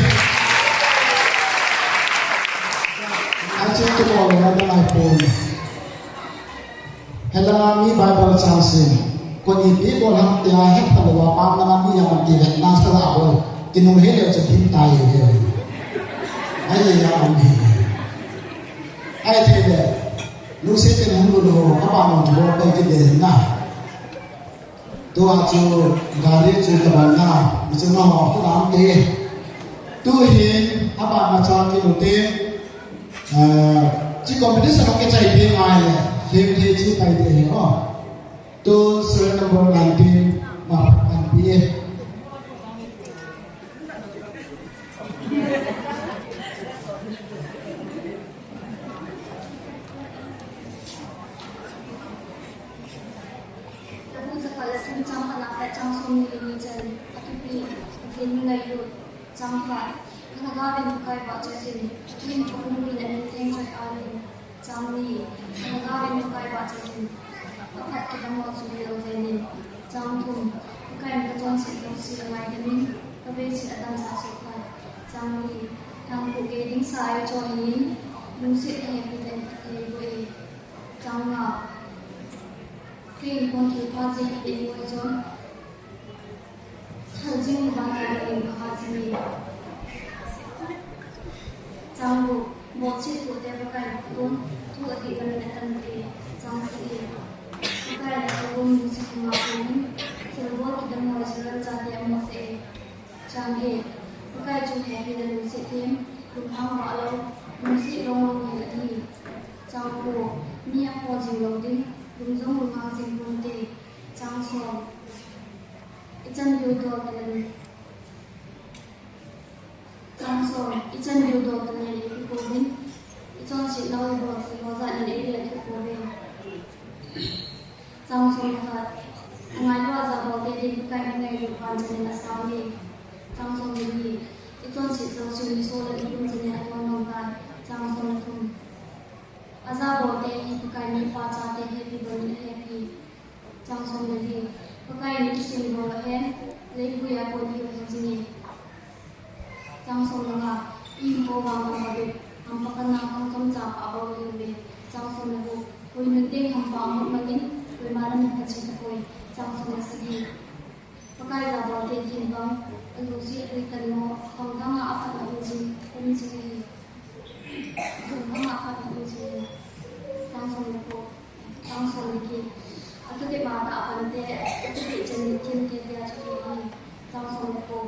Ache to ko na ta mai po. Helanga mi Bible chang sim. Ko ni bi ko ham te a het pa lo pa na mi ya ti het na sa la ko. Ki nu he le cha tin ta ye he. Ai ya am he. Ai te le. Lu se te hung lu lo, apa mo ki bo pe ki de na. Tua chu gari chu ka ban na, mi chu ma ho ka dam te. Tu hin a ban na cha ki lu te. Ah, chi competition ka chai pe ngai le, hem the chi pai de he ho. Tu serial number nineteen, ma an pi e. Labu jakhat le thum chang khat na pat chang som ni le ni chan, athupi, Pathen min ngailut, chang khat. Lhagaovin Pakai vahchoiyin, atheng apumpin amin theng choi-anin. Chang ni. Lhagaovin Pakai vahchoiyin, aphat kidang ho sumil lou jenin. Chang thum. Pakaiyin kachonset jouse angaidamin, kaveiset adamsah sohtai. Chang li. Lhangphuh gei ding sa eichohingin, lungset le hepiten eiboh e. Chang nga. Keihin kon thilpha jengin eingoi chun, haljingin vanlaibolin kahat jinge. Chang gup. Bolset thohte Pakaiyin aton, thu adih lamin atanpeh e. Chang sagi. Pakaiyin athilgon lungset thima konin, athilbol kidang ho Israel chate amohsah e. Chang get. Pakai chu hepi le lungset them, lunghang vahlou, lungset longlou hel ahi. Chang ko. Mi apho jing lou ding, lung jong lunghang jing ponte. Chang som. Ichan diu dol talou. Chang som. Ichan diu dol talou eipe pouvin, ichonset nau ibol thei ho jat in eile thuh pouve. Chang som le khat. Angailua jabolte din Pakaiyin angailut vanchanin asange. Chang som le ni. Ichonset jouse miso le mikum chanin atol mangtai. Chang som le thum. Ajabolte hi Pakaiyin mipa chate hepi bangin ahepi. Chang som le li. Pakaiyin akisem bou ahen, leivui a kon ihiu ahe jinge. Chang som le nga. Ihinkho vang hampa bep, hampa khat na khang chomcha pah bou ihiuve. Chang som le gup. Huinun teng hampa amut mangin, koiman amin phaji tapoi. Chang som le sagi. Pakai jabolte din vang, alungset guitan mo, akhang lhanga aphatna um jing, um jing ahi. Akhang lhanga aphatna um jing ahi. Chang som le ko. Chang som le get. Athutep matah a pante, athupeh chan nit themte tia chu ahi. Chang som le ko.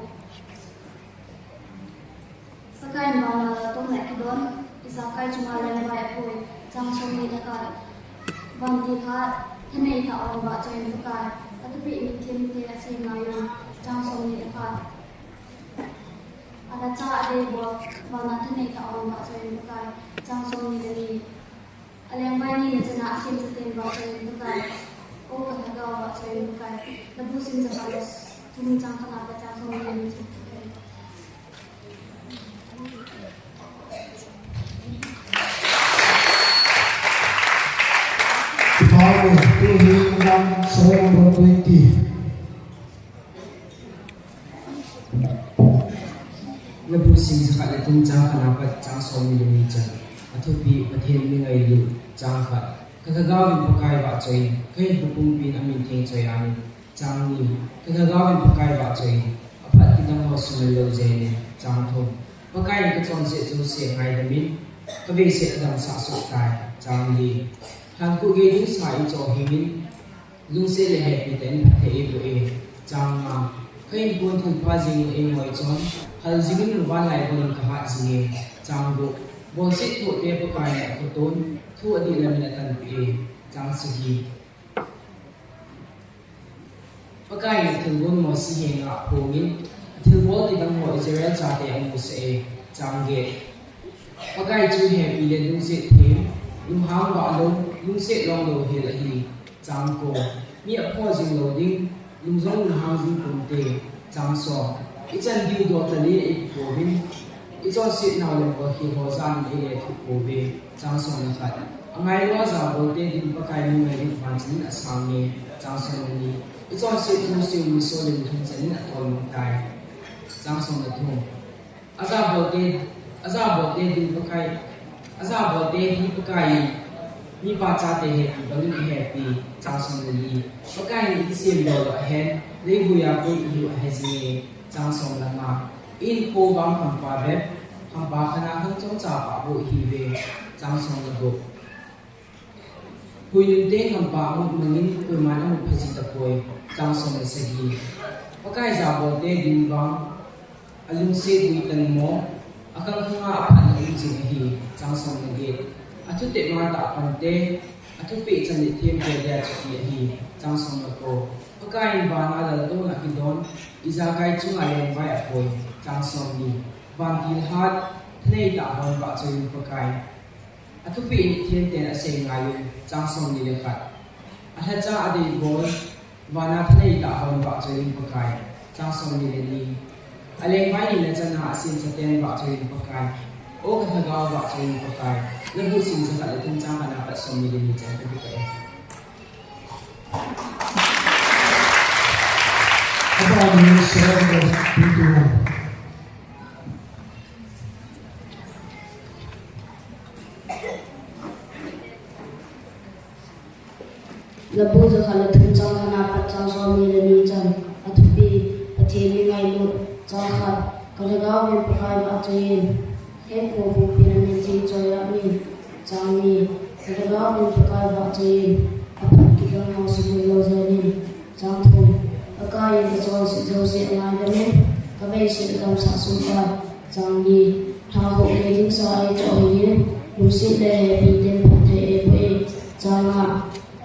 Pakaiyin vana laltouna akidon, ijakai chunga lengvai apoi. Chang som ni le khat. Vantil hat, thanei tah hon vahchoiyin Pakai, athupeh nit themte asei ngaiyun. Chang som ni le khat. Alhacha adeibol, vana thanei tah hon vahchoiyin Pakai. Chang som ni le ni. Alengvai nina chana asemcha ten vahchoiyin Pakai. O kalhagao, vahchoiyin Pakai. Labu sim jakhat le thum, chang khatna apat chang som ni le ni. Kipah e, tuhin Psalm one twenty. Labu sim jakhat le thum, chang khatna apat chang som ni le ni chan. Athupi: Pathen mi ngailut. Chang khat. Kalhagaovin Pakai vahchoiyin, kahinkho pumpin amin theng choi-anin. Chang ni. Kalhagaovin Pakai vahchoiyin, aphat kidang ho sumil lou jenin. Chang thum. Pakaiyin kachonset jouse angaidamin, kaveiset adamsah sohtai. Chang li. Lhangkhuh gei ding sa eichohingin, lungset le hepiten phatthei eiboh e. Chang nga. Kahinkho thilpha jengin eingoi chun, haljingin vanlaibolin kahat jinge. Chang gup. Bolset thohte Pakaiyin akhut aton, thu adih lamin atanpeh e. Chang sagi. Pakaiyin athilgon Mose henga aphongin, athilbol kidang ho Israel chate amohsah e. Chang get. Pakai chu hepi le lungset them, lunghang vahlou, lungset longlou hel ahi. Chang ko. Mi apho jing lou ding, lung jong lunghang jing ponte. Chang som. Ichan diu dol talou eipe pouvin, ichonset nau le bolkhel ho jat in eile thuh pouve. Chang som le khat. Angailua jabolte din Pakai mi ngailut vanchanin asange. Chang som le ni. Ichonset jouse miso le mikum chanin atol mangtai. Chang som le thum. Ajabolte, ajabolte din Pakai, ajabolte hi Pakaiyin mipa chate hepi bangin ahepi. Chang som le li. Pakaiyin akisem lou ahen, leivui a kon ihiu ahe jinge. Chang som le nga. Ihinkho vang hampa bep, hampa khat na khang chomcha pah bou ihiuve. Chang som le gup. Huinun teng hampa amut mangin, koiman amin phaji tapoi. Chang som le sagi. Pakai jabolte din vang, alungset guitan mo, akhang lhanga aphatna um jing ahi. Chang som le get. Athutep matah a pante, athupeh chan nit themte dia chu ahi. Chang som le ko. Pakaiyin vana laltouna akidon, ijakai chunga lengvai apoi. Chang som ni. Vantil hat, thanei tah hon vahchoiyin Pakai, athupeh nit themten asei ngaiyun. Chang som ni le khat. Alhacha adeibol, vana thanei tah hon vahchoiyin Pakai. Chang som ni le ni. Alengvai nina chana asemsa ten vahchoiyin Pakai. O kalhagao vahchoiyin Pakai. Nabuh sim jakhat le thum chang khat na pat som ni le ni chan kakipah e. Abana seven verse twenty-one. Nabuh jakhat le thum chang khat na pat chang som ni le ni chan. Athupi, Pathen mi ngailut. Chang khat, kalhagao vin Pakai vahchoiyin. Hinkho pumpin amin theng choi amin. Chang ni, kalhagao vin Pakai vahchoiyin. Aphat kidang ho sumil lou jengin. Chang thum, Pakaiyin kachonset jouse angaidamin, kaveiset adamsah sohtai. Chang li, lhakhuh kei ding sa eichoh jengin, lungset le hepi ten phatthei eipeh e. Chang nga,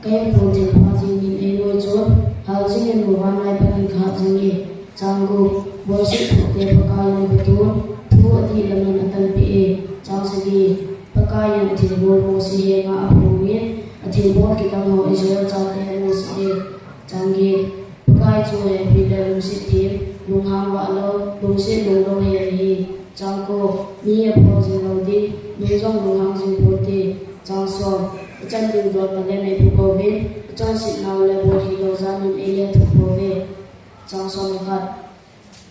kahinkho thilpha jengin einoichon, hal jingin muvanlai bangin kahat jenge. Chang gup, bolset thohte Pakaiyin agatun, thu adih lamin atanpeh e. Chang sagi, Pakaiyin athilbol Mose henga aphongin, athilbol kidang ho Israel chate amusah e. Chang get, Pakai chu hepi le lungset them, lunghang vahlou, lungset lunglou hel ahi. Chang ko, mi aphol jing lou ding, lung jong lunghang jing ponte. Chang som, ichan ding dol talent eipe pouvin, ichonset nau le bolhih lou janin eilethuh pouve. Chang som le khat,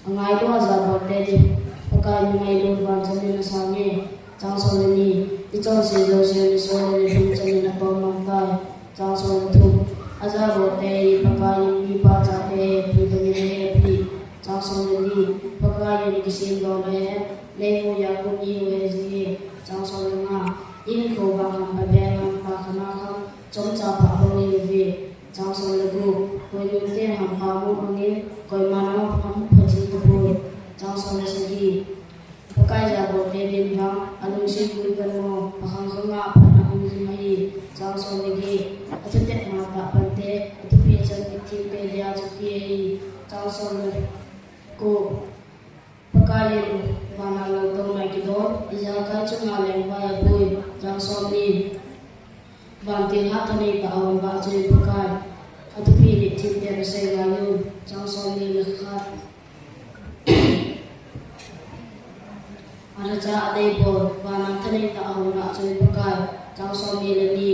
angailu ajabolte din, Pakai mi ngailut van chanin asang e. Chang som le ni, ichonset jouse le sol le lhum chanin atom mang tai. Chang som le thum, ajabolte hi Pakaiyin mipa chate hepi bangin ahepi. Chang som le li, Pakaiyin kisem dol ahen, leiho Jakob miho ahe jenge. Chang som le nga, ihinkho vang hampa beng hampa khama kham, chomcha pha bang ihiuve. Chang som le gup, koinun ten hampa amu bangin, koiman amu pha jing tapoi. Chang som le sagi, Pakai jabolte din vang, alungset guitan mo, akhang khanga aphatna um jing ahi. Chang som le get, athutep matah pante, athupeh chan mithengte dia chu api ahi. Chang som le ko, Pakaiyin vana loltouna kidon, ijakai chunga lengvai apui. Chang som ni, vantil hatah neitah a hung vahchoiyin Pakai, athupeh nithengte asei ngai un. Chang som ni le khat, alhacha adeibol, vana thaneitah a hung vahchoiyin Pakai. Chang som ni le ni,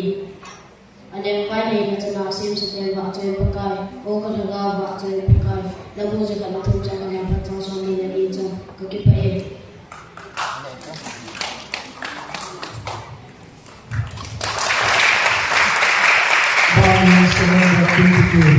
alengvai nina chana asemsa ten vahchoiyin Pakai. O kalhagao vahchoiyin Pakai. Nabuh jakhat le thum chang khat na pat chang som ni le ni chan kakipah e. Bana seven verse twenty-two.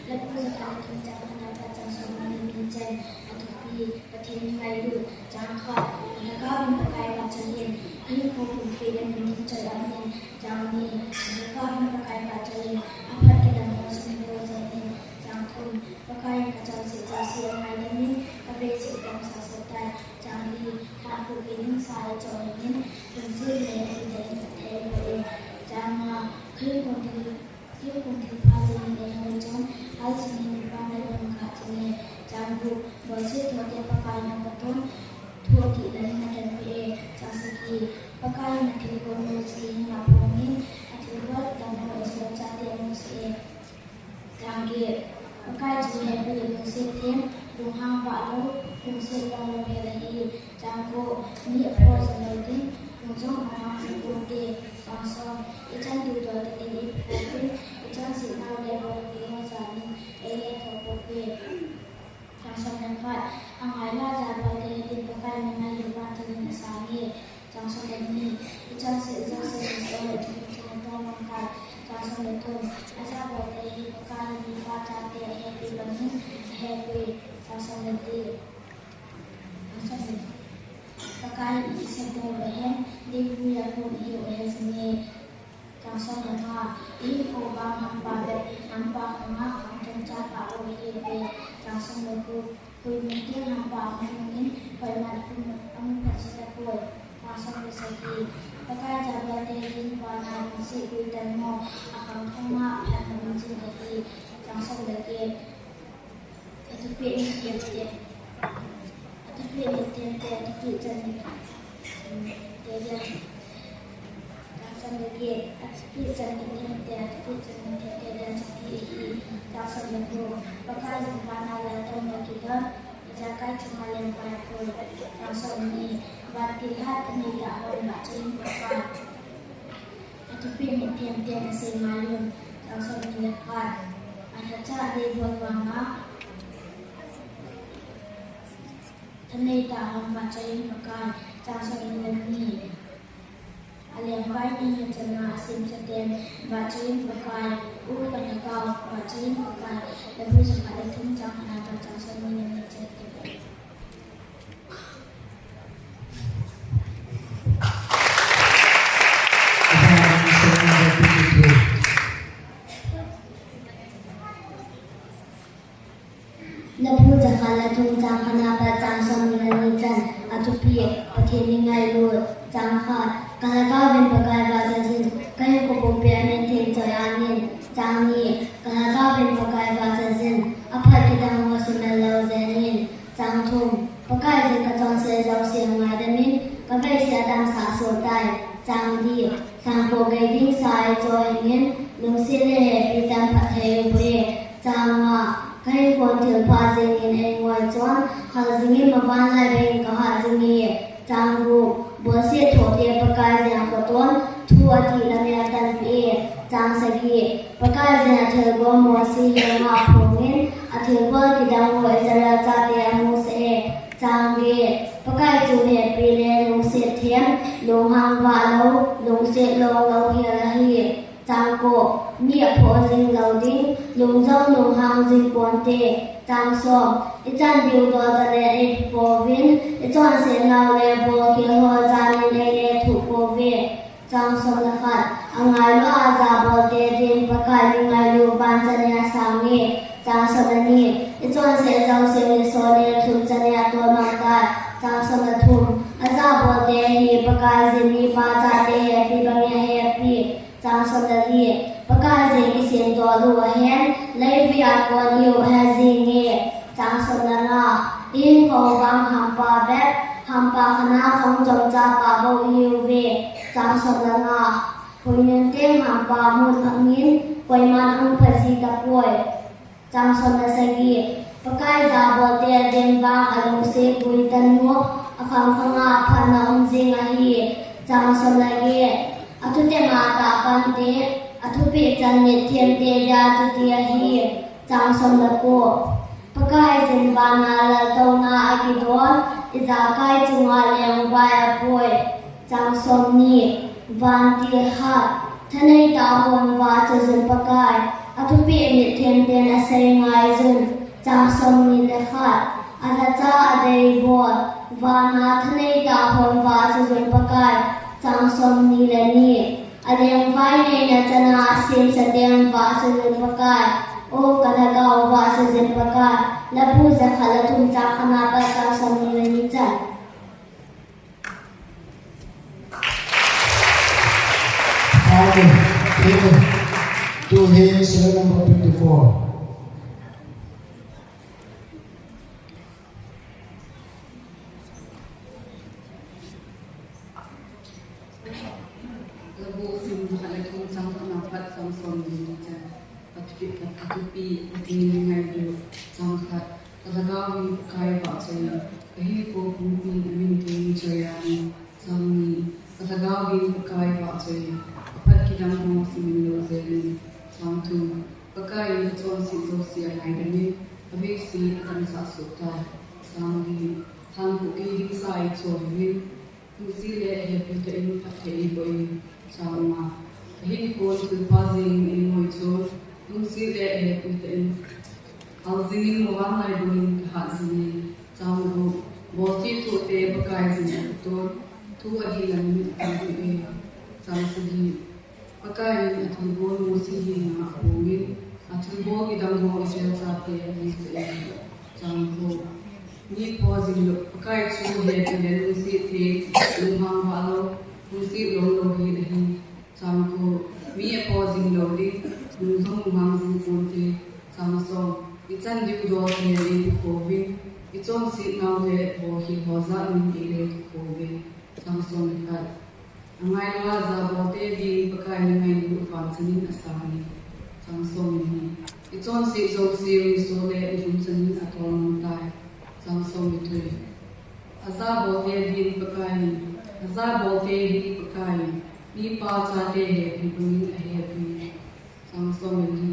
Nabuh jakhat le thum chang khat na pat chang som ni le ni chan. Athupi, Pathen mi ngailut. Chang khat, kalhagao vin Pakai vahchoiyin, kahinkho pumpin amin theng choi amin. Chang ni, kalhagao vin Pakai vahchoiyin, aphat kidang ho sumil lou jengin. Chang thum, Pakaiyin kachonset jouse angaidamin, kaveiset adamsah sohtai. Chang li, lhakhuh kei ding sa eichoh jengin, lungset le hepi ten phatthei eipeh e. Chang nga, kahinkho thil Hinkho thilpha jengin einoichon, hal jingin muvanlai bangin kahat jenge. Chang gup, bolset thohte Pakaiyin agatun, thu adih lamin atanpeh e. Chang sagi, Pakaiyin athilbol Mose henga aphongin, athilbol kidang ho Israel chate amusah e. Chang get, Pakai chu hepi le lungset them, lunghang vahlou, lungset lunglou hel ahi. Chang ko, mi aphol jing lou ding, lung jong lunghang jing ponte. Chang som, ichan ding dol talent eipe pouvin, ichonset nau le bolhih lou janin eilethuh pouve. Chang som le khat, angailu ajabolte din, Pakai mi ngailut van chanin asang e. Chang som le ni, ichonset jouse le sol le lhum chanin atom mang tai. Chang som le thum, ajabolte hi Pakaiyin mipa chate ahepi bangin ahepui. Chang som le li, Pakaiyin isep dol ahen, deihu Jakob miho ahe jenge. Chang som le nga, ihinkho vang hampa bep, hampa khanga kham chomcha pha bou ahiuve. Chang som le gup, koinun ten hampa amu bangin, koiman amu pha jing tapoi. Chang som le sagi, Pakai jabolte din vana lungset guitan mo, akhang khanga aphatna um jing ahi. Chang som le get, athupeh nithengte, athupeh nithengte, athupeh chan, um, te dia. Chang le get, athupi chan ni themte, athupi chan ni themte dan chang hi ahi. Chang som le ko, Pakai jin vana laltouna kidon, ijakai chunga lengvai apoi. Chang som ni, vantil hat thanei tah hon vahchoiyin Pakai. Athupi ni themte nasei ngai un. Chang som ni le khat, alhacha adei bol vanga thanei tah hon vahchoiyin Pakai. Chang som ni le ni, alengvai neina chana asemsa ten vahchoiyin Pakai. O ka Lhagao, vahchoiyin Pakai. Labu jakhat le thum chang khatna pat chang som ni le ni chan. Labu jakhat le thum chang khatna pat chang som ni le ni chan. Athupi, Pathen in ngailut. Chang khat, ka lhagao vin Pakai vahchoi jin, ka hinkho pumpi a mittheng choi-at in. Chang ni, ka lhagao vin Pakai vahchoi jin, aphat kidang ho simil lou jeng in. Chang thum, Pakai jin ka chonset jouse ngaidam in, ka veise adamsah soh tai. Chang li, lhangpo gei ding sa eicho hih in, lungset le hepi tah in phatthei u bou. Chang nga, ka hinkhon thilpha jeng in eingoi chun, hal jing in mavanlai bang in ka hat jing e. Chang gup, bolset thoh te Pakai jeng a khoton, thu ati lam in atanpeh e. Chang sagi, Pakai jeng a thilbol Mosi henga aphong in, athilbol kidang ho Israel chate amusah e. Chang get, Pakai chu hepi le lungset them, lunghang vah lou, lungset long lou hel ahi. Chang ko, mi aphoh jing lou ding, lungjong lunghang jing ponte. Chang som, ichan diu dol tah le eipe pouvin, ichonset nau le bolkhel ho jan in eile thuh pouve. Chang som le khat, angailu a jabolte din Pakai min ngailu van chan in asang e. Chang som le ni, ichonset jouse nisa le thum chan in atol mang tai. Chang som le thum, ajabolte hi Pakai jin mipa chate hepi bang in ahepi. Chang som le li, Pakai jeng in kisemdoh lou ahen, leivui a kon ihiu ahe jenge. Chang som le nga, ihinkho vang hampa bep, hampa khat a khang chomcha pah bou ihiuve. Chang som le nga, hoinun teng hampa mun phangin, koiman ahung phaji tapoi. Chang som le sagi, Pakai jabolte adin vang alungset boi tanu, akhang khang a phatna um jing ahi. Chang som le get, athutep a tahpan te, athupeh chan mitthemte dia chuti ahi. Chang som le ko, Pakai jin vana laltouna akidon, ijakai chunga lengvai apoi. Chang som ni, vantil hat thanei tah hon vahchoi jin Pakai, athupeh mitthemten asei ngai jin. Chang som ni le khat, alhacha adei bol, vana thanei tah hon vahchoi jin Pakai. Chang som ni le ni, alengvai neina chana asemsa ten vahchoi jin Pakai. O ka Lhagao vahchoi jin Pakai. Labu jakhat le thum chang khatna pat chang som ni le ni chan. Amen. Amen. To hymn serial number twenty-four. Labu sim jakhat le thum chang khatna pat chang som ni le ni chan. Athupi, athupi, athupi ngailut. Chang khat, ka lhagao vin Pakai vahchoi in, ka hinkho pumpi a mittheng choi-at in. Chang ni, ka lhagao vin Pakai vahchoi in, aphat kidang ho simil lou jeng in. Chang thum, Pakai in achonset jouse angaidam in, aveise adamsah soh tai. Chang li, lhangpo gei ding sa eicho hih in, lungset le hepi tah in phatthei eiboh e. Chang nga, ahinkhon thilpha jeng in eingoi chun, lungset le hepi tah in hal jing in mavanlai bang in ka hat jing e. Chang gup, bolset thoh te Pakai jin a khoton, thu ati lam in atanpeh e. Chang sagi, Pakai in athilbol Mosi henga aphongin, athilbol kidang ho Israel chate amusah e. Chang ko, mi aphoh jing lou, Pakai chu hepi le lungset them, lunghang vah lou, lungset long lou hel ahi. Chang ko, mi aphoh jing lou ding, lungjong lunghang jing ponte. Chang som, ichan diu dol tah le eipe pouvin, ichonset nau le bolkhel ho jan in eile thuh pouve. Chang som le khat, angailu a jabolte din chanin asang e. Chang som le ni. Ichonset jouse u niso le nilum chanin atolmang tai. Chang som le thum. Ajabolte din Pakaiyin, ajabolte hi Pakaiyin, mipa chate hepi bangin ahepi. Chang som le li.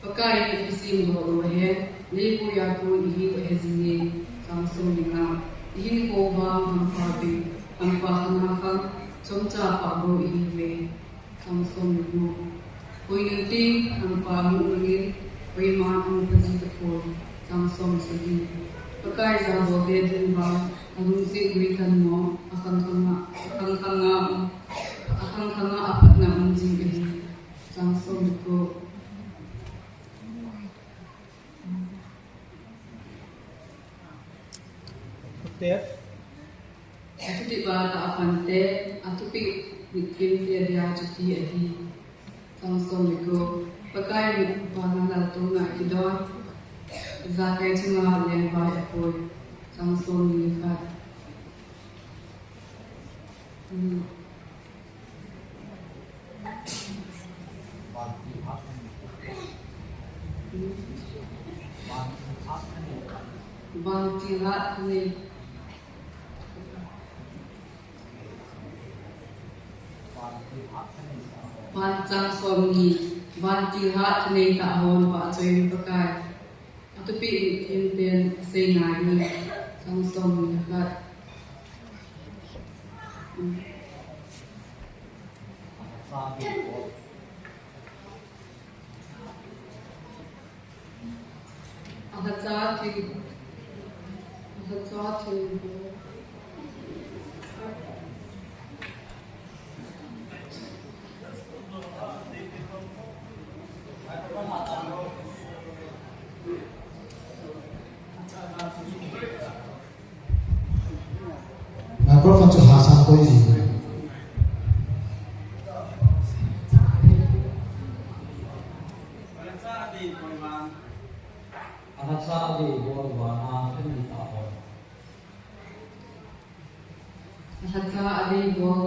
Pakaiyin ipi semdoh lou ahen, leivuiya kon ihiu ahe jinge. Chang som le nga. Ihinkho vang hampa bep, hampa khana khang, chomcha pah bou ihiuve. Chang som le gup. Koinun teng hampa amu mangin, koiman amu pha ji tapoi. Chang som le sagi. Pakai jabolte din vang, alungset gui thanmo, akhang khanga, akhang khanga, akhang khanga aphatna um jing ahi. Chang som le gup. Athupi phat a apante, athupi nitthemte dia chuti ahi. Chang som le ko. Pakaiyin vana laltouna kidon, ijakai chunga lengvai apoi. Chang som le khat. Hmm. Vantil hat thanei. Van chang som ni. Vantil hat thanei tah hon vahchoiyin Pakai. Athupi nitthemten asei ngai in. Chang som le khat. Alhacha thil, alhacha thil. Microphone chu hahsa koi ji. Alhacha adei bol vana thanei tah hon. Alhacha adei bol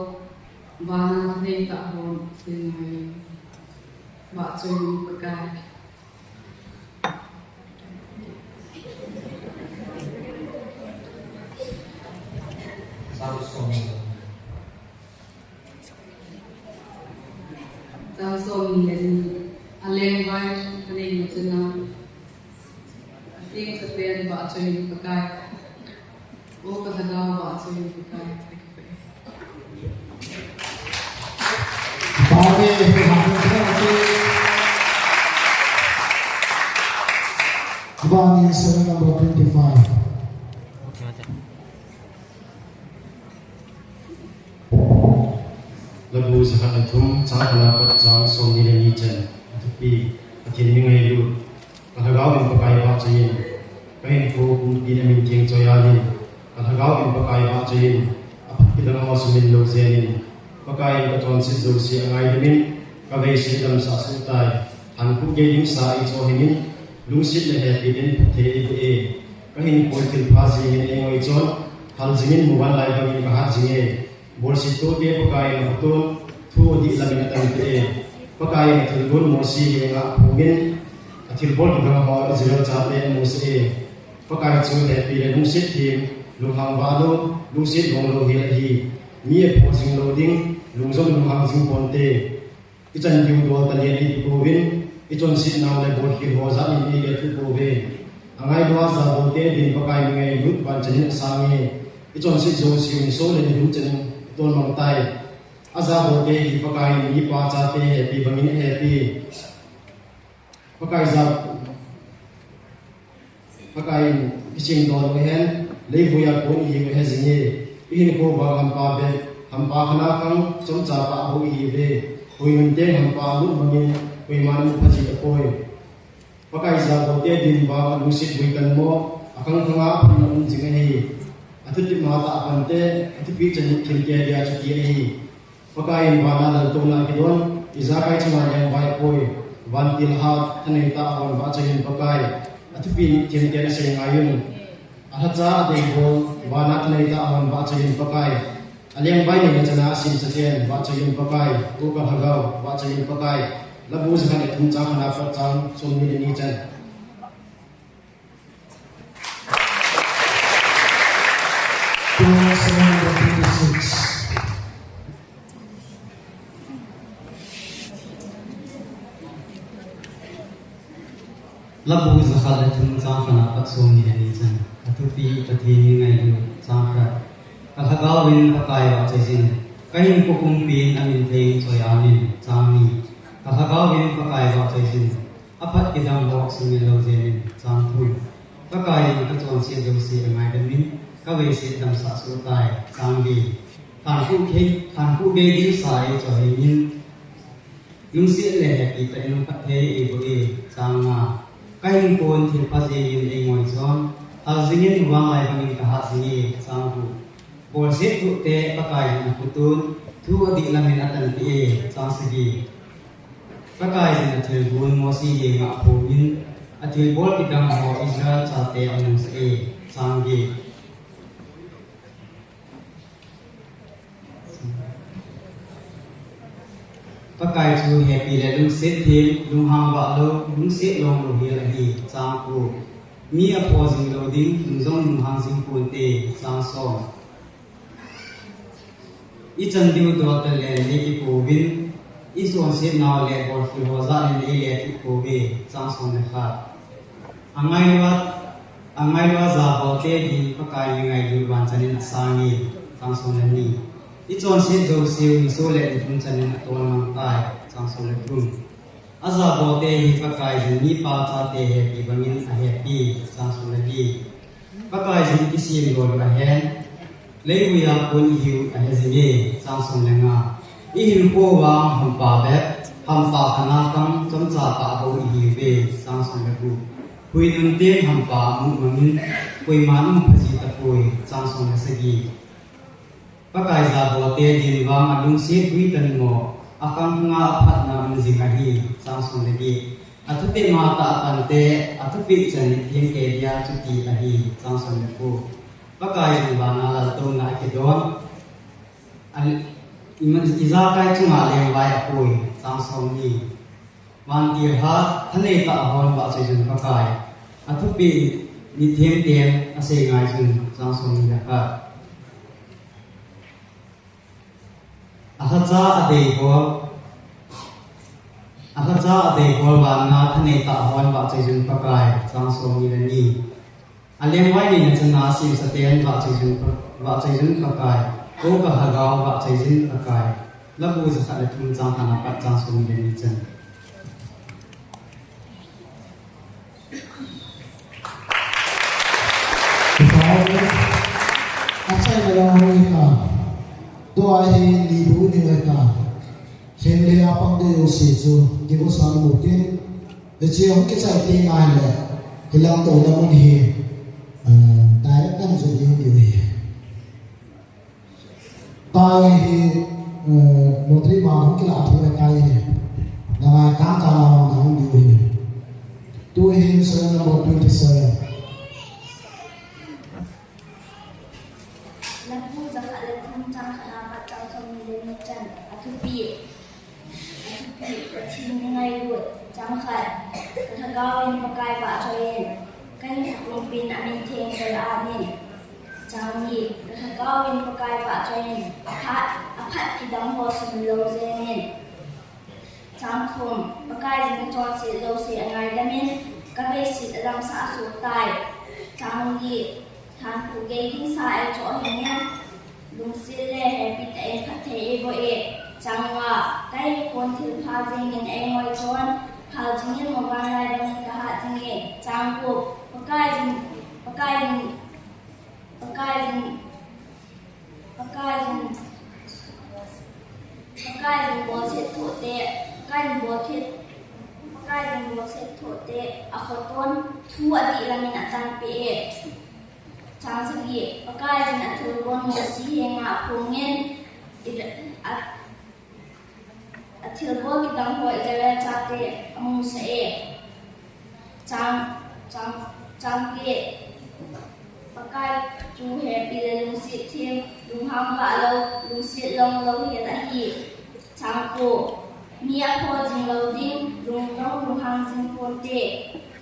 vana thanei tah hon sei ngai. Vahchoiyin Pakai. Chang som le ni. Alengvai thanei na chana. Aseng chaten vahchoiyin Pakai. O ka lhagao vahchoiyin Pakai. Amen. Amen. Serial number twenty-five. Labu jakhat le thum, chang khatna pat chang somni le ni chan. Athupi, Pathen mi ngailut. Ka lhagao in Pakai vahchoi in, ka hinkho pumpi in amin theng choi-at in, ka lhagao in Pakai vahchoi in, aphat kidang ho sumil lou jeng in, Pakai in ka chonset jouse angaidam in, ka vei se damsah soh tai, hankhuh gei ding sa eicho hing in, lungset le hepi in phatthei eiboh e, ka hinkho thilpha jeng in eingoi chon, hal jing in muvanlai bang in ka hat jing e. Bolset toh te Pakai in aphatton, thu adih lam in atanpeh e. Pakai in athilgon Mose henga aphongin, athilbol kibang ho Israel chate amusah e. Pakai chu hepi le lungset them, lunghang vah lou, lungset long lou hel ahi. Mi aphoh jing lou ding, lung jong lunghang jing ponte. Ichan diu dol tah in eipe pouvin, ichonset nau le bolkhel ho jat in eile thuh pouve. Angailua jabolte din Pakai mi ngailut vanchan in asang e. Ichonset jouse u niso le nilum chan in atolmang tai. Ajabolte hi Pakai in mipa chate hepi bangin ahepi. Pakai ja Pakai in kisem doh lou hen, leivuiya kon ihiu ahe jing e, ihinkho vang hampa bep, hampa khana khang, chomcha pah bou ihiuve, koinun teng hampa amu bangin, koiman amu pha ji tapoi. Pakai jabolte din vang alungset gui thanmo, akhang khanga aphatna um jing ahi, athutep hatah a apante, athupi chan nitthemte dia chuti ahi. Pakai in vana laltouna kidon, ijakai chunga lengvai apoi, vantil hat thanei tah hon vahchoi in Pakai, athupi nitthemten asei ngai un. Alhacha adei bol, vana thanei tah hon vahchoi in Pakai, Aleng vai neina chana asimsaten, vahchoiyun Pakai, O ka Lhagao, vahchoiyun Pakai, Labu jakhat le thum chang khatna pat chang somni le ni chan. Chang seven hundred twenty-six. Labu jakhat le thum chang khatna pat somni le ni chan. Athupi: Pathen mi ngailut. Chang khat. Ka Lhagao in Pakai vahchoiyin, ka hinkho pumpin amin theng choi-amin. Chang ni. Ka Lhagao in Pakai vahchoiyin, aphat kidang ho sumil lou jengin. Chang thum. Pakai in kachonset jouse angaidamin, kaveiset damsah sohtai. Chang li. Thankhuh kei, thankhuh gei ding sa eichoh hengun, lungset le hepi tah in phatthei eiboh e. Chang nga. Ka hinkho thilpha jengin eingoi chon, hal jingin vanglai bangin kahat jinge. Chang gup. Bolset thohte Pakai in akhut un, thu adih lamin atanpeh e. Chang sagi. Pakai in athilgon Mose henga aphongin, athilbol kidang ho Israel chate amusah e. Chang get. Pakai chu hepi le lungset them, lunghang vah lou, lungset longlou hel ahi. Chang ko. Mi apho jing lou ding, lung jong lunghang jing ponte. Chang som. Ichan diu dol tah le nei kipouvin, ichonset nau le bolkhel ho jal in eile kit pouve. Chang som le khat. Angailua, angailua jabolte din Pakai mi ngailut van chan in asang e. Chang som le ni. Ichonset jouseu niso le nilhum chan in atol mang tai. Chang som le thum. Ajabolte hi Pakai in mipa chate hepi bangin ahepi. Chang som le li. Pakai in kisem lou ahen, leivui a kon ihiu ahe jinge. Chang som le nga. Ihinkho vang hampa bep, hampa khana tang chomcha tah bou ihiuve. Chang som le gup. Huinun teng hampa amu mangin, koiman amu phaji tapoi. Chang som le sagi. Pakai jabolte din vang alungset guitan mo, akhang khanga aphatna um jing ahi. Chang som le get. Athupeh matah apante, athupeh chan nithem kei dia chuti ahi. Chang som le ko. Pakai in vana laltouna akidon. Al-, iman, ijakai chunga lengvai apoi. Chang som ni. Vantil hat, thaneitah hon vahchoiyun Pakai, athupeh nithem ten asei ngaiyun. Chang som ni le khat. Alhacha adeibol, alhacha adeibol vana thaneitah hon vahchoiyun Pakai. Chang som ni le ni. Alengvai neina chana asimsaten vahchoiyun Pa-, vahchoiyun Pakai, O ka Lhagao vahchoiyun Pakai. Labu jakhat le thum chang khatna pat chang somni le ni chan. Achaina lang hoi ta. Tua hi ni bu ni hoi ta. Khenle a pang ding jouse chu devotion mu tin. Hiche hung kichai teng ahile, hilang touna mun hi, ah, direct kan jot ding diu ahi. Tai hi, eh, lottery ma hung kilah thei ahi tai hi. Nalai kang kang a hung na hung diu ahi. Tu hin serial number twenty-seven. Labu jakhat le thum chang khatna pat chang somni le ni chan. Athupi. Athupi: Pathen mi ngailut. Chang khat. Ka Lhagao in Pakai vahchoiyin, ka hinkho pumpin amin theng choi-amin. Chang ni. Ka Lhagao in Pakai vahchoiyin, aphat, aphat kidang ho sumil lou jengin. Chang thum. Pakai in kachonset jouse angaidamin, kaveiset adamsah asohtai. Chang li. Thankhuh gei ding sa eichoh hengun, lungset le hepi tah in phatthei eiboh e. Chang nga. Ka hinkho thilpha jengin eingoi chon, hal jingin mo vanglai bangin kahat jinge. Chang gup. Pakai in, Pakai in, Pakai in, Pakai in, Pakai in bolset thohte, Pakai in bolset, Pakai in bolset thohte akhoton, thu adih lamin atanpeh e. Chang sagi. Pakai in athilgon Mose henga aphongin, Is-, a, athilbol kidang ho Israel chate amusah e. Chang, chang, chang get. Pakai Lunghepi le lungset them, lunghang vah lou, lungset long louhel ahi. Chang ko. Mi apho jing lou ding, lung jong lunghang jing ponte.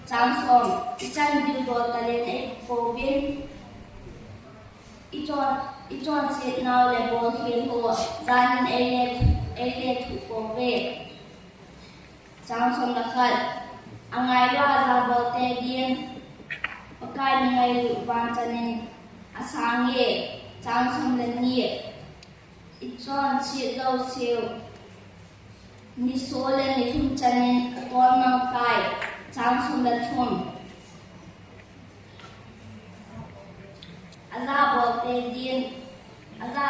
Chang som. Ichan diu dol talen eipouvin, ichon, ichonset nau le bolkhel ho janin eile, eile thuh pouve. Chang som le khat. Angailu a jabolte din, Pakai mi ngailut vanchanin asange. Chang som le ni. Ichonset jouseu, niso le nilhum chanin atom nangtai. Chang som le thum. Ajabolte din, aja,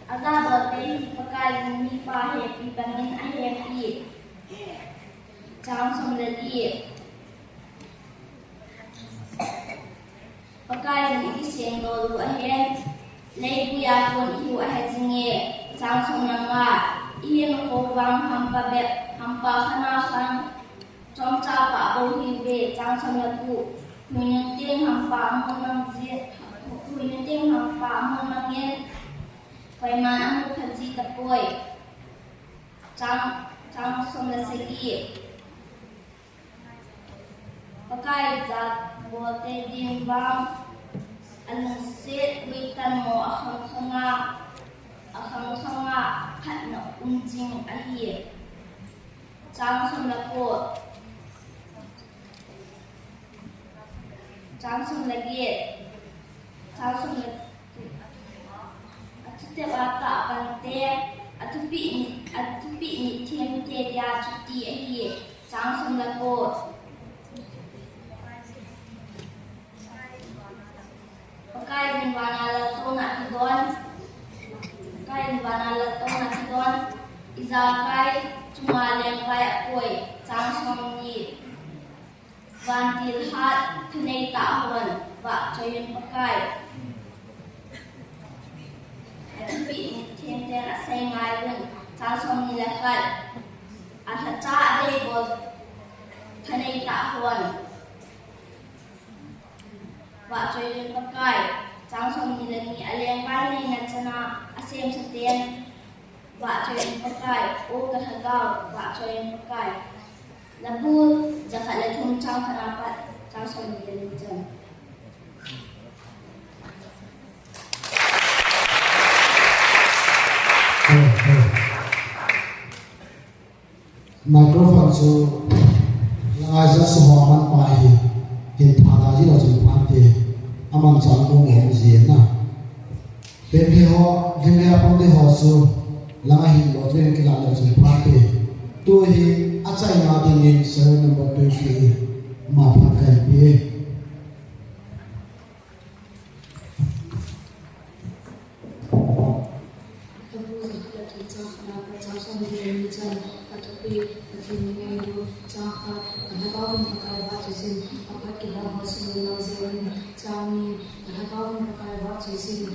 ajabolte hin Pakai jin mipa hepi bangin ahepi. Chang som le li. Pakai jin ikisem lou u ahen, leivui a kon ihiu ahe jinge. Chang som le nga. Ihinkho vang hampa bep, hampa khat a khan chomcha pah bou hiuve. Chang som le gup. Huinung teng hampa amu nang ji, huinung teng hampa amu nangin, koiman amu pha ji tapoi. Chang, chang som le sagi. Pakai jabolte din vang alungset uitan mo akhang khang a, akhang khang a phatna um jing ahi. Chang som le ko. Chang som le get. Chang som le, athutep a tah vante, athupeh ni, athupeh ni themte dia chuti ahi. Chang som le ko. Pakai jin vana laltouna kidon. Pakai jin vana laltouna kidon. Ijakai chunga lengvai apoi. Chang som ni. Vantil hat thanei tah hon vahchoiyun Pakai. Athupeh ni themten asei ngai un. Chang som ni le khat. Alhacha adeibol thanei tah hon vahchoiyun Pakai. Chang som ni le ni. Alengvai neina chana asemsa ten vahchoiyun Pakai. O kalhagao, vahchoiyun Pakai. Labur jakhat le thum chang khat a pat chang som ni le ni chan. Microphone chu Langa Jesu ho aman pa hi hin thada ji lou chun phante, aman chang dong ho ji na. Limle ho, limle a pang de ho chu Langa hin lou chun kila lou chun phante. Tu hi achaina dingin serial number twenty ma phat kan pe. Labur jakhat le thum chang khat a pat chang som ni le ni chan. Athupeh, Pathen mi ngailu. Chang khat. Kalhagao in Pakai vahchoiyin, aphat kidang ho sumil lou jengin. Chang ni. Kalhagao in Pakai vahchoiyin,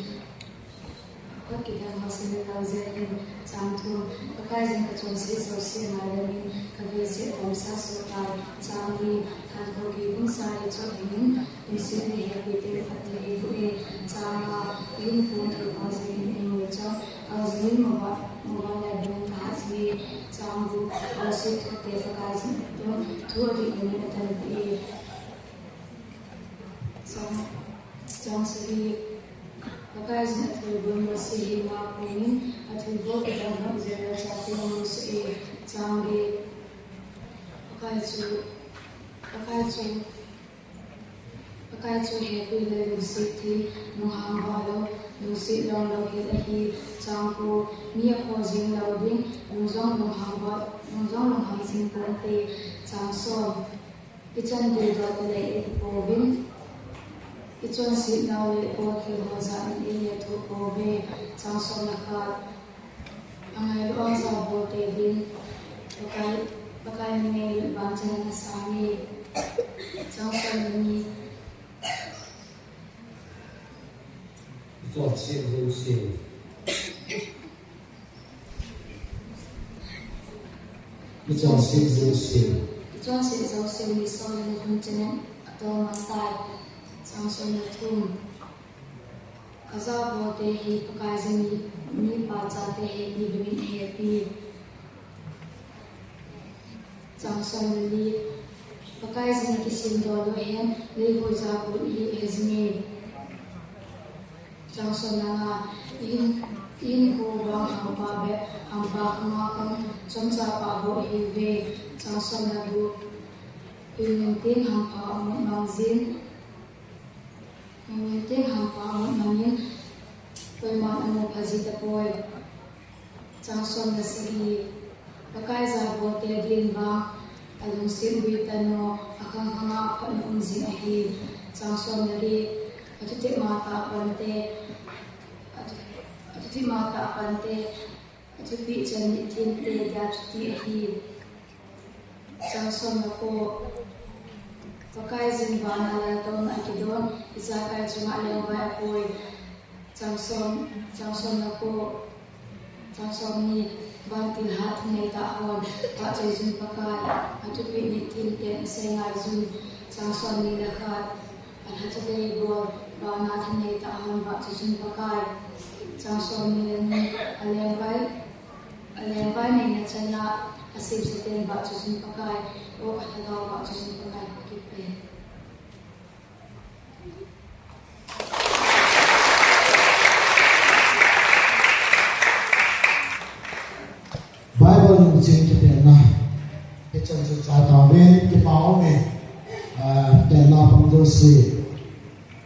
aphat kidang ho sumil lou jengin. Chang thum. Pakai jin kachonset jouse ngaiyin, kavetsah damsah soh tai. Chang li. Thankhom gei ding sa ichot hingin, lungset le hepi teng phatthei eiboh e. Chang nga. Ihinkho thilpha jengin eimui chang, aujingin mobile, mobile le bung kahat jing e. Chang gup. Lungset thohte Pakai jin atum, thu adih dingin atanpi e. Chang, chang sagi. Pakai jin athilbol Mose henga pungin, athilbol kidang ho Israel chate amusoh e. Chang get. Pakai chu, Pakai chu, Pakai chu hepi le lungset them, lunghang vah lou, lungset long louhel ahi. Chang ko. Mi apho jing lou ding, lung jong lunghang vah, lung jong lunghang jing ponte. Chang som. Ichan diu dol talei eipouvin, ichonset nau le bolkhel ho janin eile thuh pouve. Chang som le khat. Angailu a jabolte din, Pakai, Pakai mi ngailut vanchanin asange. Chang som le ni. Ichonset jouse. Ichonset jouse. Ichonset jouse niso le nilhum chanin atom nangtai. Chang som le thum. Ajabolte hi Pakaiyin mi, mipa chate hi mi bangin ahepi. Chang som le li. Pakaiyin kisim doh lou hen, leiho jaboh hi ahe jinge. Chang som le nga. Ihin, ihinkho vang hampa bep, hampa khanga kang chomcha pha bou ahiuve. Chang som le gup. Hingnung teng hampa amu mang jin. Hingnung teng hampa amu mangin, koiman amu pha ji tapoi. Chang som le sagi. Pakai jabolte din vang alungset boi tan o, akhang khanga aphatna um jing ahi. Chang som le get. Athuthip matah pante, athu, athuthip matah pante, athupeh chan mitlhi te dia chuti ahi. Chang som le ko. Pakaiyin vana laltouna akidon, ijakai chunga lengvai apoi. Chang som, chang som le ko. Chang som ni. Vantil hat thanei tah hon vahchoi jun Pakai, athupeh mitlhi ten asei ngai jun. Chang som ni le khat. Alhacha dei bol, vana thanei tah hon vahchoi jun Pakai. Chang som ni le ni. Alengvai, alengvai neina chan a, asemsa ten vahchoi jun Pakai. O alhagao vahchoi jun Pakai, kipe. Bible lungching kipenna. Hichan chu cha tauve, kipa ume. Ah, penna pang jouse.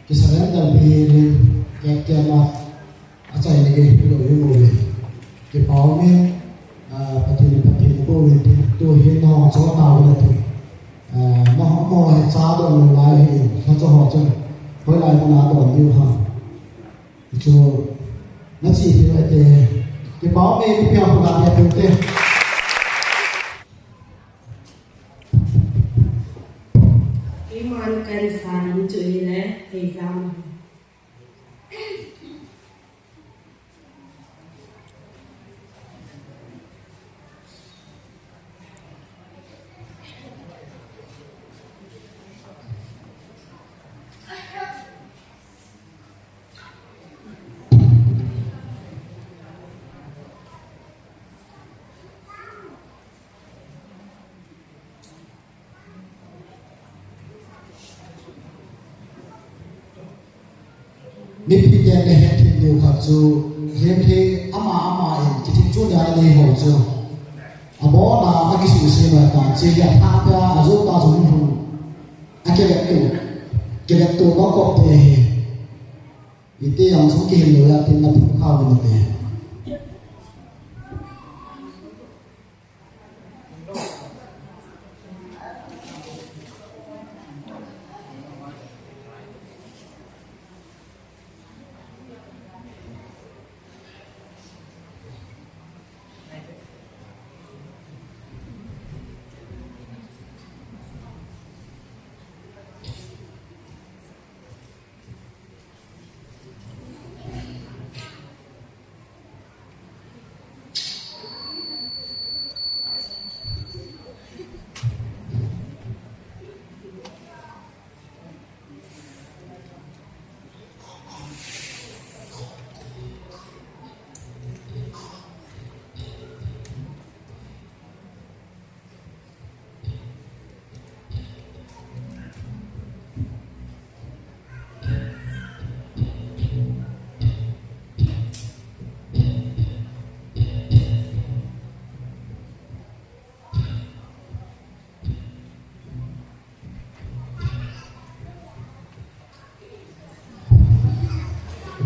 Kisurrender pi lim, ke, ke ma. Achaina gei hilou hi mo ve. Kipa ume, ah, Pathen, Pathen bou ve ti. Tu hi nahung chon tauve ti. Ah, nahung mo hi cha don lou lai hi, lhacha ho chun. Hoilai mun a don diu ham. Chu, nache thei u hite. Kipa ume, ipi ham pha ga pe te. Keiman kahin sa ding chu hile, Heijang. Mipi ten nahet thei diu khat chu, hemthei ama ama in kithing chu nia nei ho chu. Abona akisuse mai ta che ya tha ta ajo ta jong hung. Akivet tu. Kivet tu ba ko te hi. Iti yang chu kihil lou ya tin na thum kha ni te.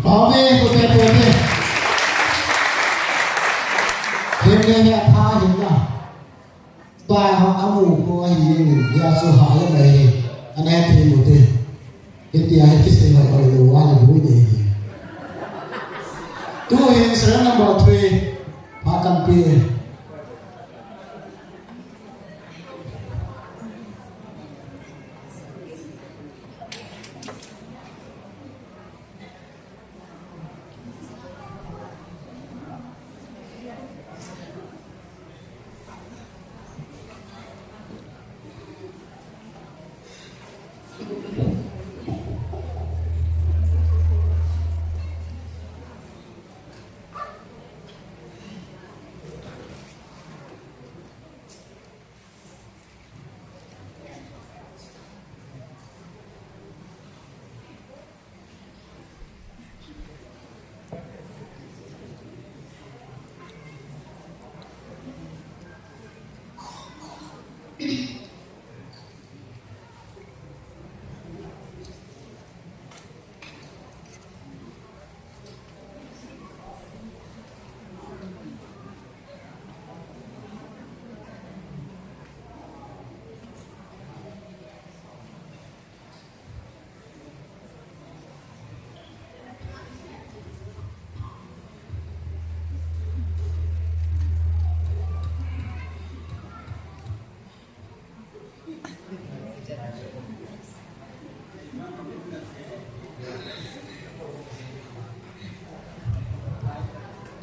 Pau ne, ko te, ko te. Hemle he atha hin na. Bai ho amu ko ahi jeng in, ya chu ha le mai. Ana thei mo te. Hitia hi kisei hoi hoi lou a na bui de. Tu hin serial number three. Pha kan pi.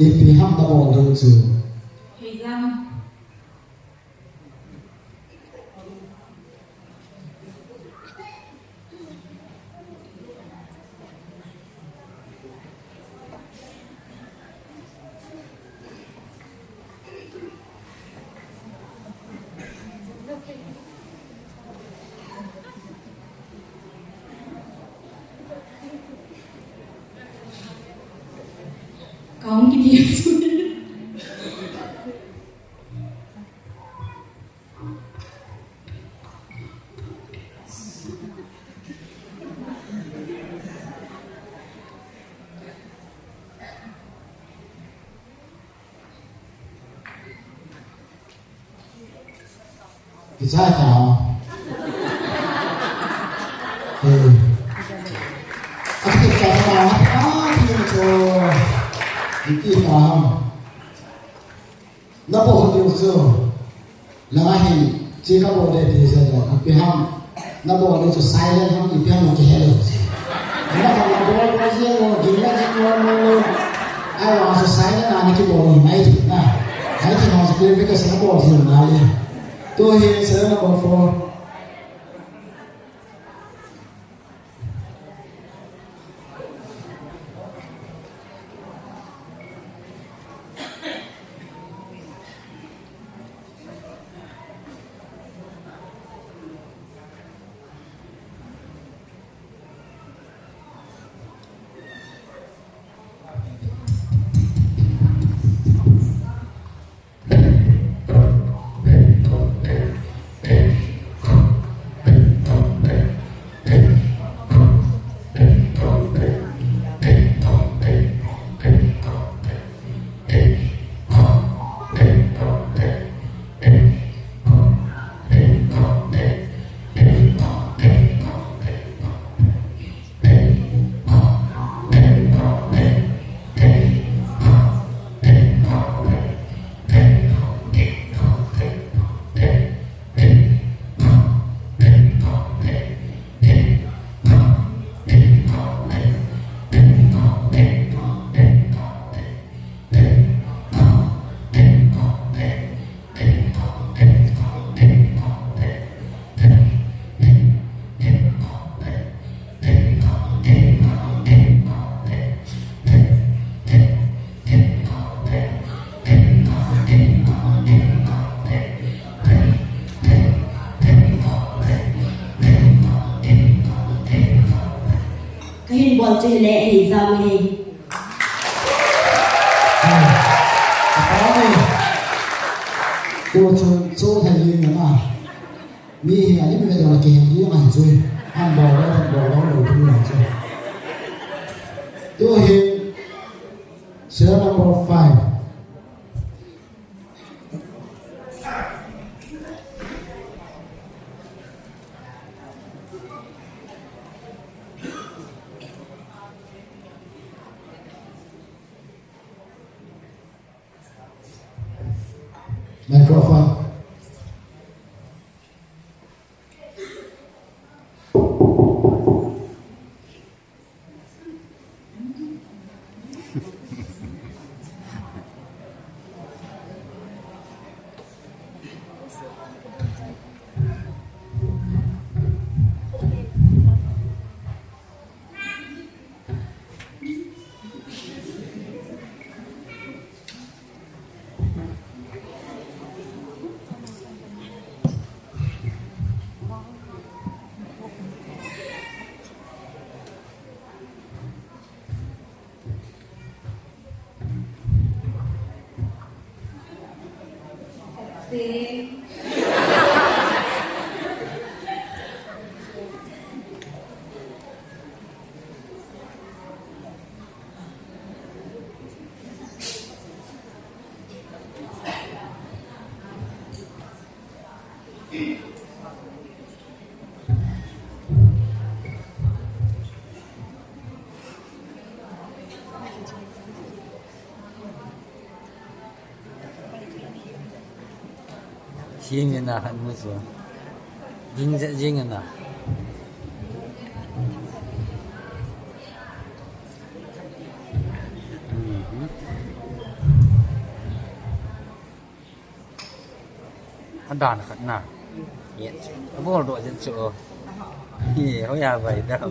Ipi ham nabol diu chu? Heijam. Kaung kiti. Kichai ta. Eh. Aki ta ta. Ah, ki to. Ki ta. Nabol diu chu. Langa hin, chi kabol de ti se le, ipi ham. Nabol diu chu silent ham, ipi ham kihe lou. Nabol, nabol, bol jeng lou, gin la jeng lou, lou, lou. Ahivang chu silent a nakibol lou, nai ti na. Nai ti na chu clarification nabol jeng lou nai. Tu hi serial number four. Kahin bol chu hile, heijam e. Amen. Tua chu, chu thei ling na. Mi hi a lim ve dong la kihen ling ahi chu. An bol lo, an bol lo, lo tu na chu. Tu hi, serial number five. Microphone. Sing. Jing ina han mu chu. Jing je jing ina. Mhm. Adan khat na. Yes. Abol doh jeng chu. Hi, hoiya vai dam.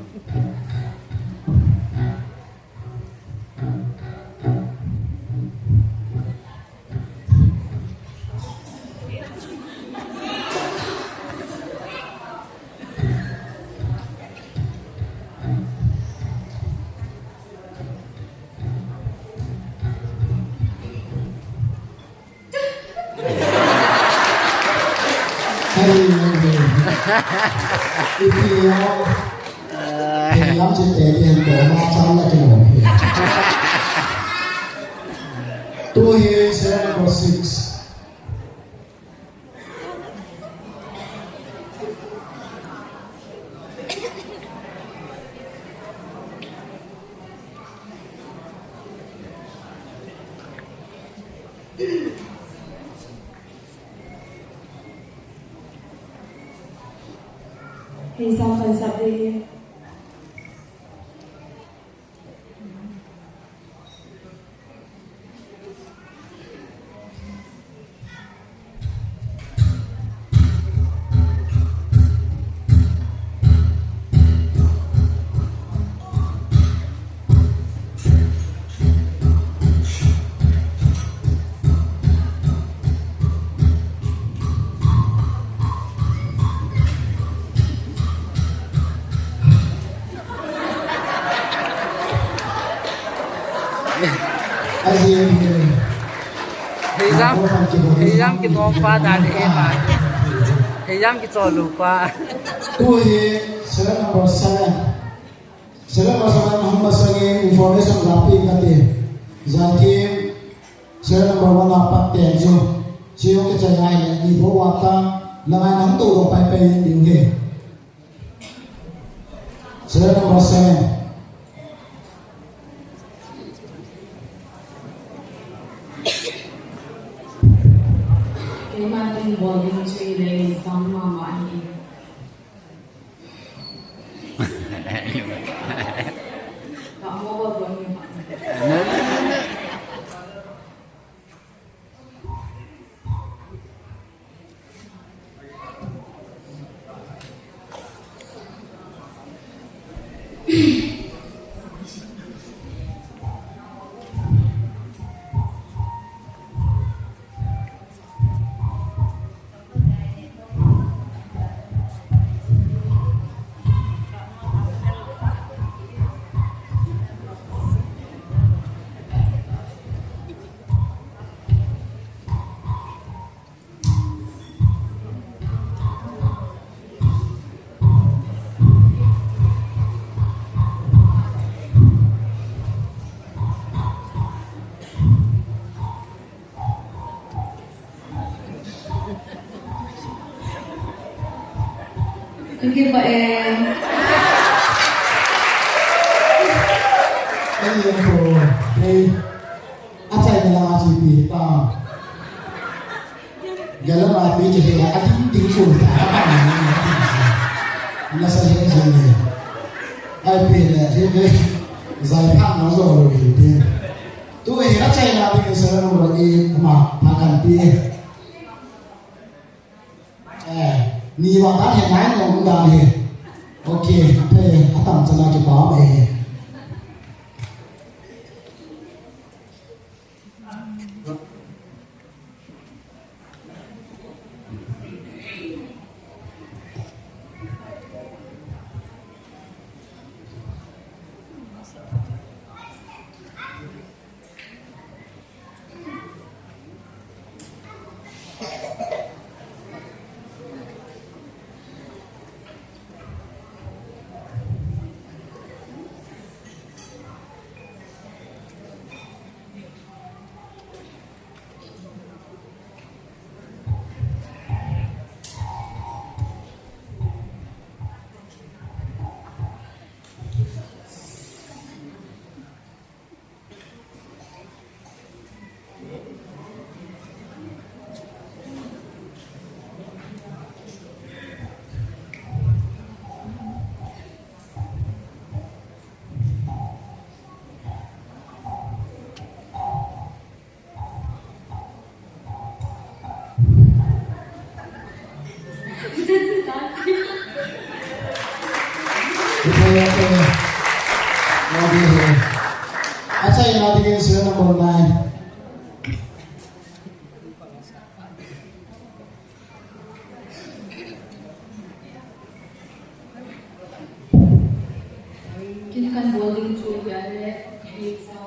Hei, hei, hei. Ipi o. Hei, lam chu te ni hen ko, ma chang la ke mo. Tu hi serial number six. Hei, sam khan sap de. Heijam, heijam kinom pa dan e ma. Heijam kichol lou pa. Tu hi serial number seven. Serial number seven hung masang in information la pe kate. Jakim serial number one a pat ten chu. Chu kichai ngai le ni bo wa ta. La ngai nang to lo pai pai ni u he. Serial number seven. Keima ding bol ding chu le sam mama hi. Ka mo bol bol ni. Thank you, Pak Em. Thank you, Pak Em. Achai na la chi pi ta. Galam a pi che he a ding ding ko ta. Na sa he sa ne. Ai pi le he he. Zai pha na zo lo hi ti. Tu hi achai na ding sa lo ro e ma pha kan pi. Eh, ni wa dan he nai no dan he. Okay, pe atam chana ki pa me he. Achaina dingin serial number nine. Kin kan bol ding chu hia le, hia sa.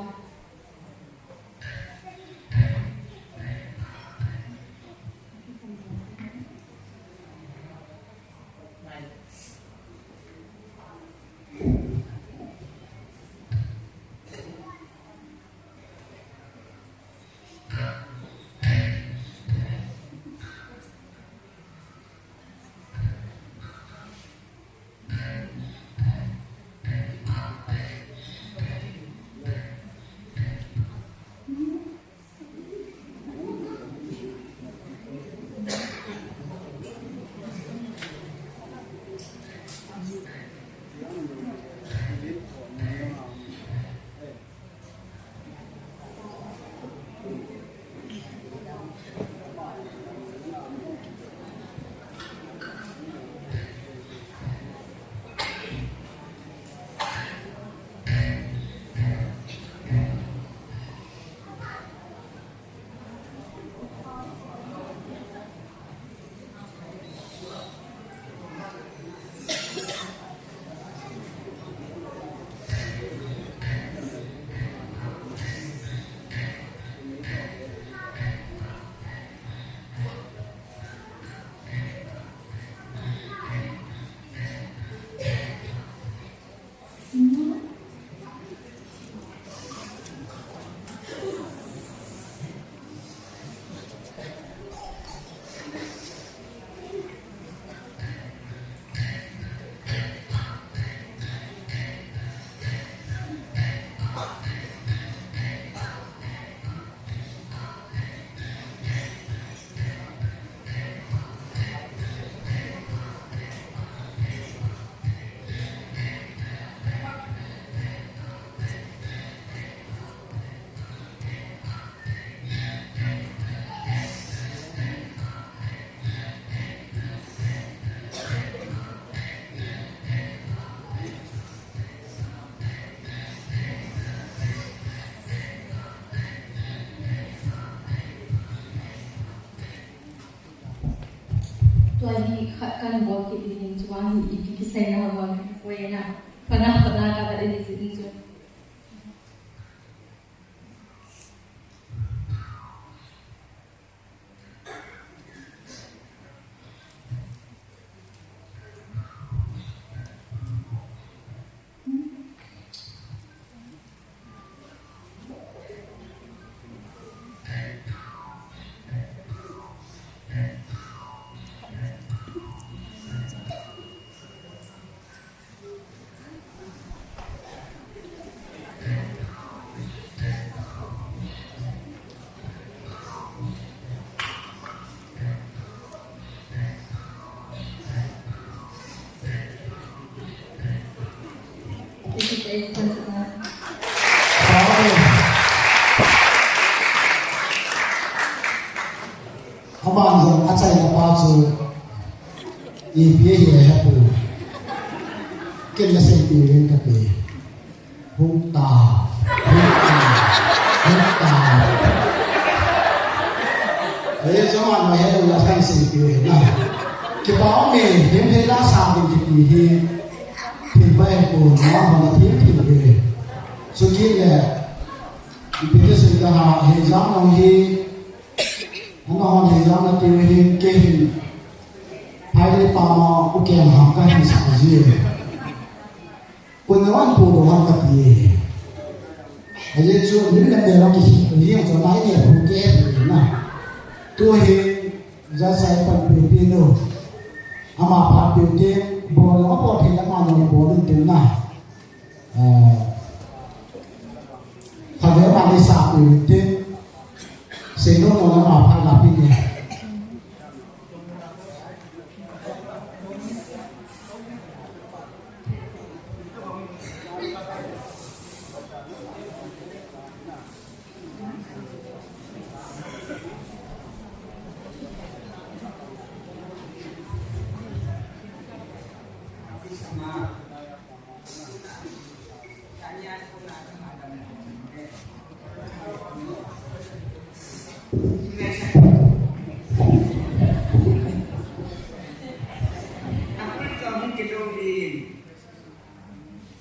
Tua hi khat kan bol kit ding in, chuan hi ipi kiseina ho vang, koina, pana, pana ka va ding in chu. Aban jong achaina pa chu ipi ahi ahepoi. Ken nasei peh in kati. Hung ta, hung ta, hung ta. Ei, jong an ma he la kan sei peh na. Kipa um e, him he la sa ding kiti hi. Thim bai ko na ma na thim thim e. Chukit le, ipi ti sei ta ha, he jam nong hi. Ana hon he jam na tiu hi, kei hin. Phai le pa ma, u kem ham ka hin sa ji. Kun na wan pu do ham kati e. Ajeh chu lim le mel a kihi, hiang chu nai ne pu ke na. Tu hi, ja sai pan pi pi no. Ama phat pi pi, bol lo bol thei la ma no bol tin na. Eh, khatvei ma ni sa pi pi, sei no no na ma phat la pi ne.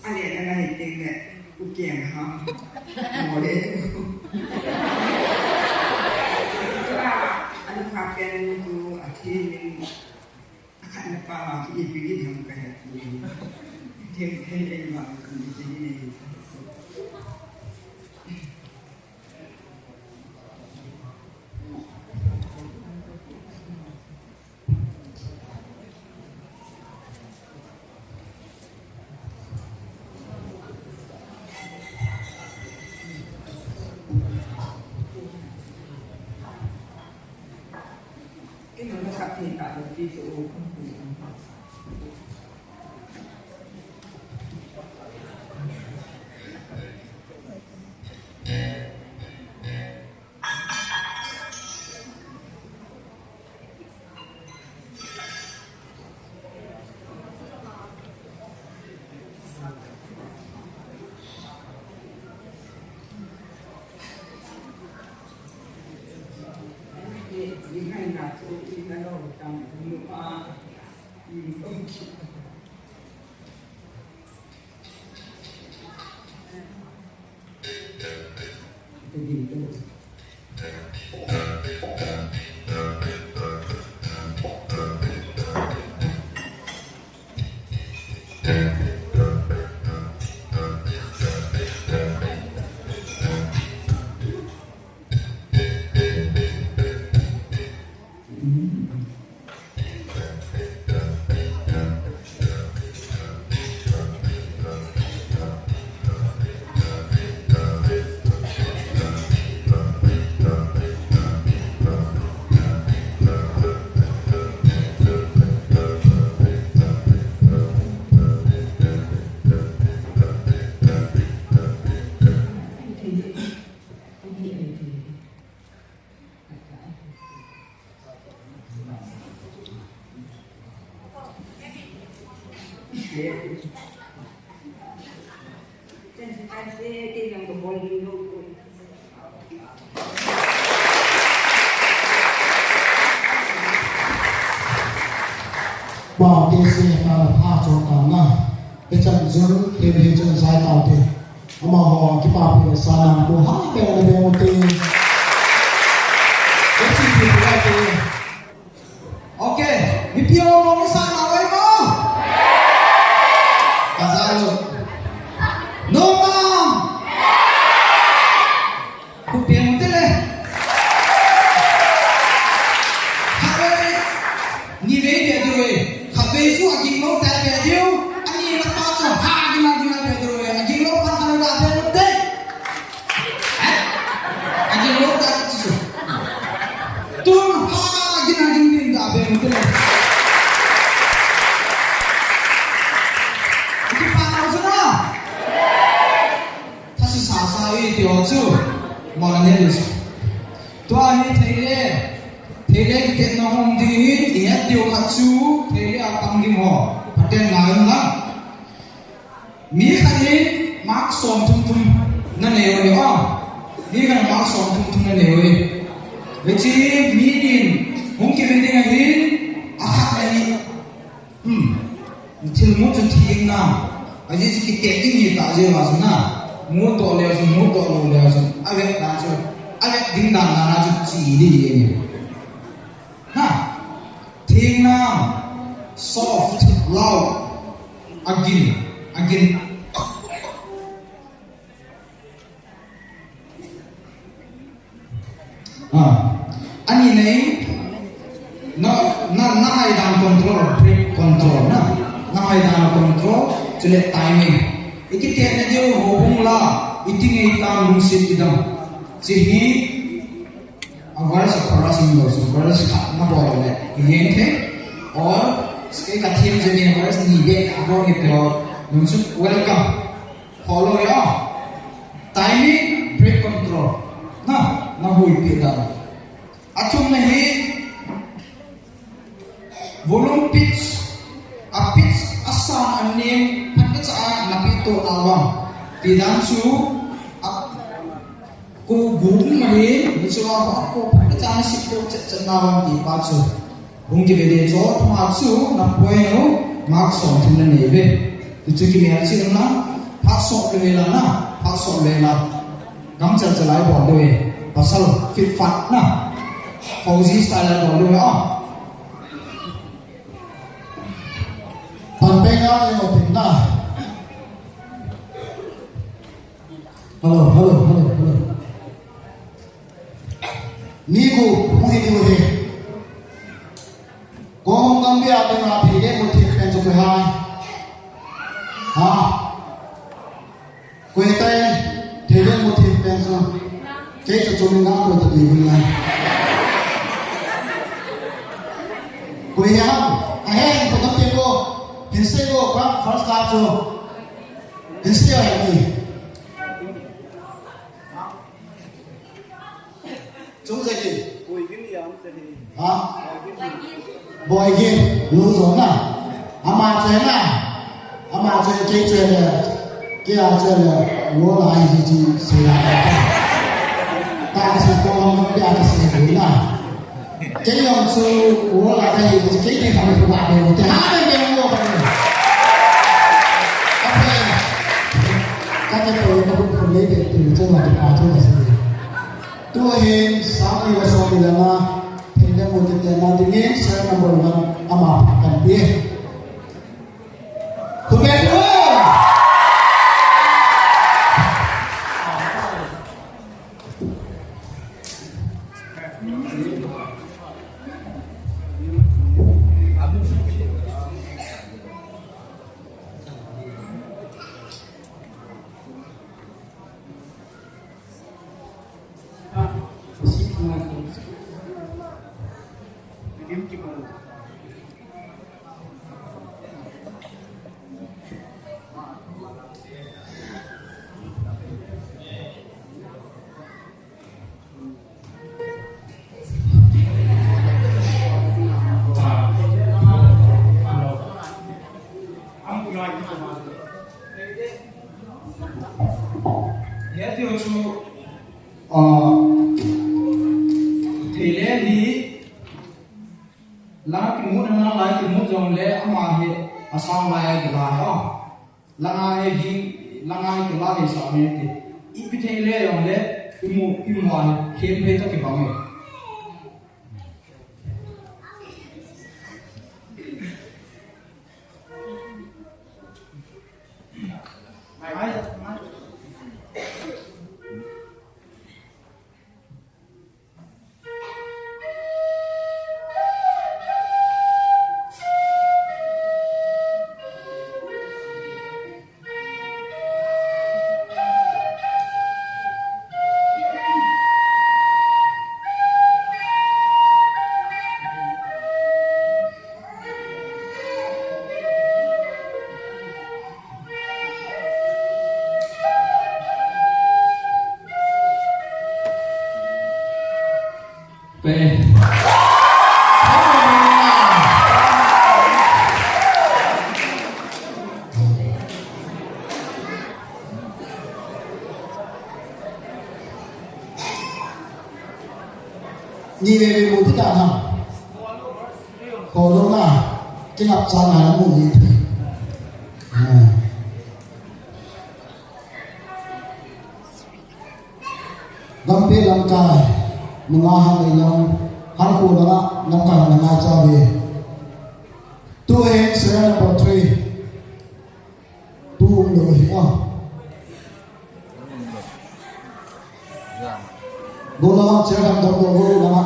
Ani na ngai ting le, u kiang ham. Mo le. Tua, anu kha pen tu, a thi min, a khat na pa ma ki ipi ki ham ka he. Them them le ma ki ipi ki ne. Ba te se na pha cho ta na. Hichan jun, him hichan jai tau te. Amaho, kipapi le sana, mu ha, be, be, be, te. Let's see, people, right there. Okay, mipi ho, mo sana, right, mo? Kazalo. No, ma'am. Khut beng u tile. Khatvei, nivei beh diu ve. Khatvei chu aging lou tah beh diu. Ani na pa chu ha gin a gin a beh diu ve. Aging lou pa khat na beh u te. Eh? Aging lou tah chu. Tun ha gin a gin din da beh u tile. Kipa tau chu na. Thasi sa sa i ti ho chu, mo na ne lu sa. Tua hi theile, theile kiketna hung ding hin, i het diu khat chu, theile a pang ding ho, Pathen na um na. Mi khat in mark som thum thum na nei u hi o. Mi khat in mark som thum thum na nei u hi. Hiche mi nin, hung kive ding ahin, a khat na hi. Hmm. Thil mut chu thengna. Ajeh chu kitet ding hi ta jeh uva chu na. Mut doh leu chun, mut doh lou leu chun. Avet dan chu. Avet ding dan dan a chu che ding ahi. Ha. Thengna. Soft, lau. Agin. Agin. Ah. Ani nei, na, na, na hai dan control, breath control na. Na hai dan control, chule timing. I kitet na diu houbung la, i ti ngei tam lungset i dam. Hiche hi, a verse a chorus in lo, so verse khat na bol le, i yeng thei. Or, kei ka theme je ni verse ni be, a bol ni te ho, lungset welcome. Follow ya. Timing, breath control. Na, na hui pi da. Athum na hi volume pitch. A pitch a sound a nem, phat na cha a na pi to na wang. Pi dan chu, a, ku Hung ahi, hichu a hung ko, pachang sik ko, chet chet na lam ti pa chu. Hung kibe de chu, thuma chu, na point u, mark som thum na nei ve. Hichu kimel chu na, phak som le la na, phak som le la. Gam chal chal lai bol le, pasal fit fat na. Fauzi style lai bol le, ah. Pan pe nga le mo tin na. Hello, hello, hello, hello. Ni ku, mu hi ni he. Ko hung kam bia te ma phi de mu thi pen chu ke hai. Ha. Ko he tai, thi de mu thi pen chu. Ke chu chu ni na ko ta ni bun lai. Ko he ha, a he ko ta pe ko. Hin se ko pa first class chu. Hin se ya ni. Chung Zagin. Ha? Boigin, lu zo na. Ama che na. Ama che, ke che le. Ke a che le. Wo la ai ji ji se la. Ta ka se ko ma ke a ka se ko na. Ke yong su wo la ka yi ke de ka ma ba de wo te ha de de wo ka ni. Ka ke ko ka bu ko le de tu che ma ta tu na se. Tuhin, sang ni le som ni le nga, thei le mu te te na dingin, serial number one, ama pha kan pe. Khut be tu. Ah, thei le ni, langa kimu na, langa kimu jong le ama hi asang lai a kila hi, ah. Langa hi ding, langa hi kila hi sa hi ti. Ipi thei le jong le, imu, imu a hi, khem phei ta kibang e. Pe. Ni ve ve mu ti ta na. Ko lo na. Ki lap cha na mu ni. Ah. Lampi lamkai, nunga hang ilong, har khu langa, lamkai nunga cha ve. Tu heng serial number three. Tu um lo hi a. Go langa, serial number go langa.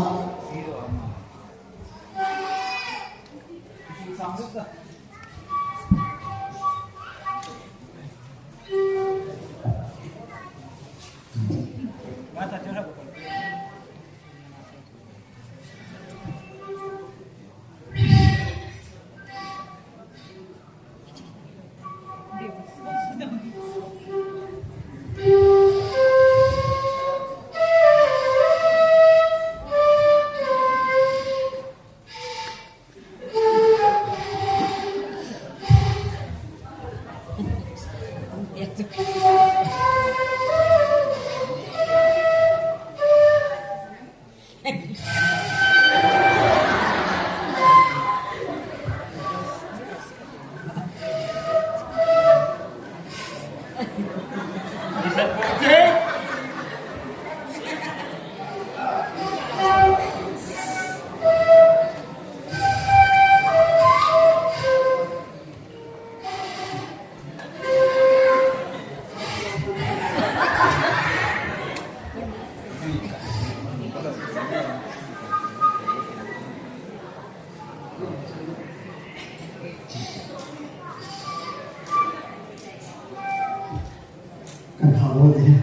Kan hao de.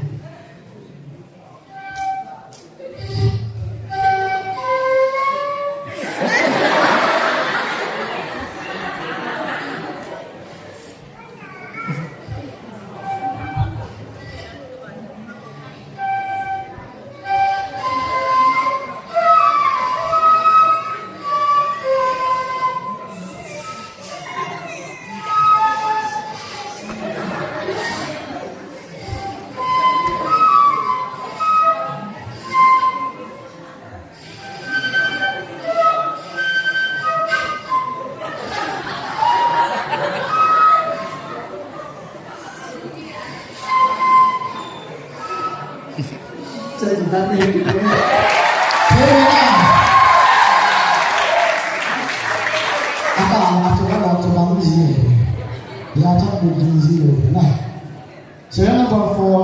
Chai dan ni. Hei na. Aka anga chu anga chu bang ji. Ya cha bu ding ji lo na. Serial number four.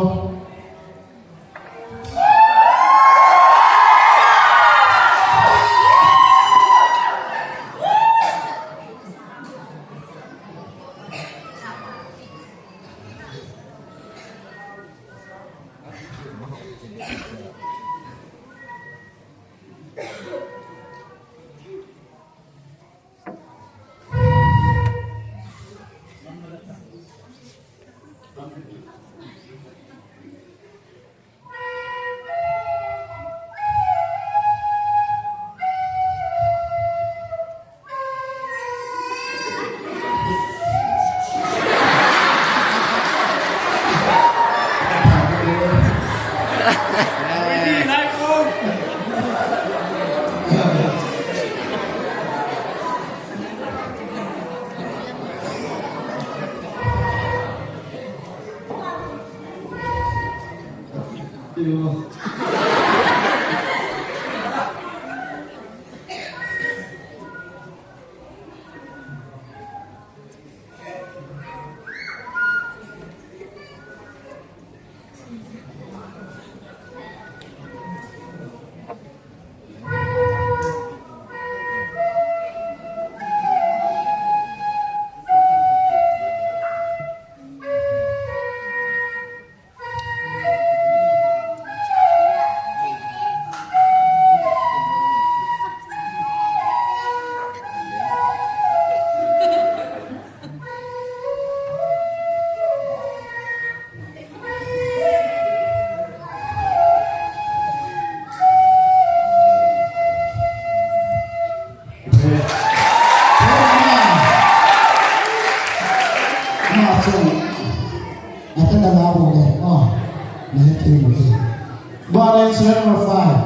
Bale, serial number five.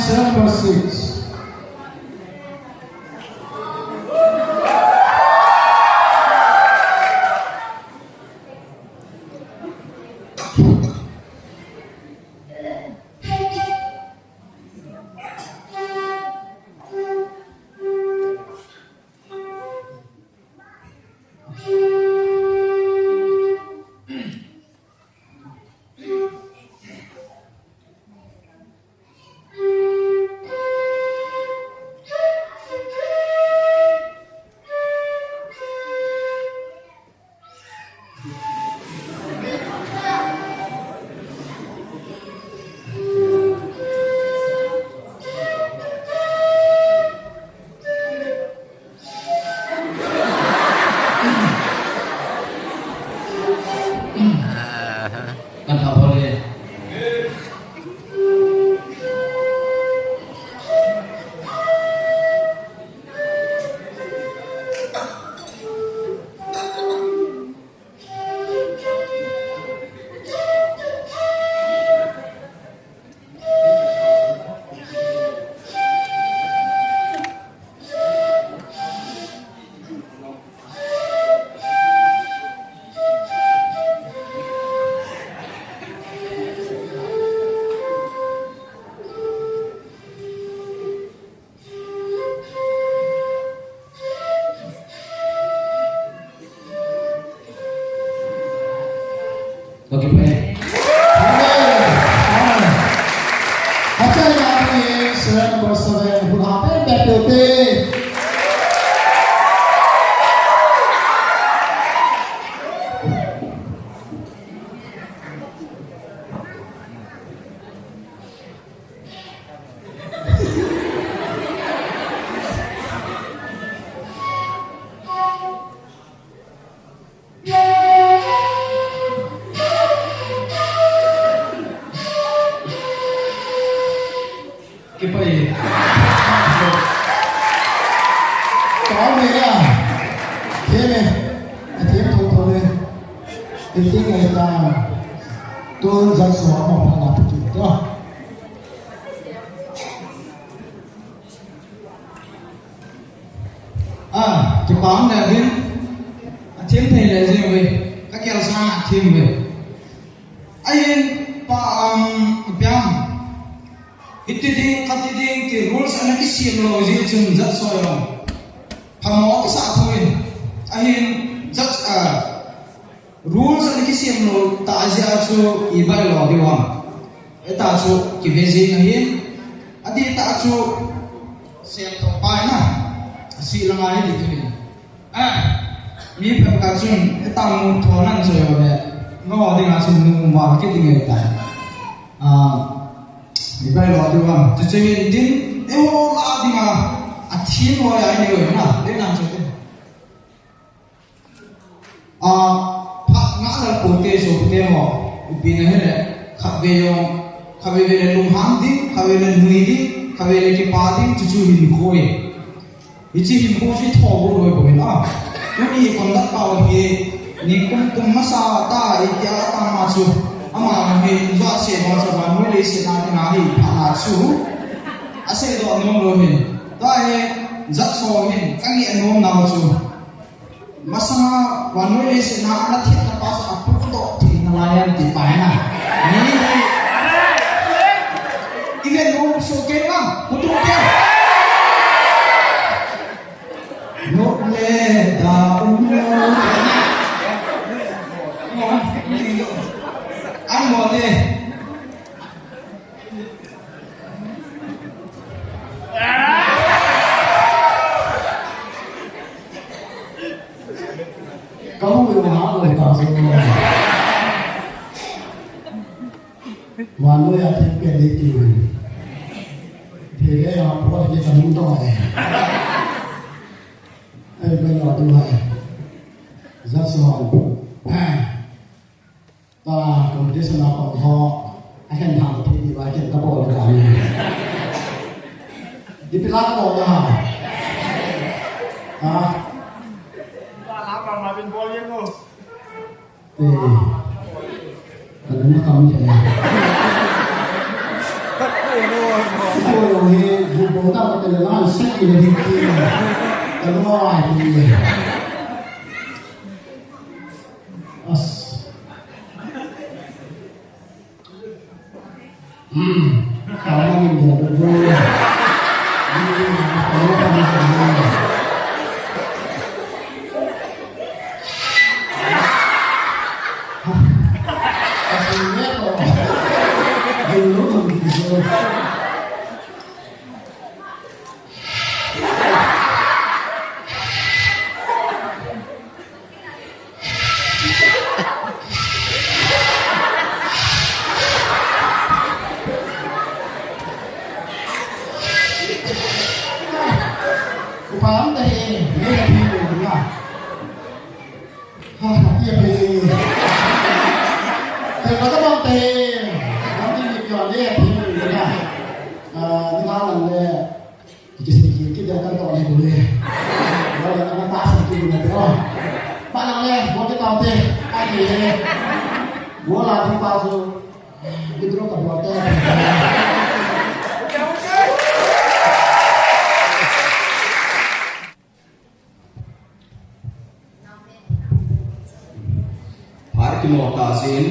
Number six. Kipai. Kau me ya. Theme. Athem tho tho le. Iti ngai ta. Tun jat so mo pha na phu to. Ah, kipa um le hin. Athem thei le jeng ve. Ka kel sang athem ve. Ahin pa, um, ipi ham. Hiti ding, kati ding ti rules ana kisem lou jeh chun jat so jong phamo kasa thou in. Ahin jat, ah, rules ana kisem lou tah jeh a chu ibai lou diu ham. Hita chu kive jing ahin. Adih tah chu sem thou pai na. Asi langa hi ding ahin. Ah, mi phabep khat chun, hita mu tho nan choi le, ngo ding a chun nu ma kit ding ahi tai. Ah, ibai lou diu ham. Chuche hin tin, eiho lah ding a, athem lou ahi diu ahi na, dei nan choi te. Ah, phat nga lal pote so te ho, ipi na hile, khatvei jong, khatvei vei le lunghang ding, khatvei le nui ding, khatvei le kipa ding, chuchu hinkho ahi. Hiche hinkho chu thoh bou loi bou hin a. Tuni conductor hi, nikum kum masa tah a itia atama chu. Ama hi, jat se ma chu, vannoi leiset a dinga hi, phatna chu. Asei doh nom lou hin. Tua hi, jat so hin, ka ngeh nom nau chu. Masanga, vannoi leiset a, ana thet na pa chu, apohdoh thei nalai am ti pa hi na. Ni hi. I vet nom soh kei vang, khutung kei. Nop le da um lo. An mo te. Ka hung yo ha lo ta so. Vannoi a thil pen ni ti. Thil le ya po ni ta mun to ai. Ai, pen lo tu ai. Jat so. Ta, competition a pang ho. A khen thang thei ni ba, khen ka bol ka ni. Di pila ka bol ka ha. Ha? Ba la ba ma bin bol yen mo. Eh. Ka lung ka kam kei. Ko yo he, bu bo da ko te la, se ki le ki. Ka lung ai ki. As. Hmm. Ka lung ni de bu. Upa um ta he, me la phi ko na. Ha, ha, ya phi. Te ka ta bang ta he. Bang ni ni pyo le phi ko na. Ah, ni ma lan le. Ki se ki ki da ka to le ko le. Wa ya na ta sa ki na to. Pa na le, mo ke ta te. Ai le. Mo la di pa so. Phat kimo tah jeh in,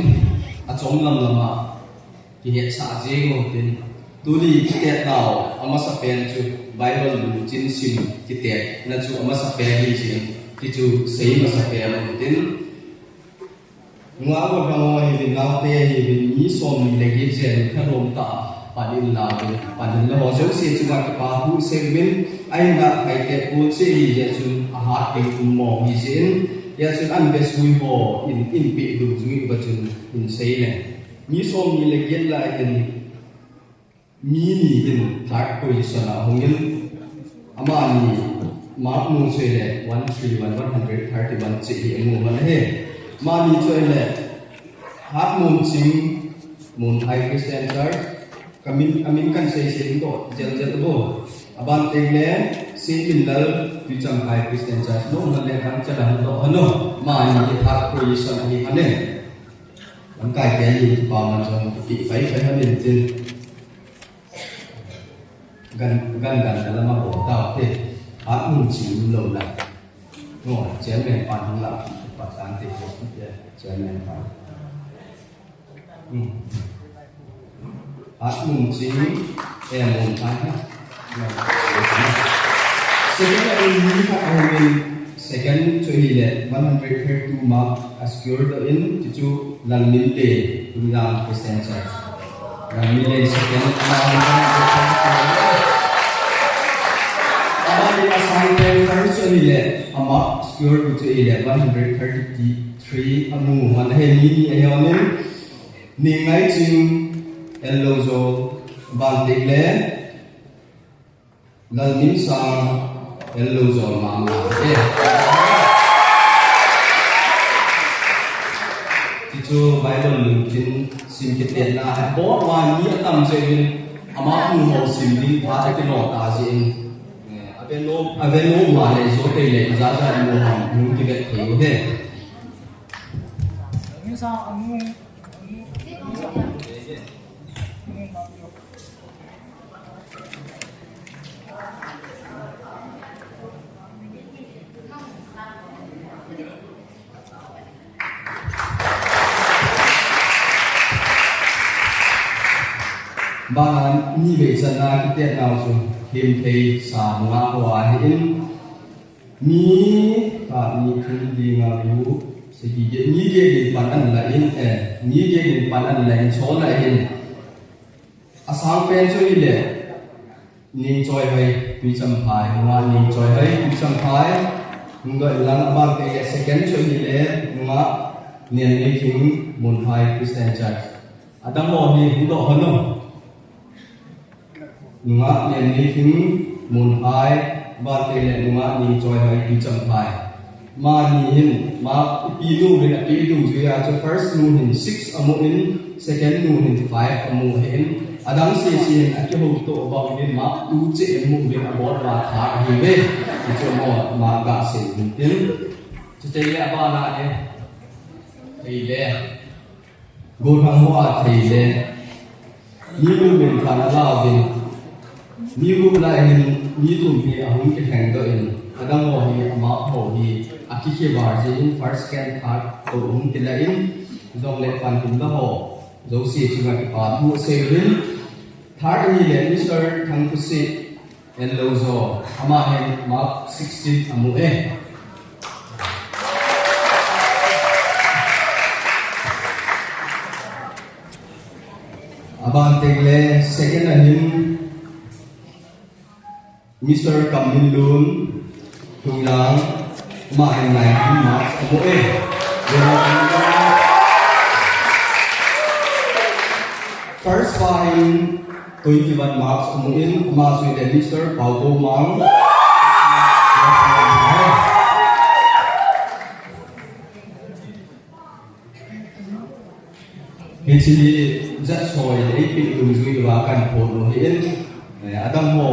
achom lam lam a, kihetsah jeng u hitin. Tuni kitet nau, amasapen chu Bible lu chin sim kitet na chu amasapen hi jeh in, ti chu sei masapen u hitin. Nungah ho, nungah ho hi vin, naote hi vin, mi som ni le get jen kha lom ta, pan in la vin, pan in la ho jouse chunga kipa thu sei vin, ahinla khaite pon se hi jeh chun ahat ding um mong hi jeh in, hijeh chun an besui ho in, in pe dungjuiya chun in sei le. Mi som ni le get lai in, Mi ni in third position a hung in, amani mark mun chu ahile one three one, one hundred thirty-one cheh hi amu ahi. Amani chu ahile Hatmon Chingmon High Christian Church, Kamin, kamin kan sei sei to, jel jel bo. Aban teng le, Saint Minlal Tuichamphai Christian Church, no, na le kan chala no, no, ma ni ki thak ko yi san hi hane. Kan kai ke yi pa man jong ki fai fai hane tin. Gan, gan, gan, la ma bo ta te. At mun chi lo la. No, chairman pa hung la, pa tan te ko, chairman pa. At mun chi, eh, mun pa ha. Second, eh, ni ka, eh, second chu hi le, one hundred thirty-two mark a score doh in, ti chu Lalminlen, Tuilang Christian Church. Lalminlen second, Lalminlen second. Abang a sang pen first chu hi le, a mark score chu hi le, one hundred thirty-three amu, man he ni ni a he onin. Ningngaiching, L O Zo, Bantik le, Lalminsang, L O Zo, Mama. Eh. Ti chu Bible lungkin sim kiti na, eh, bo wa ni atam je in, ama mu ho sim ding pha te kilo ta je in. Eh, ave no, ave no wa le zo te le, za za mu ho, lung ki vet thei u he. Lalminsang, amu. Bana ni vei chana kiti nau chu him thei sa nga ho ahi in. Ni, ka ni thum li nga lu, sagi ge, ni ge ni pan an la in, eh, ni ge ni pan an la in, so la in. A sang pen chu hi le, Ningchoihoi Tuichamphai, nunga Ningchoihoi Tuichamphai, nung doi lang abang te le second chu hi le, nunga Nian Ni Thing Munphai Christian Church. Adam mo hi hung doh hon no. Nunga Nian Ni Thing Munphai, Bantik le nunga Ningchoihoi Tuichamphai. Ma ni hin, ma ipi nu hin api dungjuia chu first nu hin six amu in, second nu hin five amu hin, adang sese hin akihouto bang hin ma tu che in mu hin abol ma tha hi ve. Chu mo ma ga se hin tin. Chu te le abana e. Ei le. Gothang ho a thei le, mi gup in khan a lau vin, mi gup lai hin, mi thum hi ahung kilheng doh in, adang ho hi, ama ho hi, akikhe bar jin, first, second, third, to hung kila in, jong le pan hin la ho, jouse chunga kipa thu sei uvin, third hi le, Mister Thangkhusit, L O Zo, ama hin mark sixteen amu e. Aban teng le second ahin Mister Kamminlun, Tuilang, ama hin nineteen marks amu e. First pa hin twenty-one marks amu in, ama chu hi Mister Paukoumal. Hiche hi jat soi le eipeh dungjui uva kahin phon u ahin, eh, adang ho,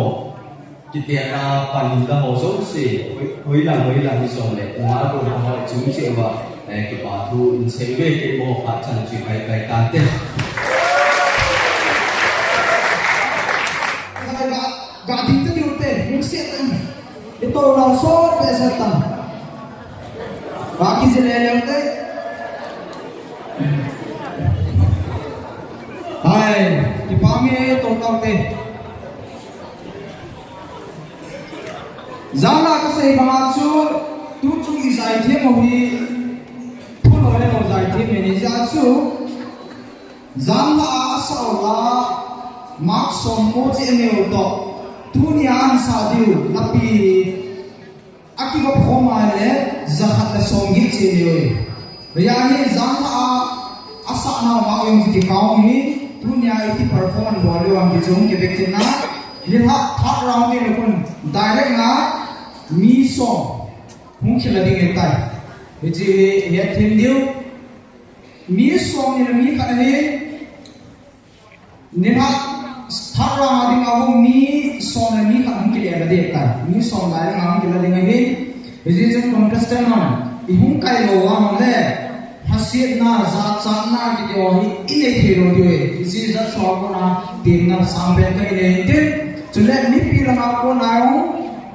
kiti a pan hin la ho jouse, hoi, hoilang, hoilang hi song le, nga a dong ho chung che uva, eh, kipa thu in sei uve, kei mo phat chan chu kai, kai tante. Ga, ga ding te diu te, hung se tan. Ito na so pe se tan. Ba ki je le le te. Hai, kipa me to tau te. Jana ka sei banga chu, tu chung i jai them ho hi, thu loi le loi jai them ni ja chu, janlhah a asa u la, mark som mo che neu toh, tunia an sa diu, lapi, a kigop khom a le, jakhat le som get che neu e. Hia hi janlhah a, asa nau mark jong chu kikah hi, tunia iti performance bol leu ham ti chu hung kibek tin na, nilhah third round ni le kun direct na, mi som hung khel a ding ahitai. Hiche hi, hi a thim diu. Mi som ni le mi khat ahi. Nilhah Som le ni khat hung kile na ding tai. Mi som lai le hung kile ding ahi. Hiche chun contestant hon, i hung kai lou vang le, hasetna, jachatna kiti ho hi i nei thei lou diu ahi. Hiche judge ho a kona temna sangpen kahi nei hin tin. Chule mipi langa kona jong,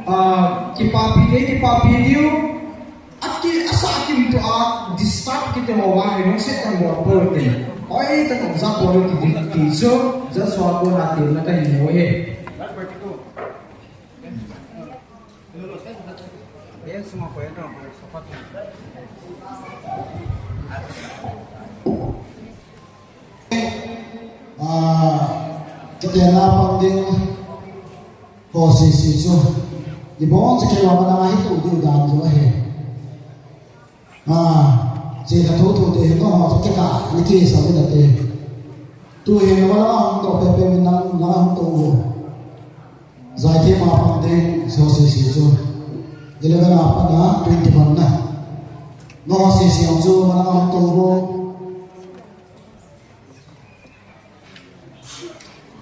ah, kipapi te, kipapi diu. Aki asa akim tua disturb kiti ho vang hi lungset kan bol poi te. Oi, ta kong za poi ti, ti chu, judge ho a kona temna kahi nei u ahi. Ah, kitenna pang ding ho sese chu. Ibon chu kei vang mana hi tu diu dan chu ahi. Ah, che ka tu tu te no ho ke ka ni ke sa ni te. Tu hi no la hung to pe pe na la hung to. Zaithem a pang ding ho sese chu. Eleven a pat na twenty-one na. No sese chu mana hung to.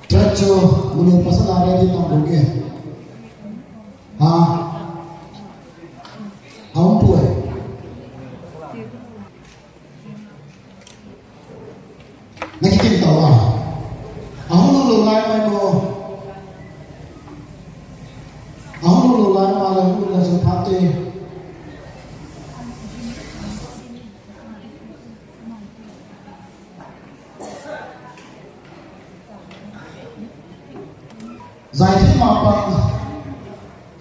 Track chu, numei pasal a ready tam bol ke. Ha? Hung poi. Na kitim tau a. Ahung lou lou lai mai mo. Ahung lou lou lai mai le hung lou lai chu phat te. Zaithem a pat.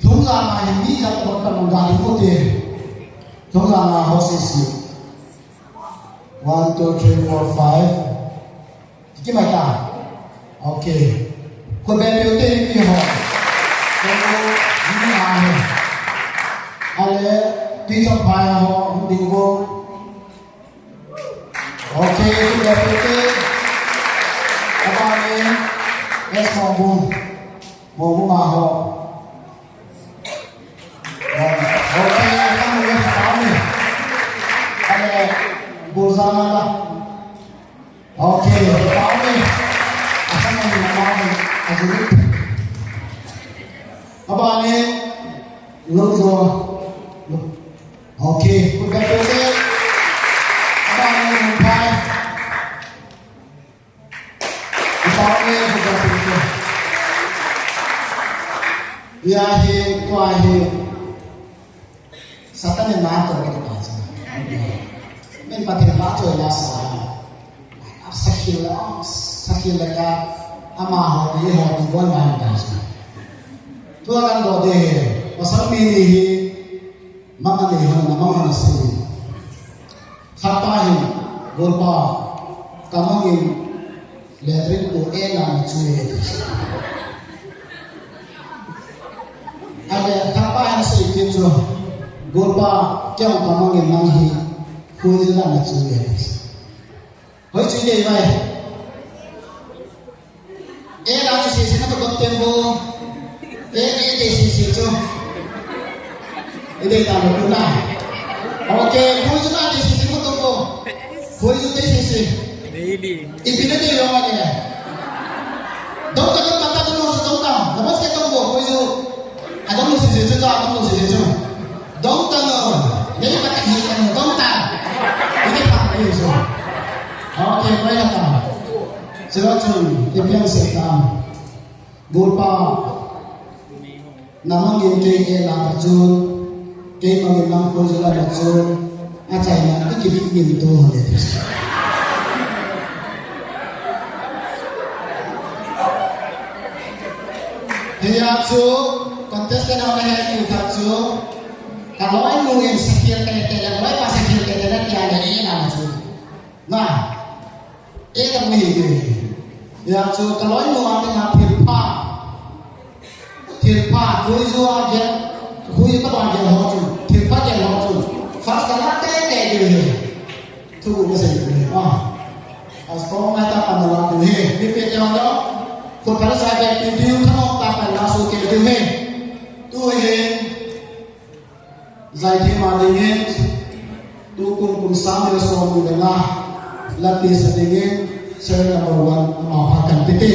Lhung janga hi mi ijat hon pan nang ding u te. Lhung janga ho sese. One, two, three, four, five. Ki mai ta. Okay. Khut beng peh u te mi ho. Ko mi a ho. Ale, tui chom phai ho, ding ho. Okay, khut beng peh u te. Abang in, yes, Mongbu. Mongbu ma ho. Okay, thank you, thank you. Ale, Gulzar na la. Okay, thank you. Asan na ni mama ni, ajuri. Abang in, Lungzo. Okay, khut beng peh u te. Abang in, Mumbai. Ipau ne, ipau ne. Hia hi, tua hi. Satan in na to ke pa cha. Min Pathen pa to na sa. Sa khel la, sa khel la ka. Ama ho ni ho ni bon ma ta cha. Tua kan do de. Pasal mi ni hi. Mang anei hon, na mang ana sei. Khat pa hin, Golpa, ka mang in latrine khu e la na chu e. Ale, khat pa hin asei kit chu, Golpa, kei ka mang in nang hi, khu e la na chu e. Hoi chu dei mai. E la chu sese na to dot tem bo. E, e, te sese chu. E dei ta lo na. Okay, khu chu na te sese ko to bo. Khu chu te sese. Daily. Ipi na te lo ma ke. Dong ta, dong ta, dong ta, dong ta. Na mas ke to bo, khu chu. Adong lo sese chu, adong lo sese chu. Dong ta no. Nei pa ta hi ta no, dong ta. Ini pa ni so. Okay, koi la ta. Sila chun, ipi asei ta. Golpa. Na mang in kei e la ta chun. Kei mang in nang khu chu la ta chun. Achaina, i kibit min to ho le. Hia chu, contestant ho na he ni khat chu, ka loinu in sakhel tete le, loipa sakhel tete le tia le e na chu. Na, e na mi hi. Hia chu, ka loinu a ding a thilpha. Thilpha, khui ju a gel, khui ju tobang gel ho chu, thilpha gel ho chu. First ka la tete de he. Thu ma sei de he. Ah. As ko ma ta pan la de he. Mi pe te ho. Ko par sa ke ti diu tha ta pan la su ke de he. Tu he. Zaithem a dingin, tukum kum sang ni le som ni le nga, la tisa dingin, serial number one, amaho khat kan titi.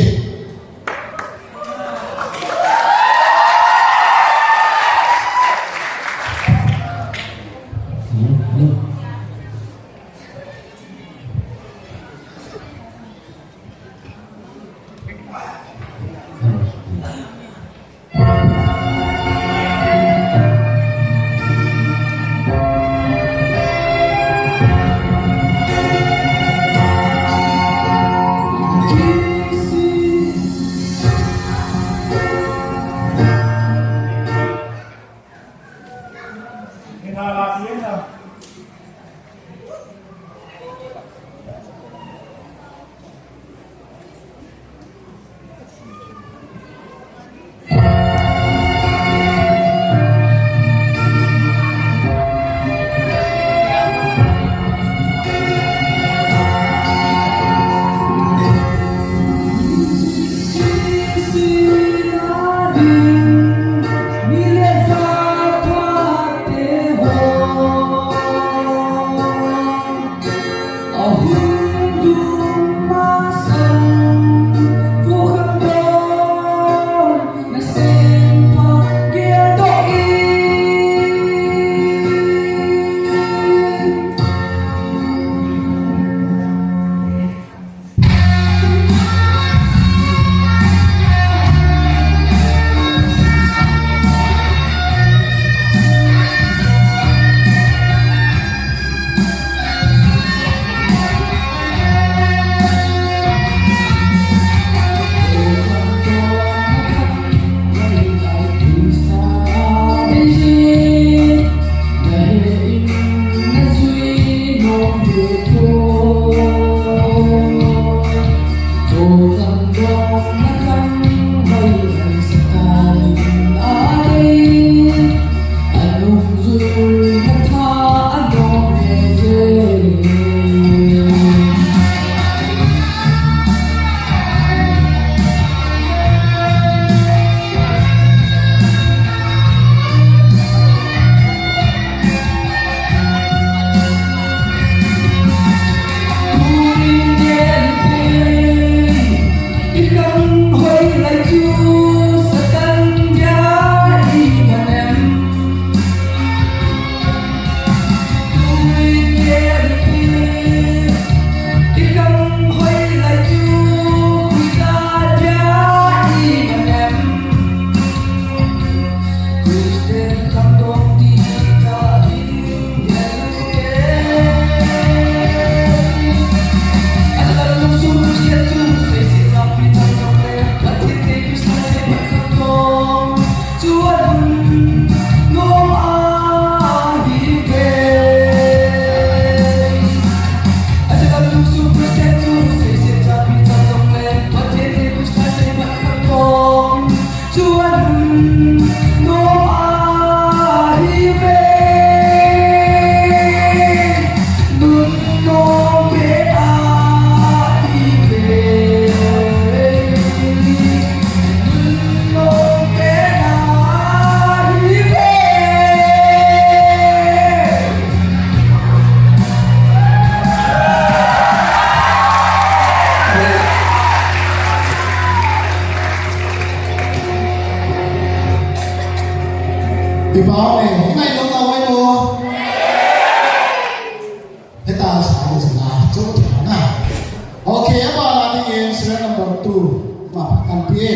Ipa ne, ingai lo na wai mo. Heta sa ni sa na, chu na. Okay, aba la ni ngen serial number two. Ma, kan pi e.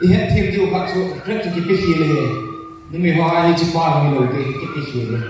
Ihet thei diu khat chu, Christ chu kipe khel e. Numei ho a hiche pa mi lou te, kipe khel e.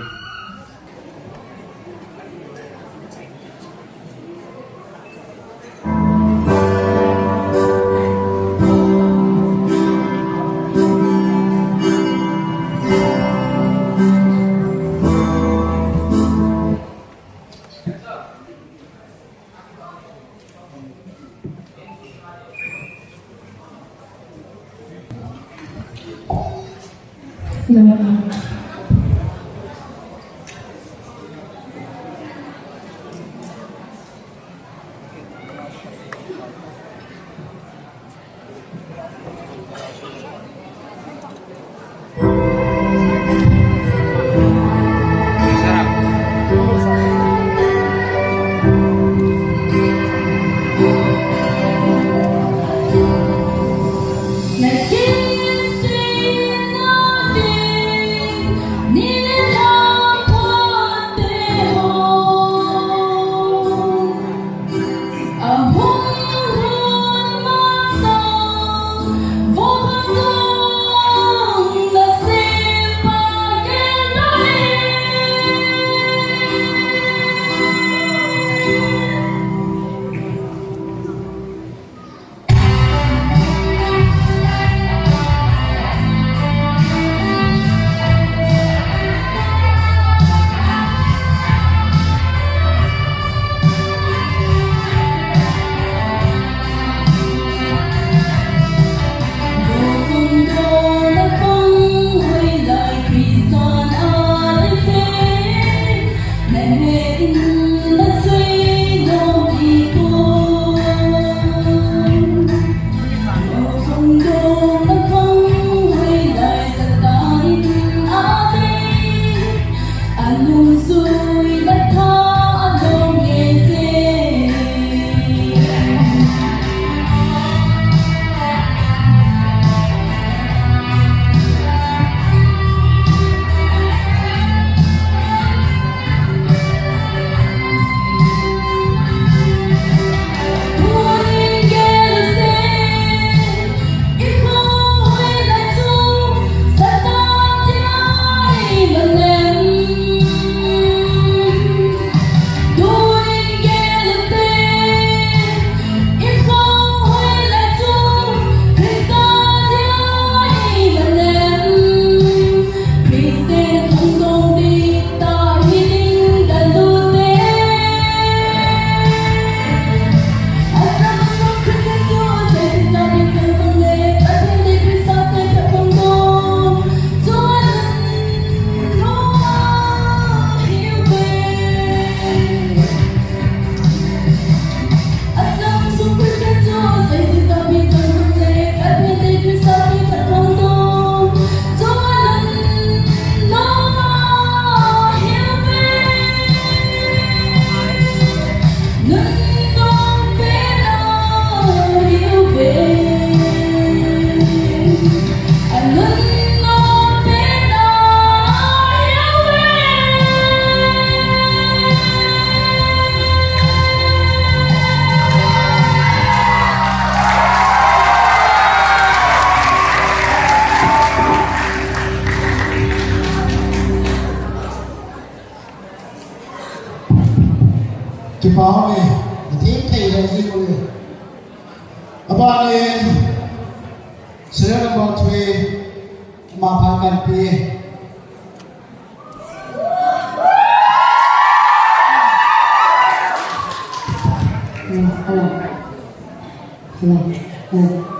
Kipa ume, atheng thei lou jing uve. Abanin, serial number three, Mapha Kanpi. Hello, hello, hello, hello.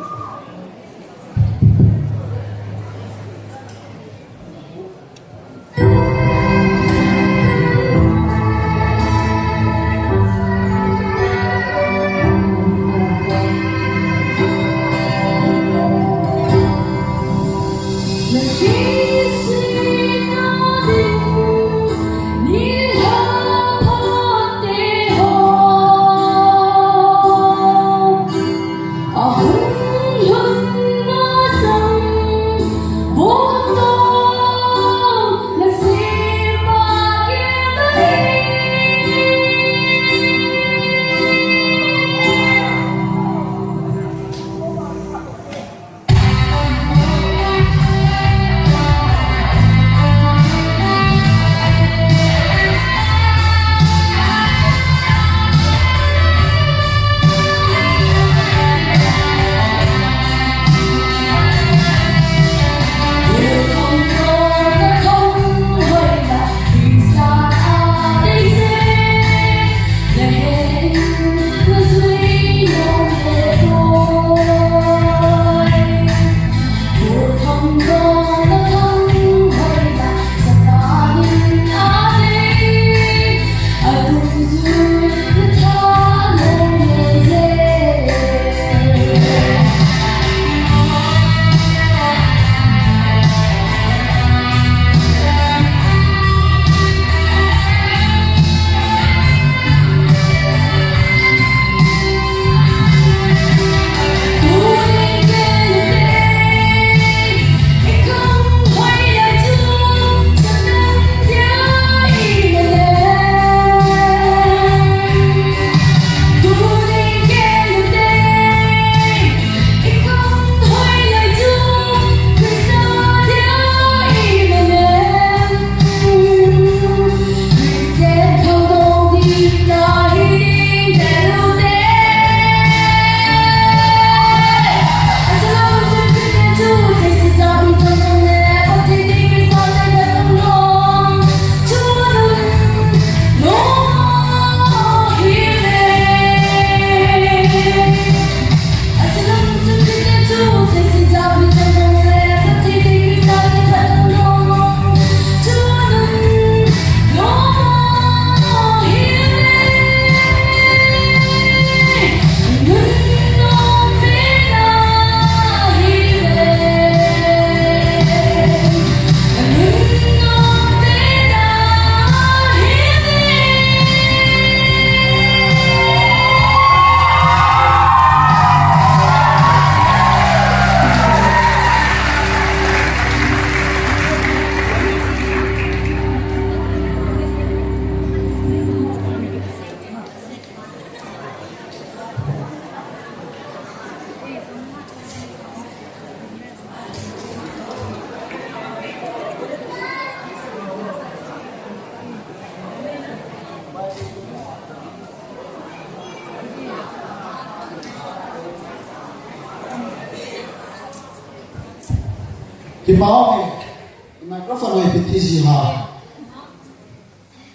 Kipah e, microphone hi ipi ti ji ham.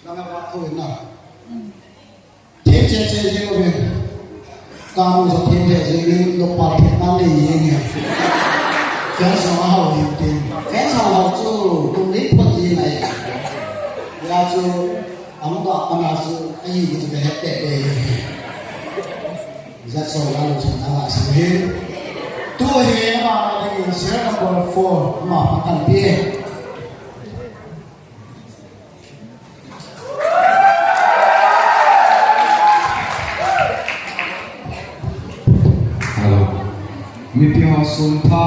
Nang a ba tho na. Thim che che jing uvin. Kamu sa thim che jing in, lo pa thim na ni ni ni. Fans ho hao hin tin. Fans ho hao chu, kum ni phot ji nai. Ya chu, amu ka pana chu, ahi ki chu ka het pe pe. That's all, I was in Dallas. Tua hi, ama, ama dingin serial number four, ama, patan pi. Hello. Mipi ho sum tha.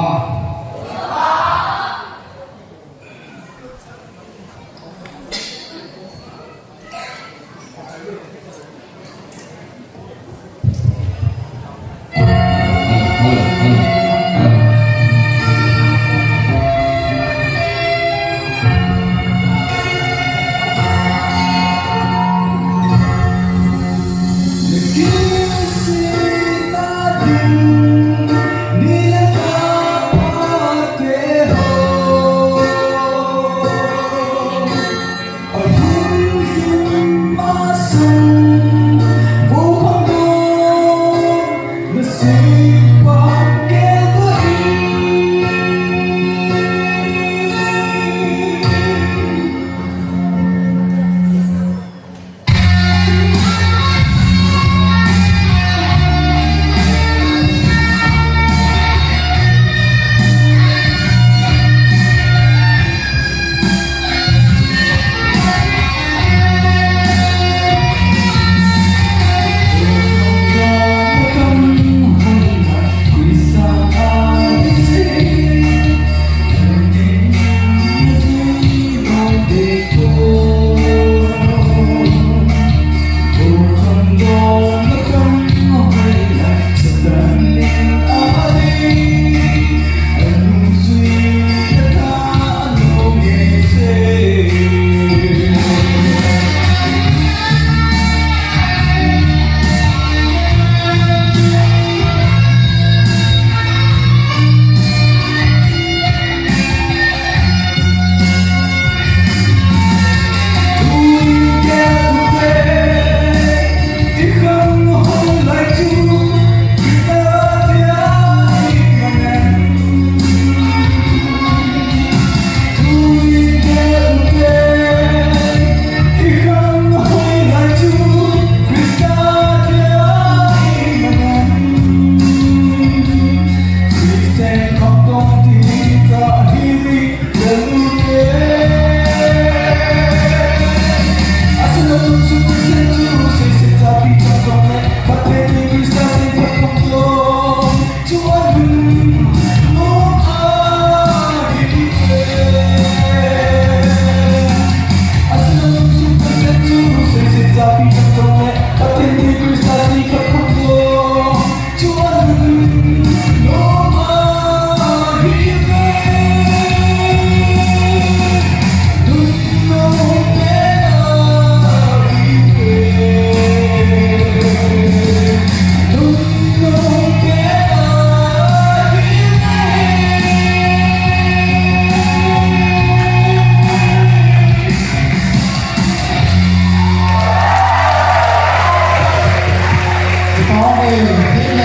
Amen.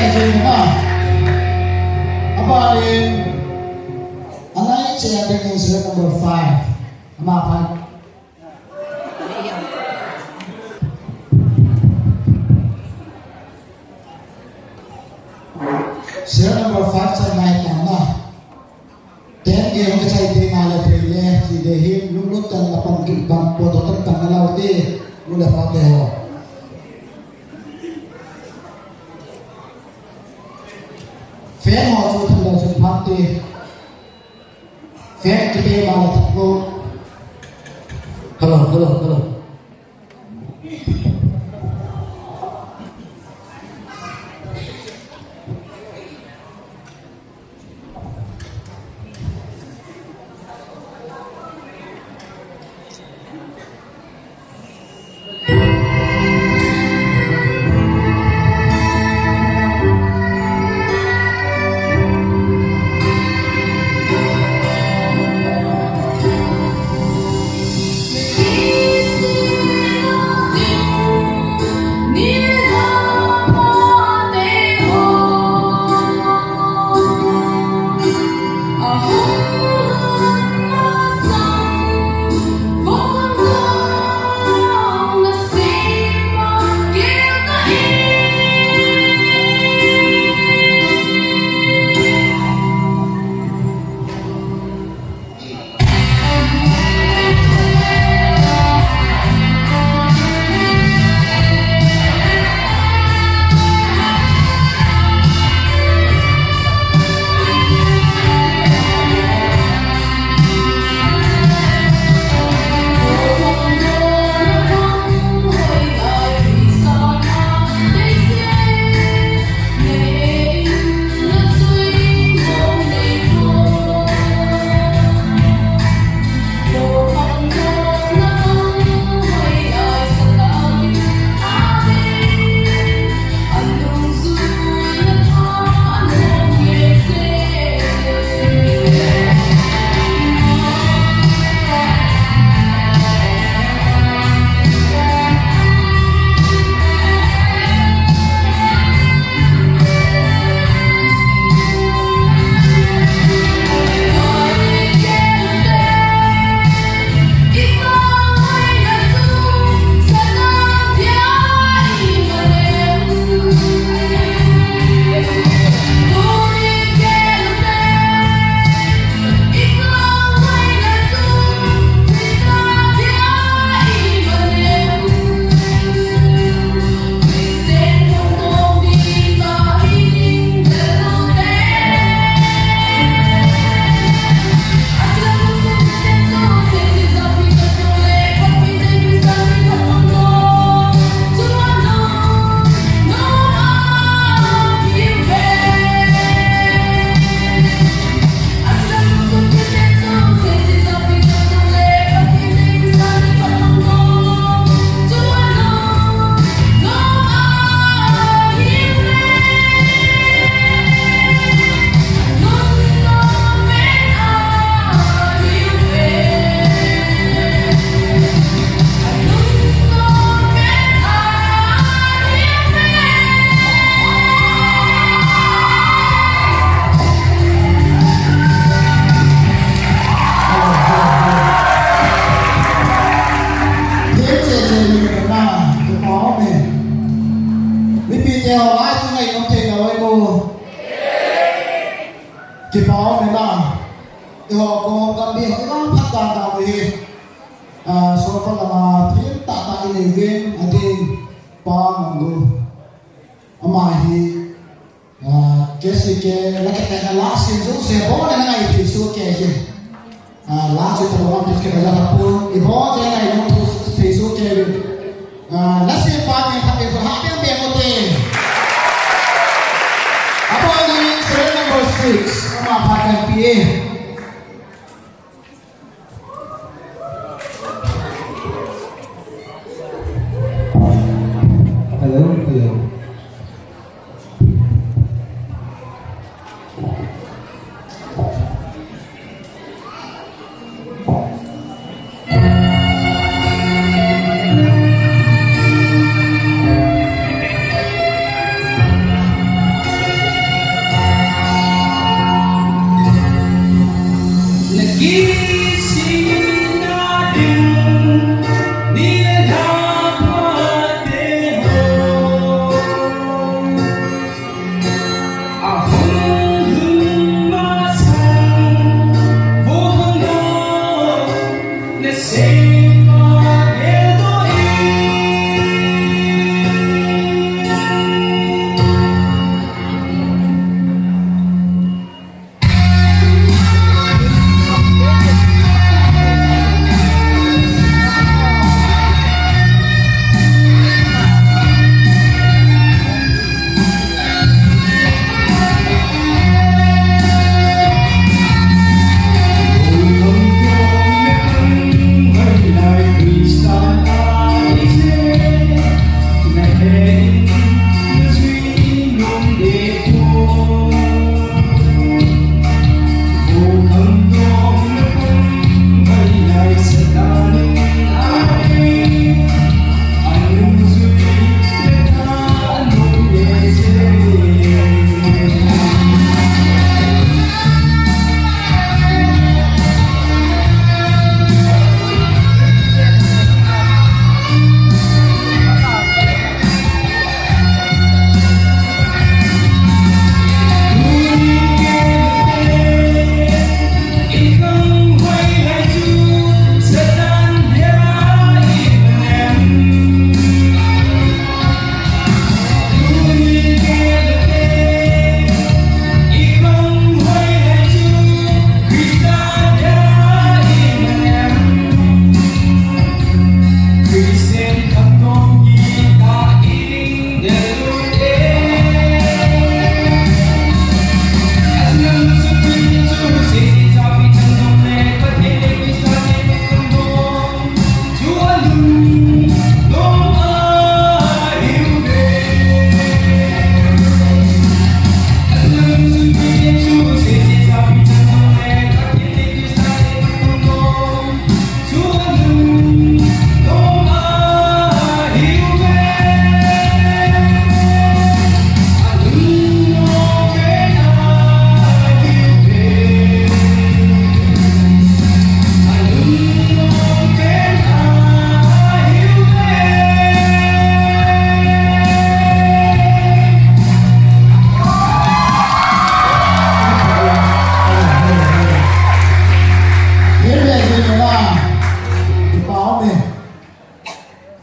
Amen. Amen. Anai che a ding in serial number five. Ama phan. Serial number five cha nai tam na. Ten ge hung chai te na le te le, ti de hi, lunglut tah in na pan ki pan po to tan tan na lau te, nu le pa te ho. Fan ho chu than le chu phat te. Fan kipe ma la thak lo. Hello, hello, hello. Kipa um e na. Eiho kong gambi ho i vang phat dan dan hi. Ah, solfa lama thim tah tah i nei uvin, ading pa Mangu. Ama hi, ah, K C K, la ke ta la sin jouse, bol le na ngai thei soh kei hi. Ah, la chu tabang pi ke la pu, i bol le ngai thei soh kei. Ah, la sin pa ni khat pe ha pe pe mo te. Abang ni serial number six, ama phat kan pi e. Hello, hello.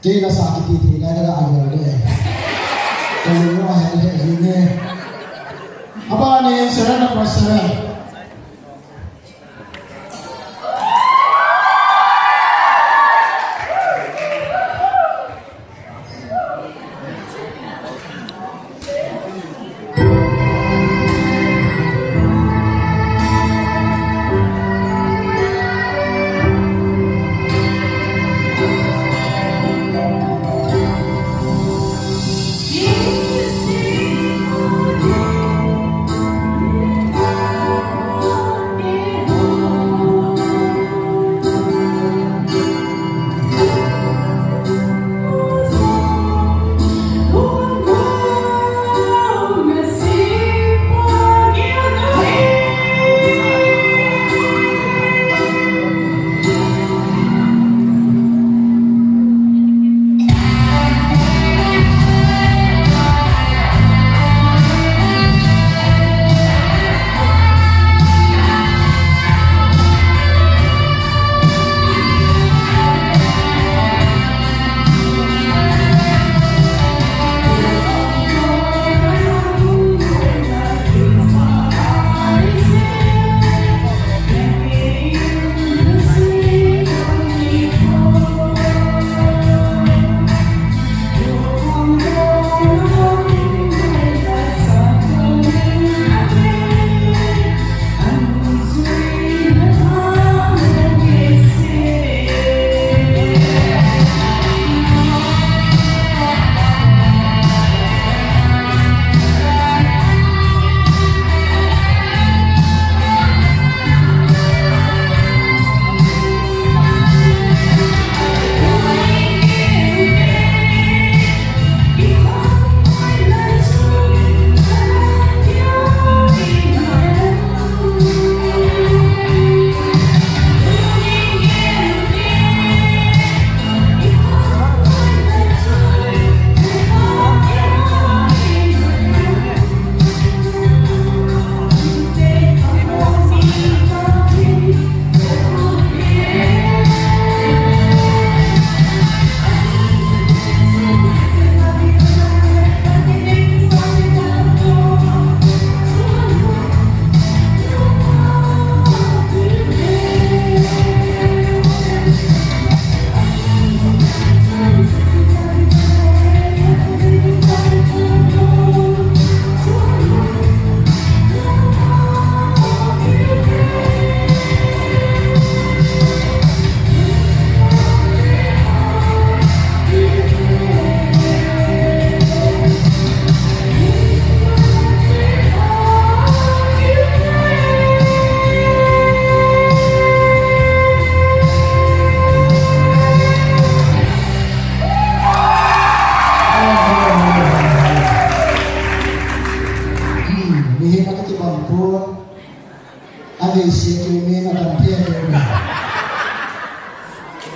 Kei la sa kiti thei lai la a yo le. Ka lo wa he le ni ne. Abang ni serial number seven. Kati bang pun. Ave sia kiumin a tam thei a kiumin.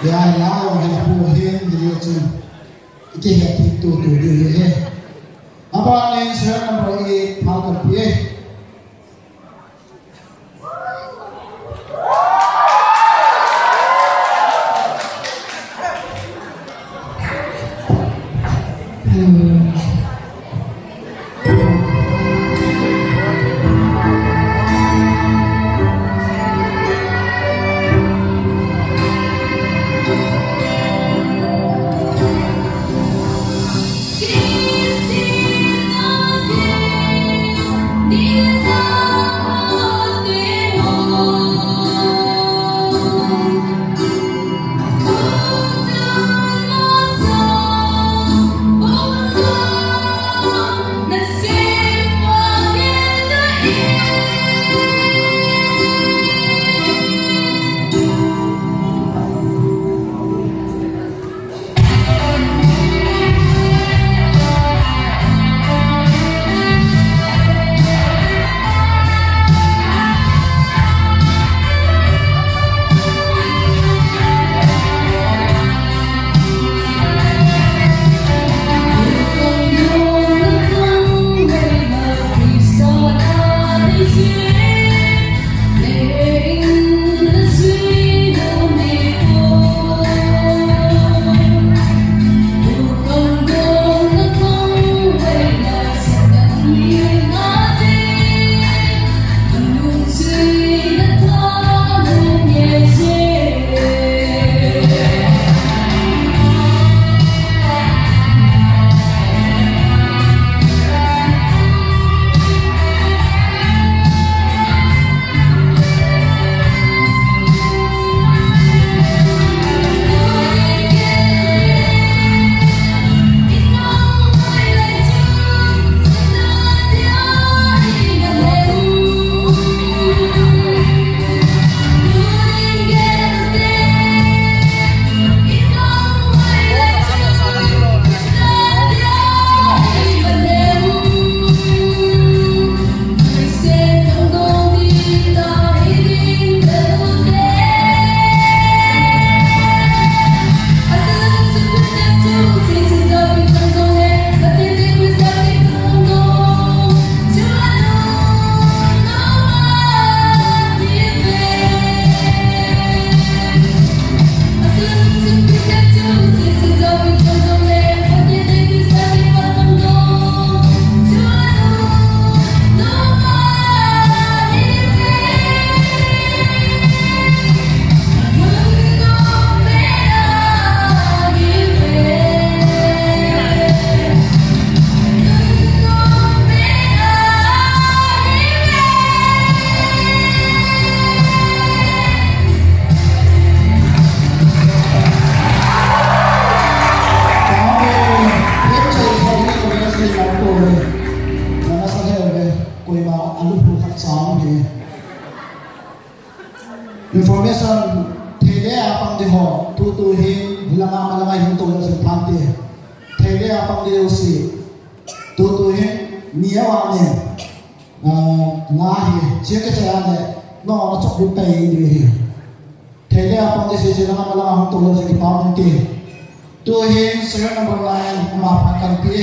Ya, ya, ya, pu hin, hi le chun. Iti he ti tu tu di hi he. Aba nen sir number eight, Malcolm P A. Information, thei le a pang ding ho, tutu hin, hilanga malanga hin to le sin phan te. Thei le a pang ding ho si, tutu hin, ni a wa ni, ah, nga hi, chia ke chia le, no, na chok bu tai ni hi. Thei le a pang ding si, hilanga malanga hin to le sin phan te. Tuhin serial number nine, ama phat kan pe.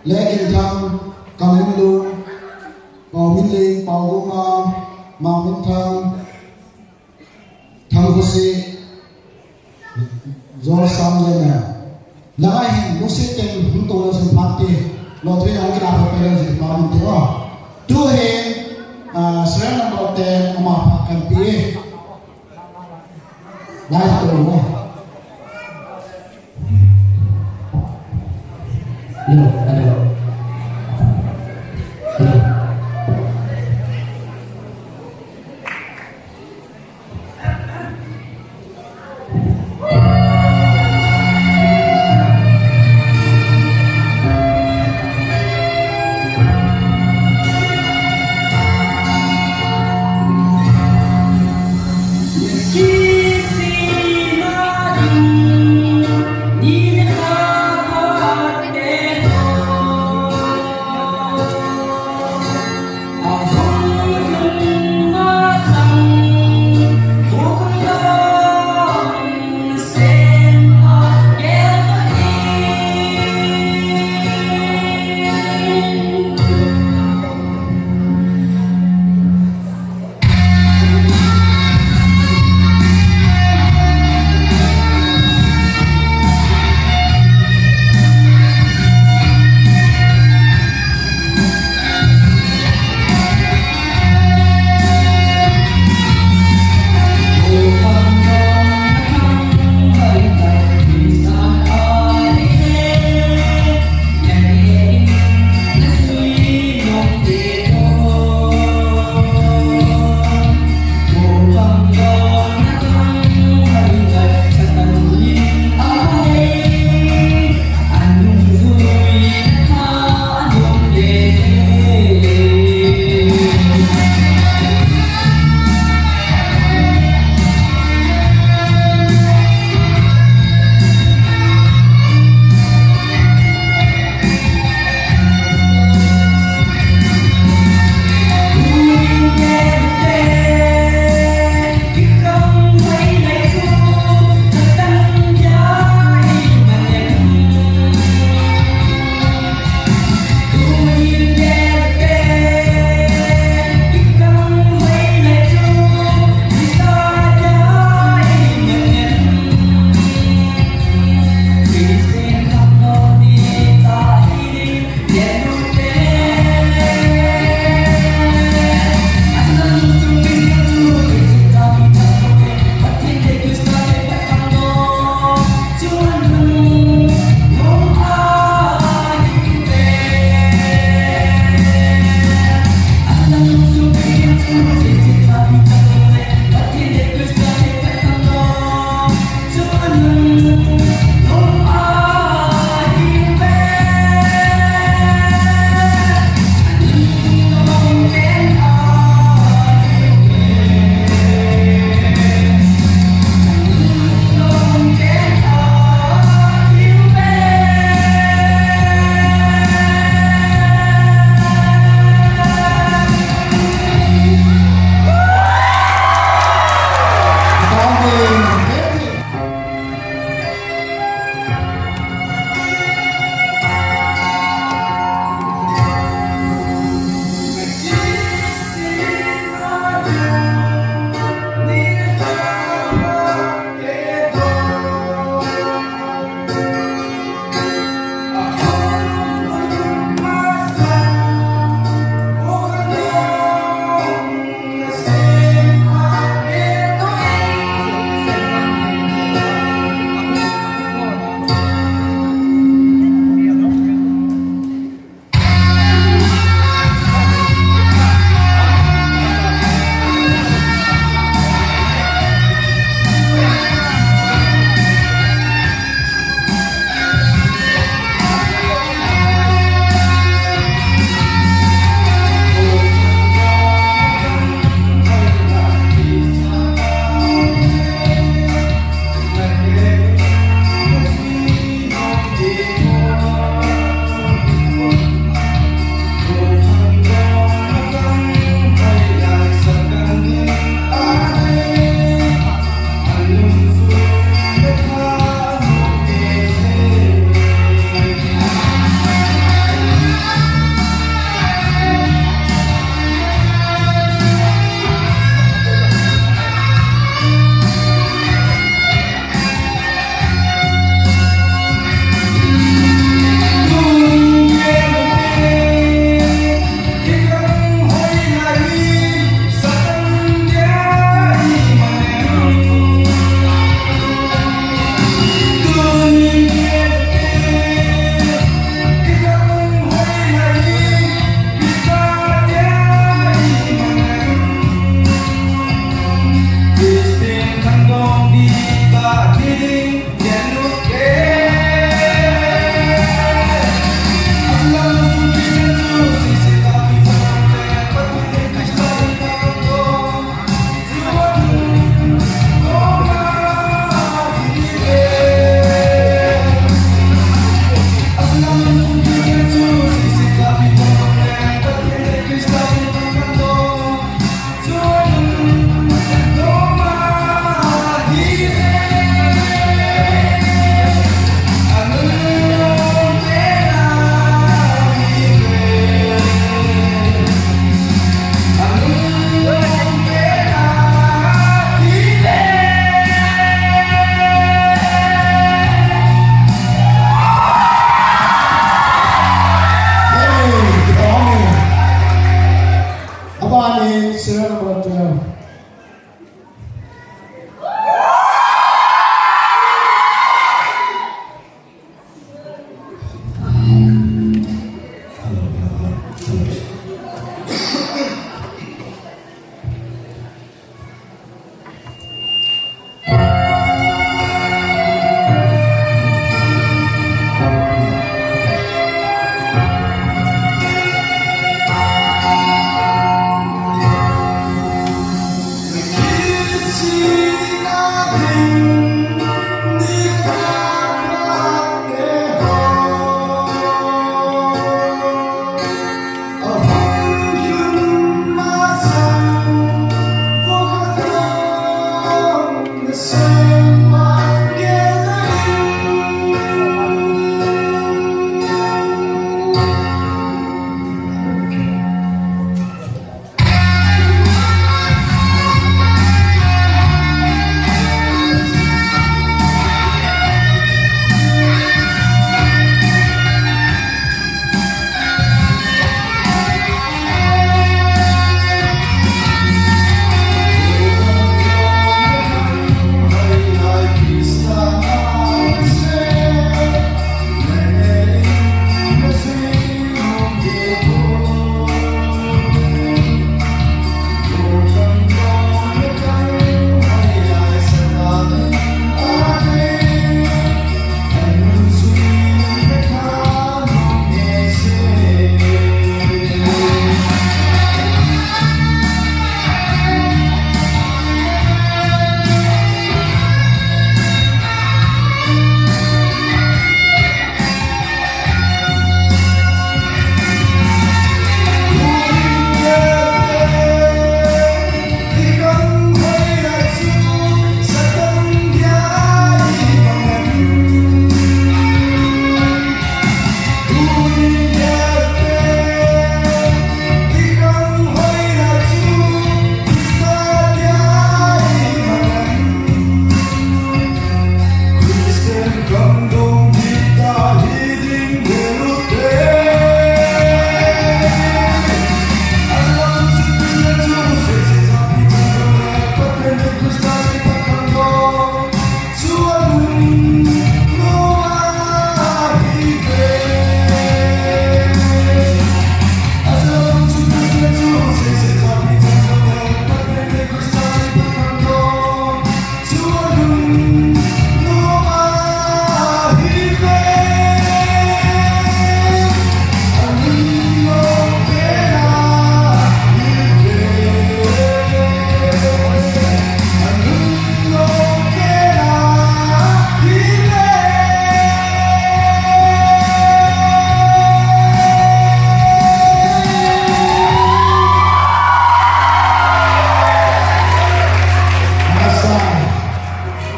Leginthang, Kaminlu, Pauminleng, Pauguma, Mangminthang, Thangkhosi, Jolsang le na. Langa hin lungset tah in hung tou leu chun phat te. Lottery a hung kila phat leu chun phat min te o. Tuhin, ah, serial number ten ama phat kan pe. Lai tou mo. Hello, hello. Hello.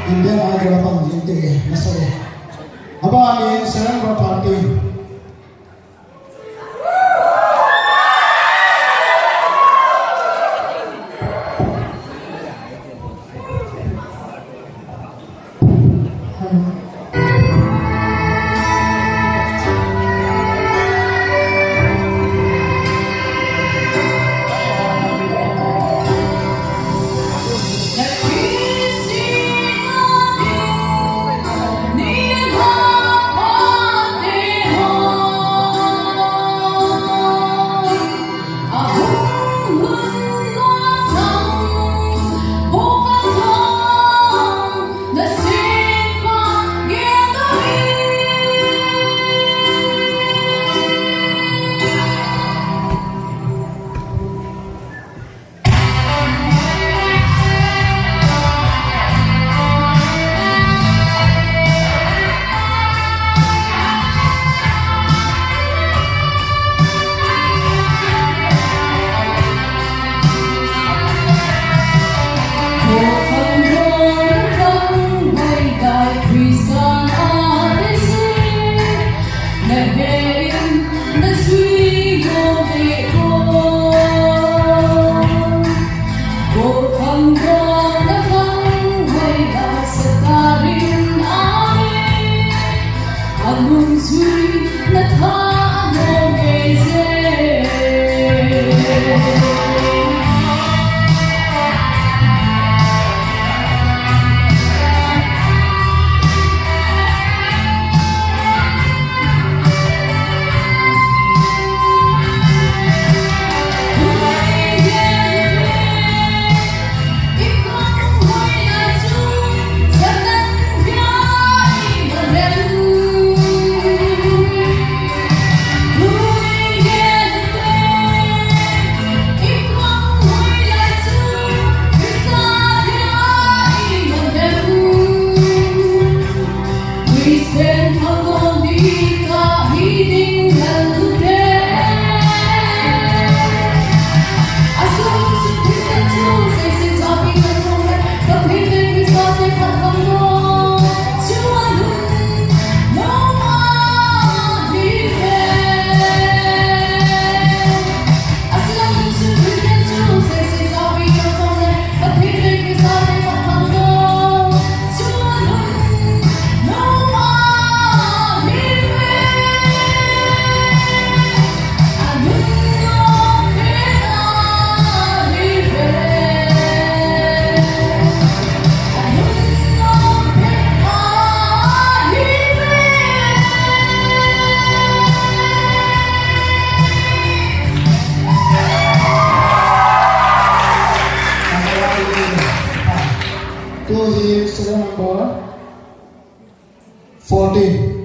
Indian Idol a pang ding te, masa le. Abang in Sarang Party. Two hi serial number forty.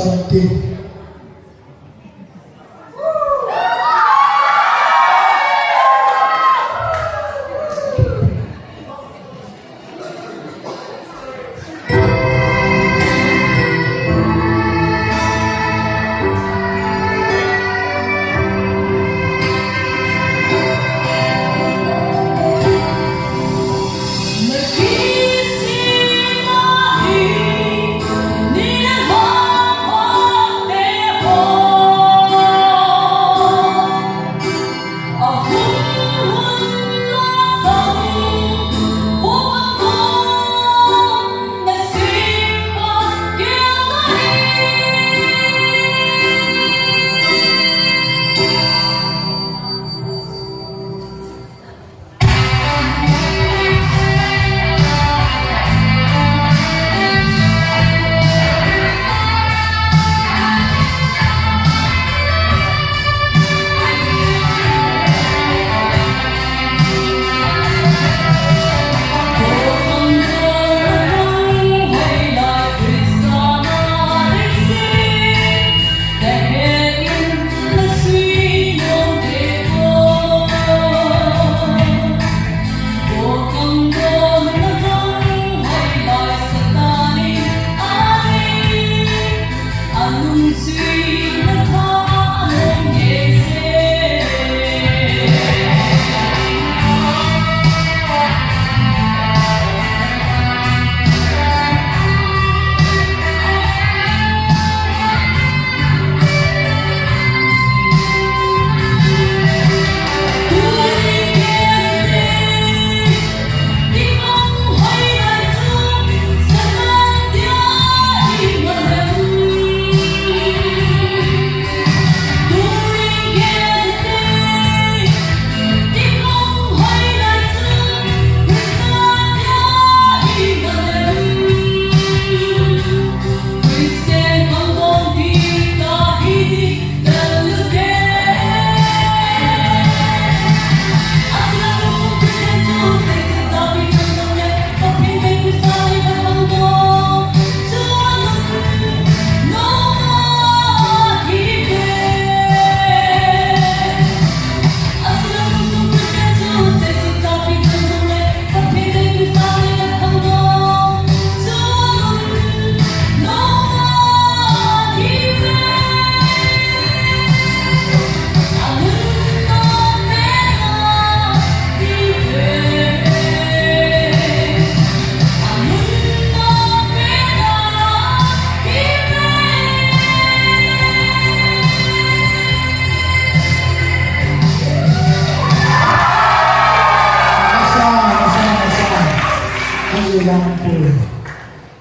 Seventeen.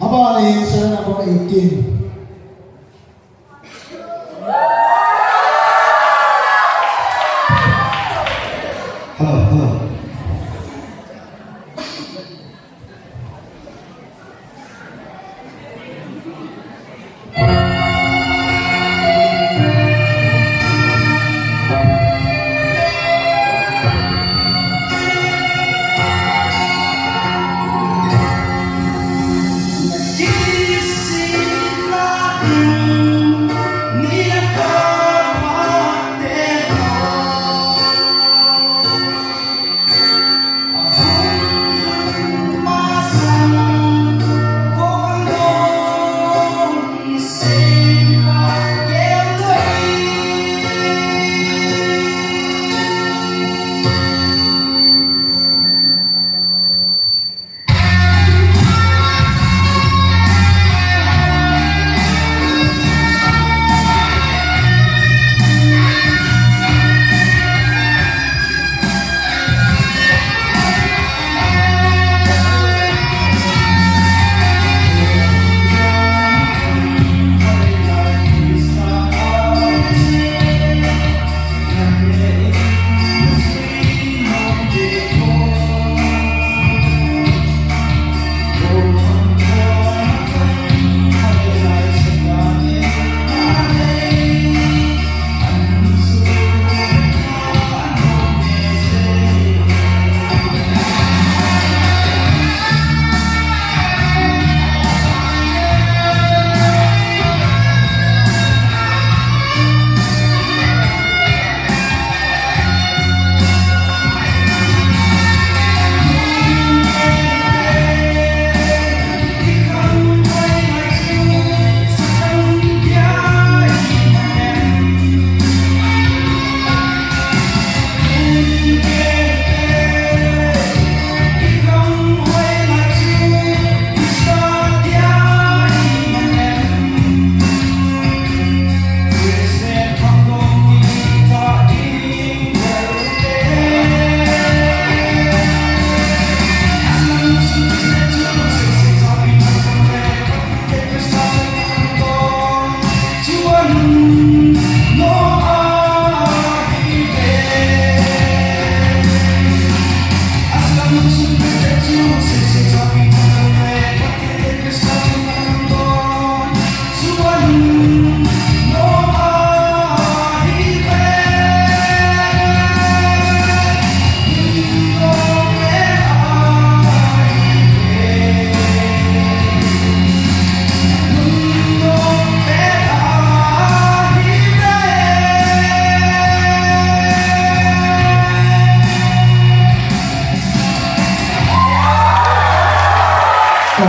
Abale, serial number eighteen. Hello, hello.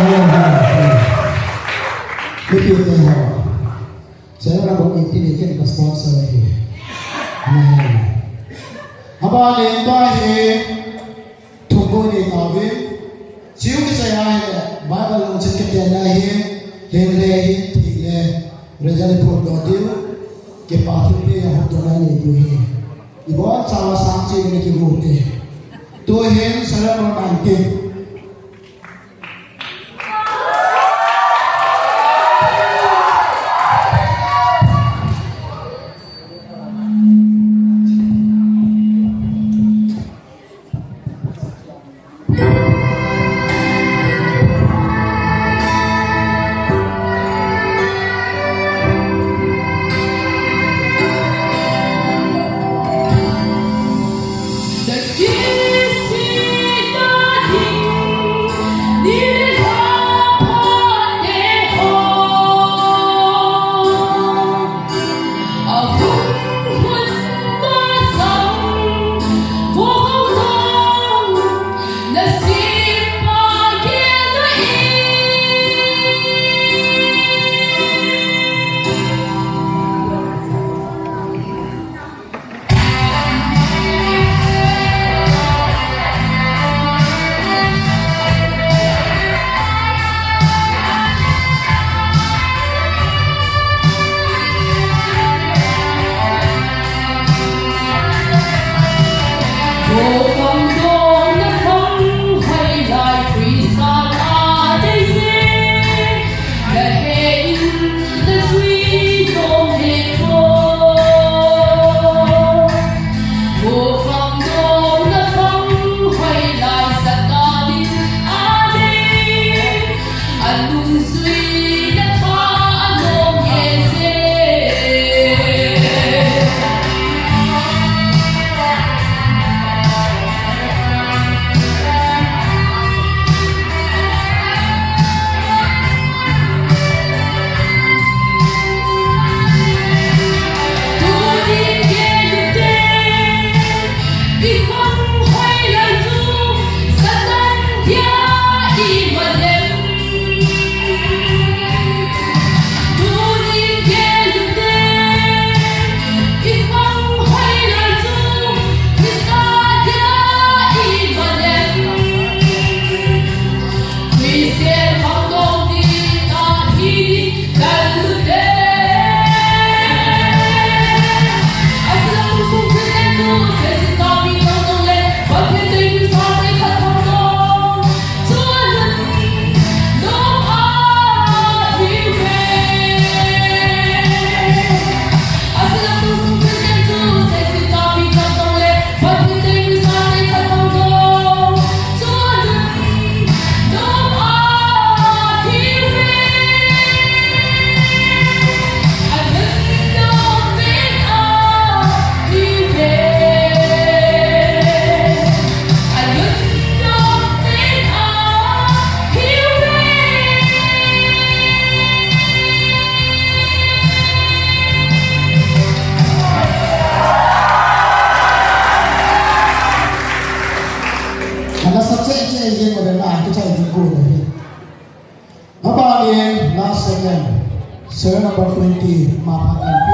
Thank you, thank you. Saya nak buat ini ni kan sponsor lagi. Amen. Abang ni, abang ni. Thumbu ni tauvin, chiu kisei a hi, Bible lungchit kiti ahi, leng le hi, thi le, result report doh diu, kipa thilpeh a hung doh ngai diu ahi. Ibon chauva sang chi ni kimu te. Tuhin, Psalm one nineteen. Ana sa che che je mo na ki chai di ko ne. Abang in last second, serial number twenty, Maphan M P.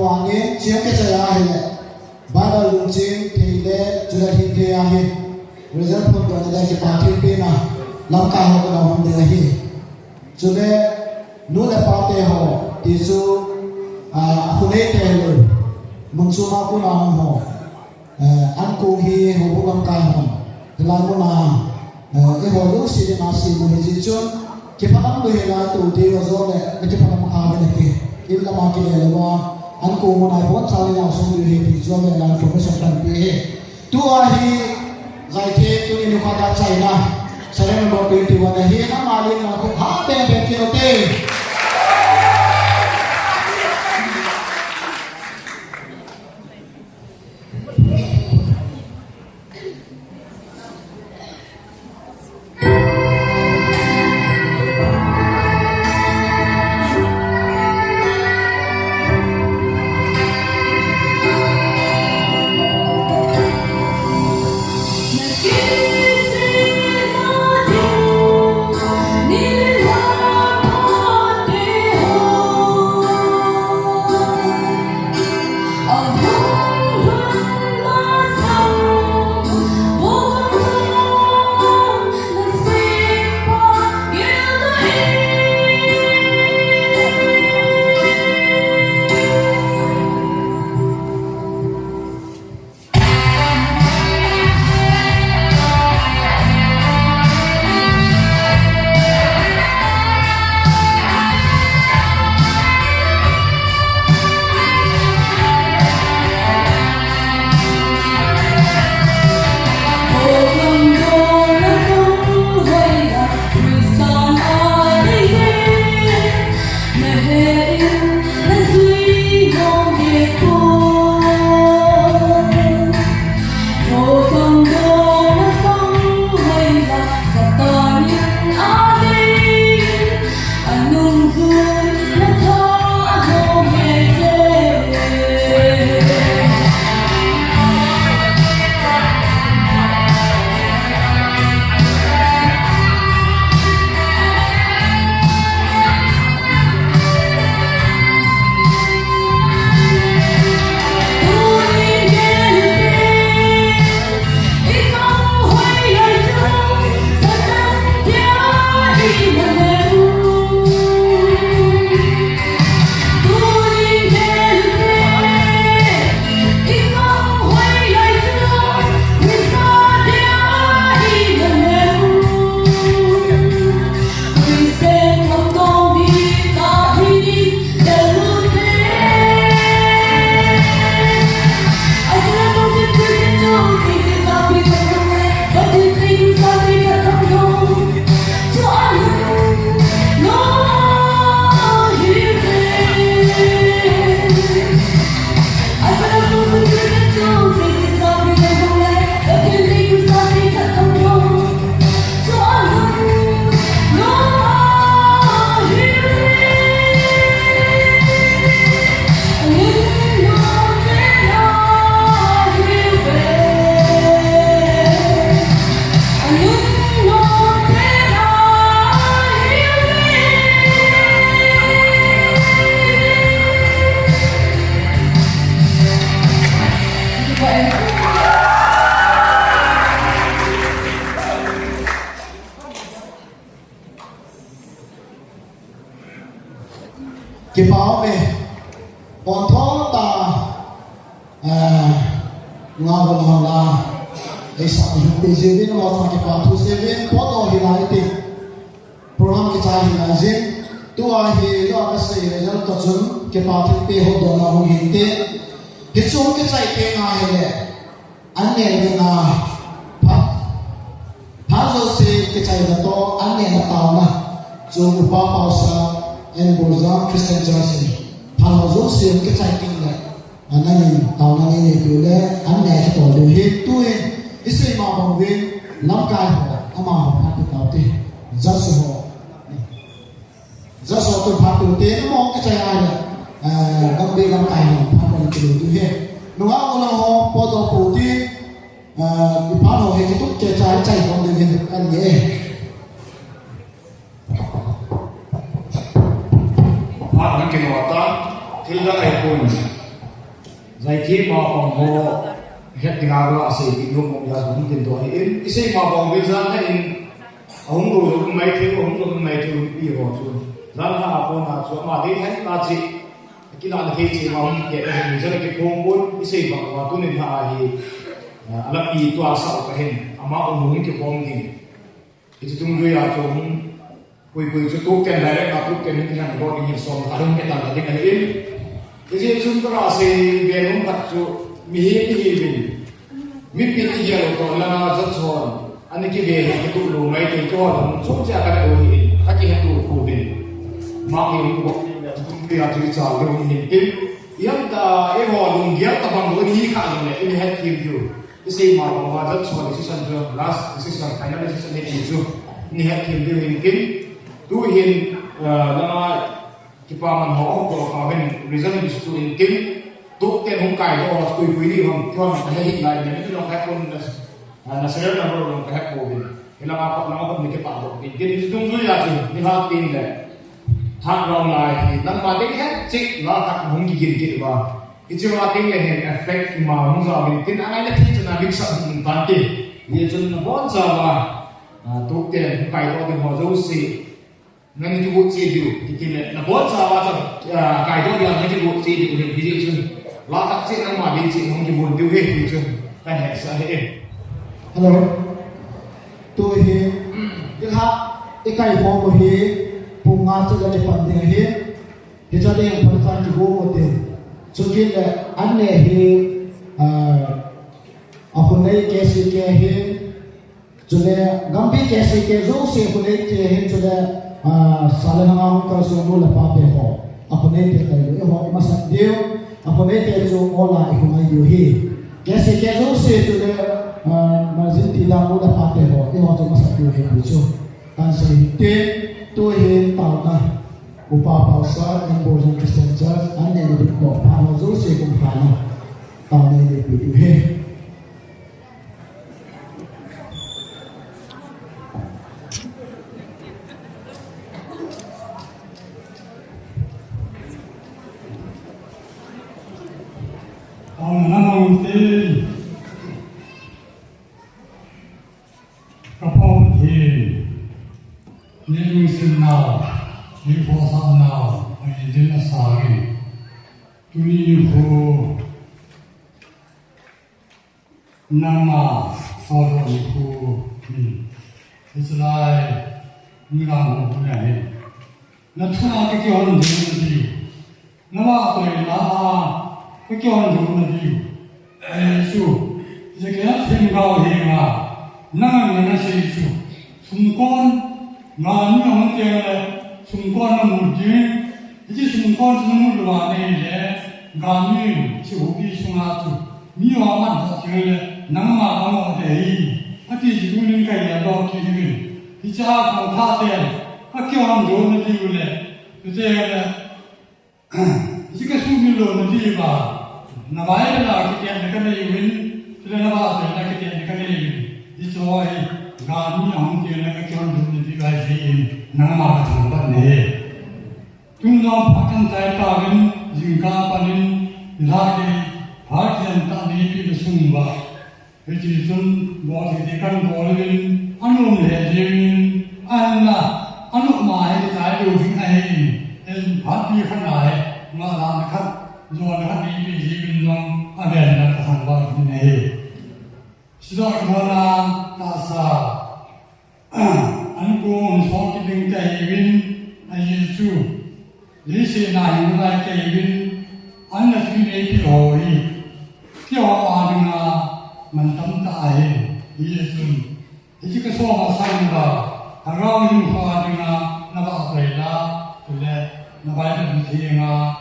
Ahin, cheng kichai ahile, Bible lungching thei le, chule hin thei ahi. Result phondohna le kipa thilpehna, lamkai ho kana hung ding ahi. Chule, nu le pa te ho, ti chu, ah, akhonei te ho, mun chom a kona hung ho. Eh, ankong hi houbung lamkai hon. Hilai muna, eh, eiho jouse dinga seimu hi jeh chun, kiphalam lou hela tu ti ho jong le, na kiphalam kha ve nati. In lama kile louva, ankong muna iboncha le nao sung diu ahi ti jong le, la information kahin pe ahi. Tua hi, Zaithe tuni nikho a chaina, seven number twenty-one ahi, na malin na khu ha beng beng kit u te. Kipa ume, pontho ta, eh, nga ho la la, ei sa ni pe je vin, mo sa kipa thu se vin, po to hi la iti. Program kichai hi lai jing. Tua hi, tua kasei le jal to chun, kipa thilpeh ho dohna hung hin te. Hichu kichai te nga hile. An neh ding a. Phat. Phat jouse kichai na to, an neh na taona. Chu Upa Paosa, N. Borjang Christian Church in. Phat jouse kichai ding le. Anangin taona nei neipiu le, an nei kitol diu hi, tuin, isei ma bang uvin, lamkai ho, amaho phat pe tau te, Joshua ho. Joshua tu phat pe u te, mo kichai a le, eh, Gambih lamkai ho, phat pe u te diu hi. Nunga u lang ho, po do po ti, eh, i phat ho he kituk ke chai chai ho diu hi, kan ye. Phat hung kino ta, thil dang ahi pon. Jai keima pang ho, het dinga la asei pi nom mong ya hung tin to hi in. Isei ma pang ve jan na in, ahung lo lo mai thei, ahung lo mai thei, pi ho chu. Jan ha a pon a chu, ama dei hai ta chi. Kila na thei chi ma hung ke, eh, jan ke pon pon, isei bang wa tu nin ha hi. Ah, ala pi tua sa ka hin, ama hung hung ke pon ding. Hiche dungjuia chu, pui pui chu tup ten direct a tup ten hihen go ding hin som khat hung kitan ding ahi in. Hiche chun ka la sei ve nom khat chu mihem ihiuvin. Mipi ti gel to langa jat chon. Ani kive hi kitu lo mai ti to la mun chom cha ka do hi in. Ka kihetu khu vin. Ma ki hung go dungjuia chu cha lo hin tin. Iam ta eiho lunggel tabang lo hi kha lo le in het ki ju. Isei ma bang uva, jat chon decision chu, last decision, final decision hi ti chu. Ni het thim diu hin tin. Tu hin, eh, langa kipaman ho, ho ko ka hin reason is tu hin tin. Tu ten hung kai do ho, pui pui ni hung, tu hung ka he hi lai, ni tu hung kai pon na, na serial number hung ka he ko bin. Hi langa pa, langa pa ni kipa do bin. Tin, tu tung tu ya chu, ni ha tin le. Ha rong lai hi, nangma ding het chik, la khat hung ki gin ki ba. Hiche va teng le hin effect ima hung ja uvin tin, angai le thi chun a mix up hung tan te. Hichun nabon chauva, ah, tup ten hung kai to ding ho jouse. Nani kigot che diu, kiti le, nabon chauva chu, ah, kai to dia nani kigot che diu hin, hichun. La khat che nangma ding che hung kibon diu hi, hichun. Kan hetsah hi. Hello. Tu hi, ilha, ikai ho hi, pung nga chu la kipan ding hi. Hiche ding phatah in kigong u te. Chukit le an ne hi, ah, akhonei K C K hi, chule gampi K C K jouse akhonei te hi, chule, ah, Salehanga hung kalson nu le pa te ho. Akhonei te tailou, eiho imasat diu. Akhonei te chu ola ikhongai diu hi. K C K jouse chule, ah, Marjin Tidam nu le pa te ho. Eiho chu imasat diu hi pu chu. Kan sei hi te, tu hi taona. Upa Pausar, Embo Christian Church, an ne ni dik to, pa ho jouse kum pha na. Taona ni pi tu hi. Taona na mong te. Ka Pa Pathen, nei lungsetnau, nei khohsahnau, a injin asangin. Tuni nikho, nangma, sohdoh nikho, ni. Hiche lai, nunga ho, hung ahin. Na thu a ka kihon ding na diu. Na vahchoi la a ka kihon ding na diu. Jesu, Ezekiel themgao henga, nang na na sei chu. Sumkon, nga ni hung teng le, sumkon na mu ding. Hiche sumkon chu na mu lou a nei le, nga ni chu pi sunga chu. Mi ho man ho teng le, nangma ka mo te hi. Ati chu tunin ka ya do ki ni. Hiche a ka tha te, ka kihon ding na diu le. Chuteng le, hiche ka sumil lou na diuva, na Bible a kitetna ka nei uvin, chule na vahchoina kitetna ka nei uvin. Hiche hi, gami ahung teng le ka kihon ding na diuva hi in, nangma ka thangvah e. Tun jong phat kan chai tauvin, jingkah panin, nilhah kei, phat kijen tah neipe na sung uva. Hiti chun, bol thei thei kan bol uvin, anom lheh jengin, ahinla, anom ma hi chai lou ding ahi, hijeh chun phat pi khat na hi, ngailutna khat, jona khat neipe jengin jong, avel in ka thangvah in ahi. Sida kona, tahsa, An kong hung soh kit ding kahiuvin, ajeh chu, leiset a hing nalai kahiuvin, an nathu neipeh ho hi, keiho a dinga mantam tah ahi, hijeh chun, hiche ka soma sang uva, Lhagao hinkho a dinga navahchoi la, chule na Bible theng a,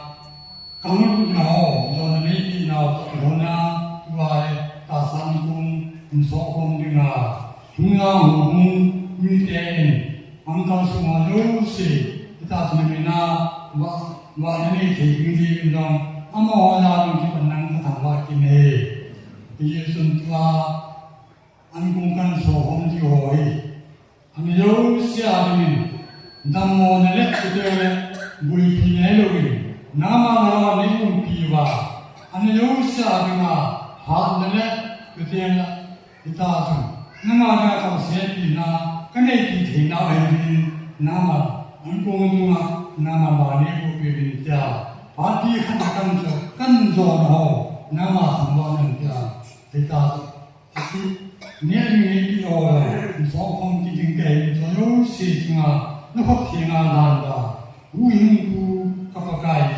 Ka lungna ho, jona neipeh nau, ka lhona, tua e, tahsa an kong, hung soh khom dinga, hung la hung hung, mite in, an kalsong a jouse, hitia chu na min a, vah, vahna nei thei ding diuvin jong, amaho a jong kipan nang ka thangvah kit e. Hijeh chun tua, An kong kan soh khom diu ho hi. An jouse a dingin, dammona le chuteng le, buaipina hilouvin, nangma Lhagao in nei umpi uva. Ana jouse a dinga hatna le, chuteng le, hitia chu, nangma dinga kasepi na, kanei ti theina ahi, nangma, an kong dunga, nangma mani ko pe din tia, phat khat na kan chu, kan jona ho, nangma thangvah nan tia, hitia chu, Hiche, neh ni neh ti ho la, insung khom ti ding kahi, insung jouse dinga, nakhut thenga landa, huhhingpu ka Pakai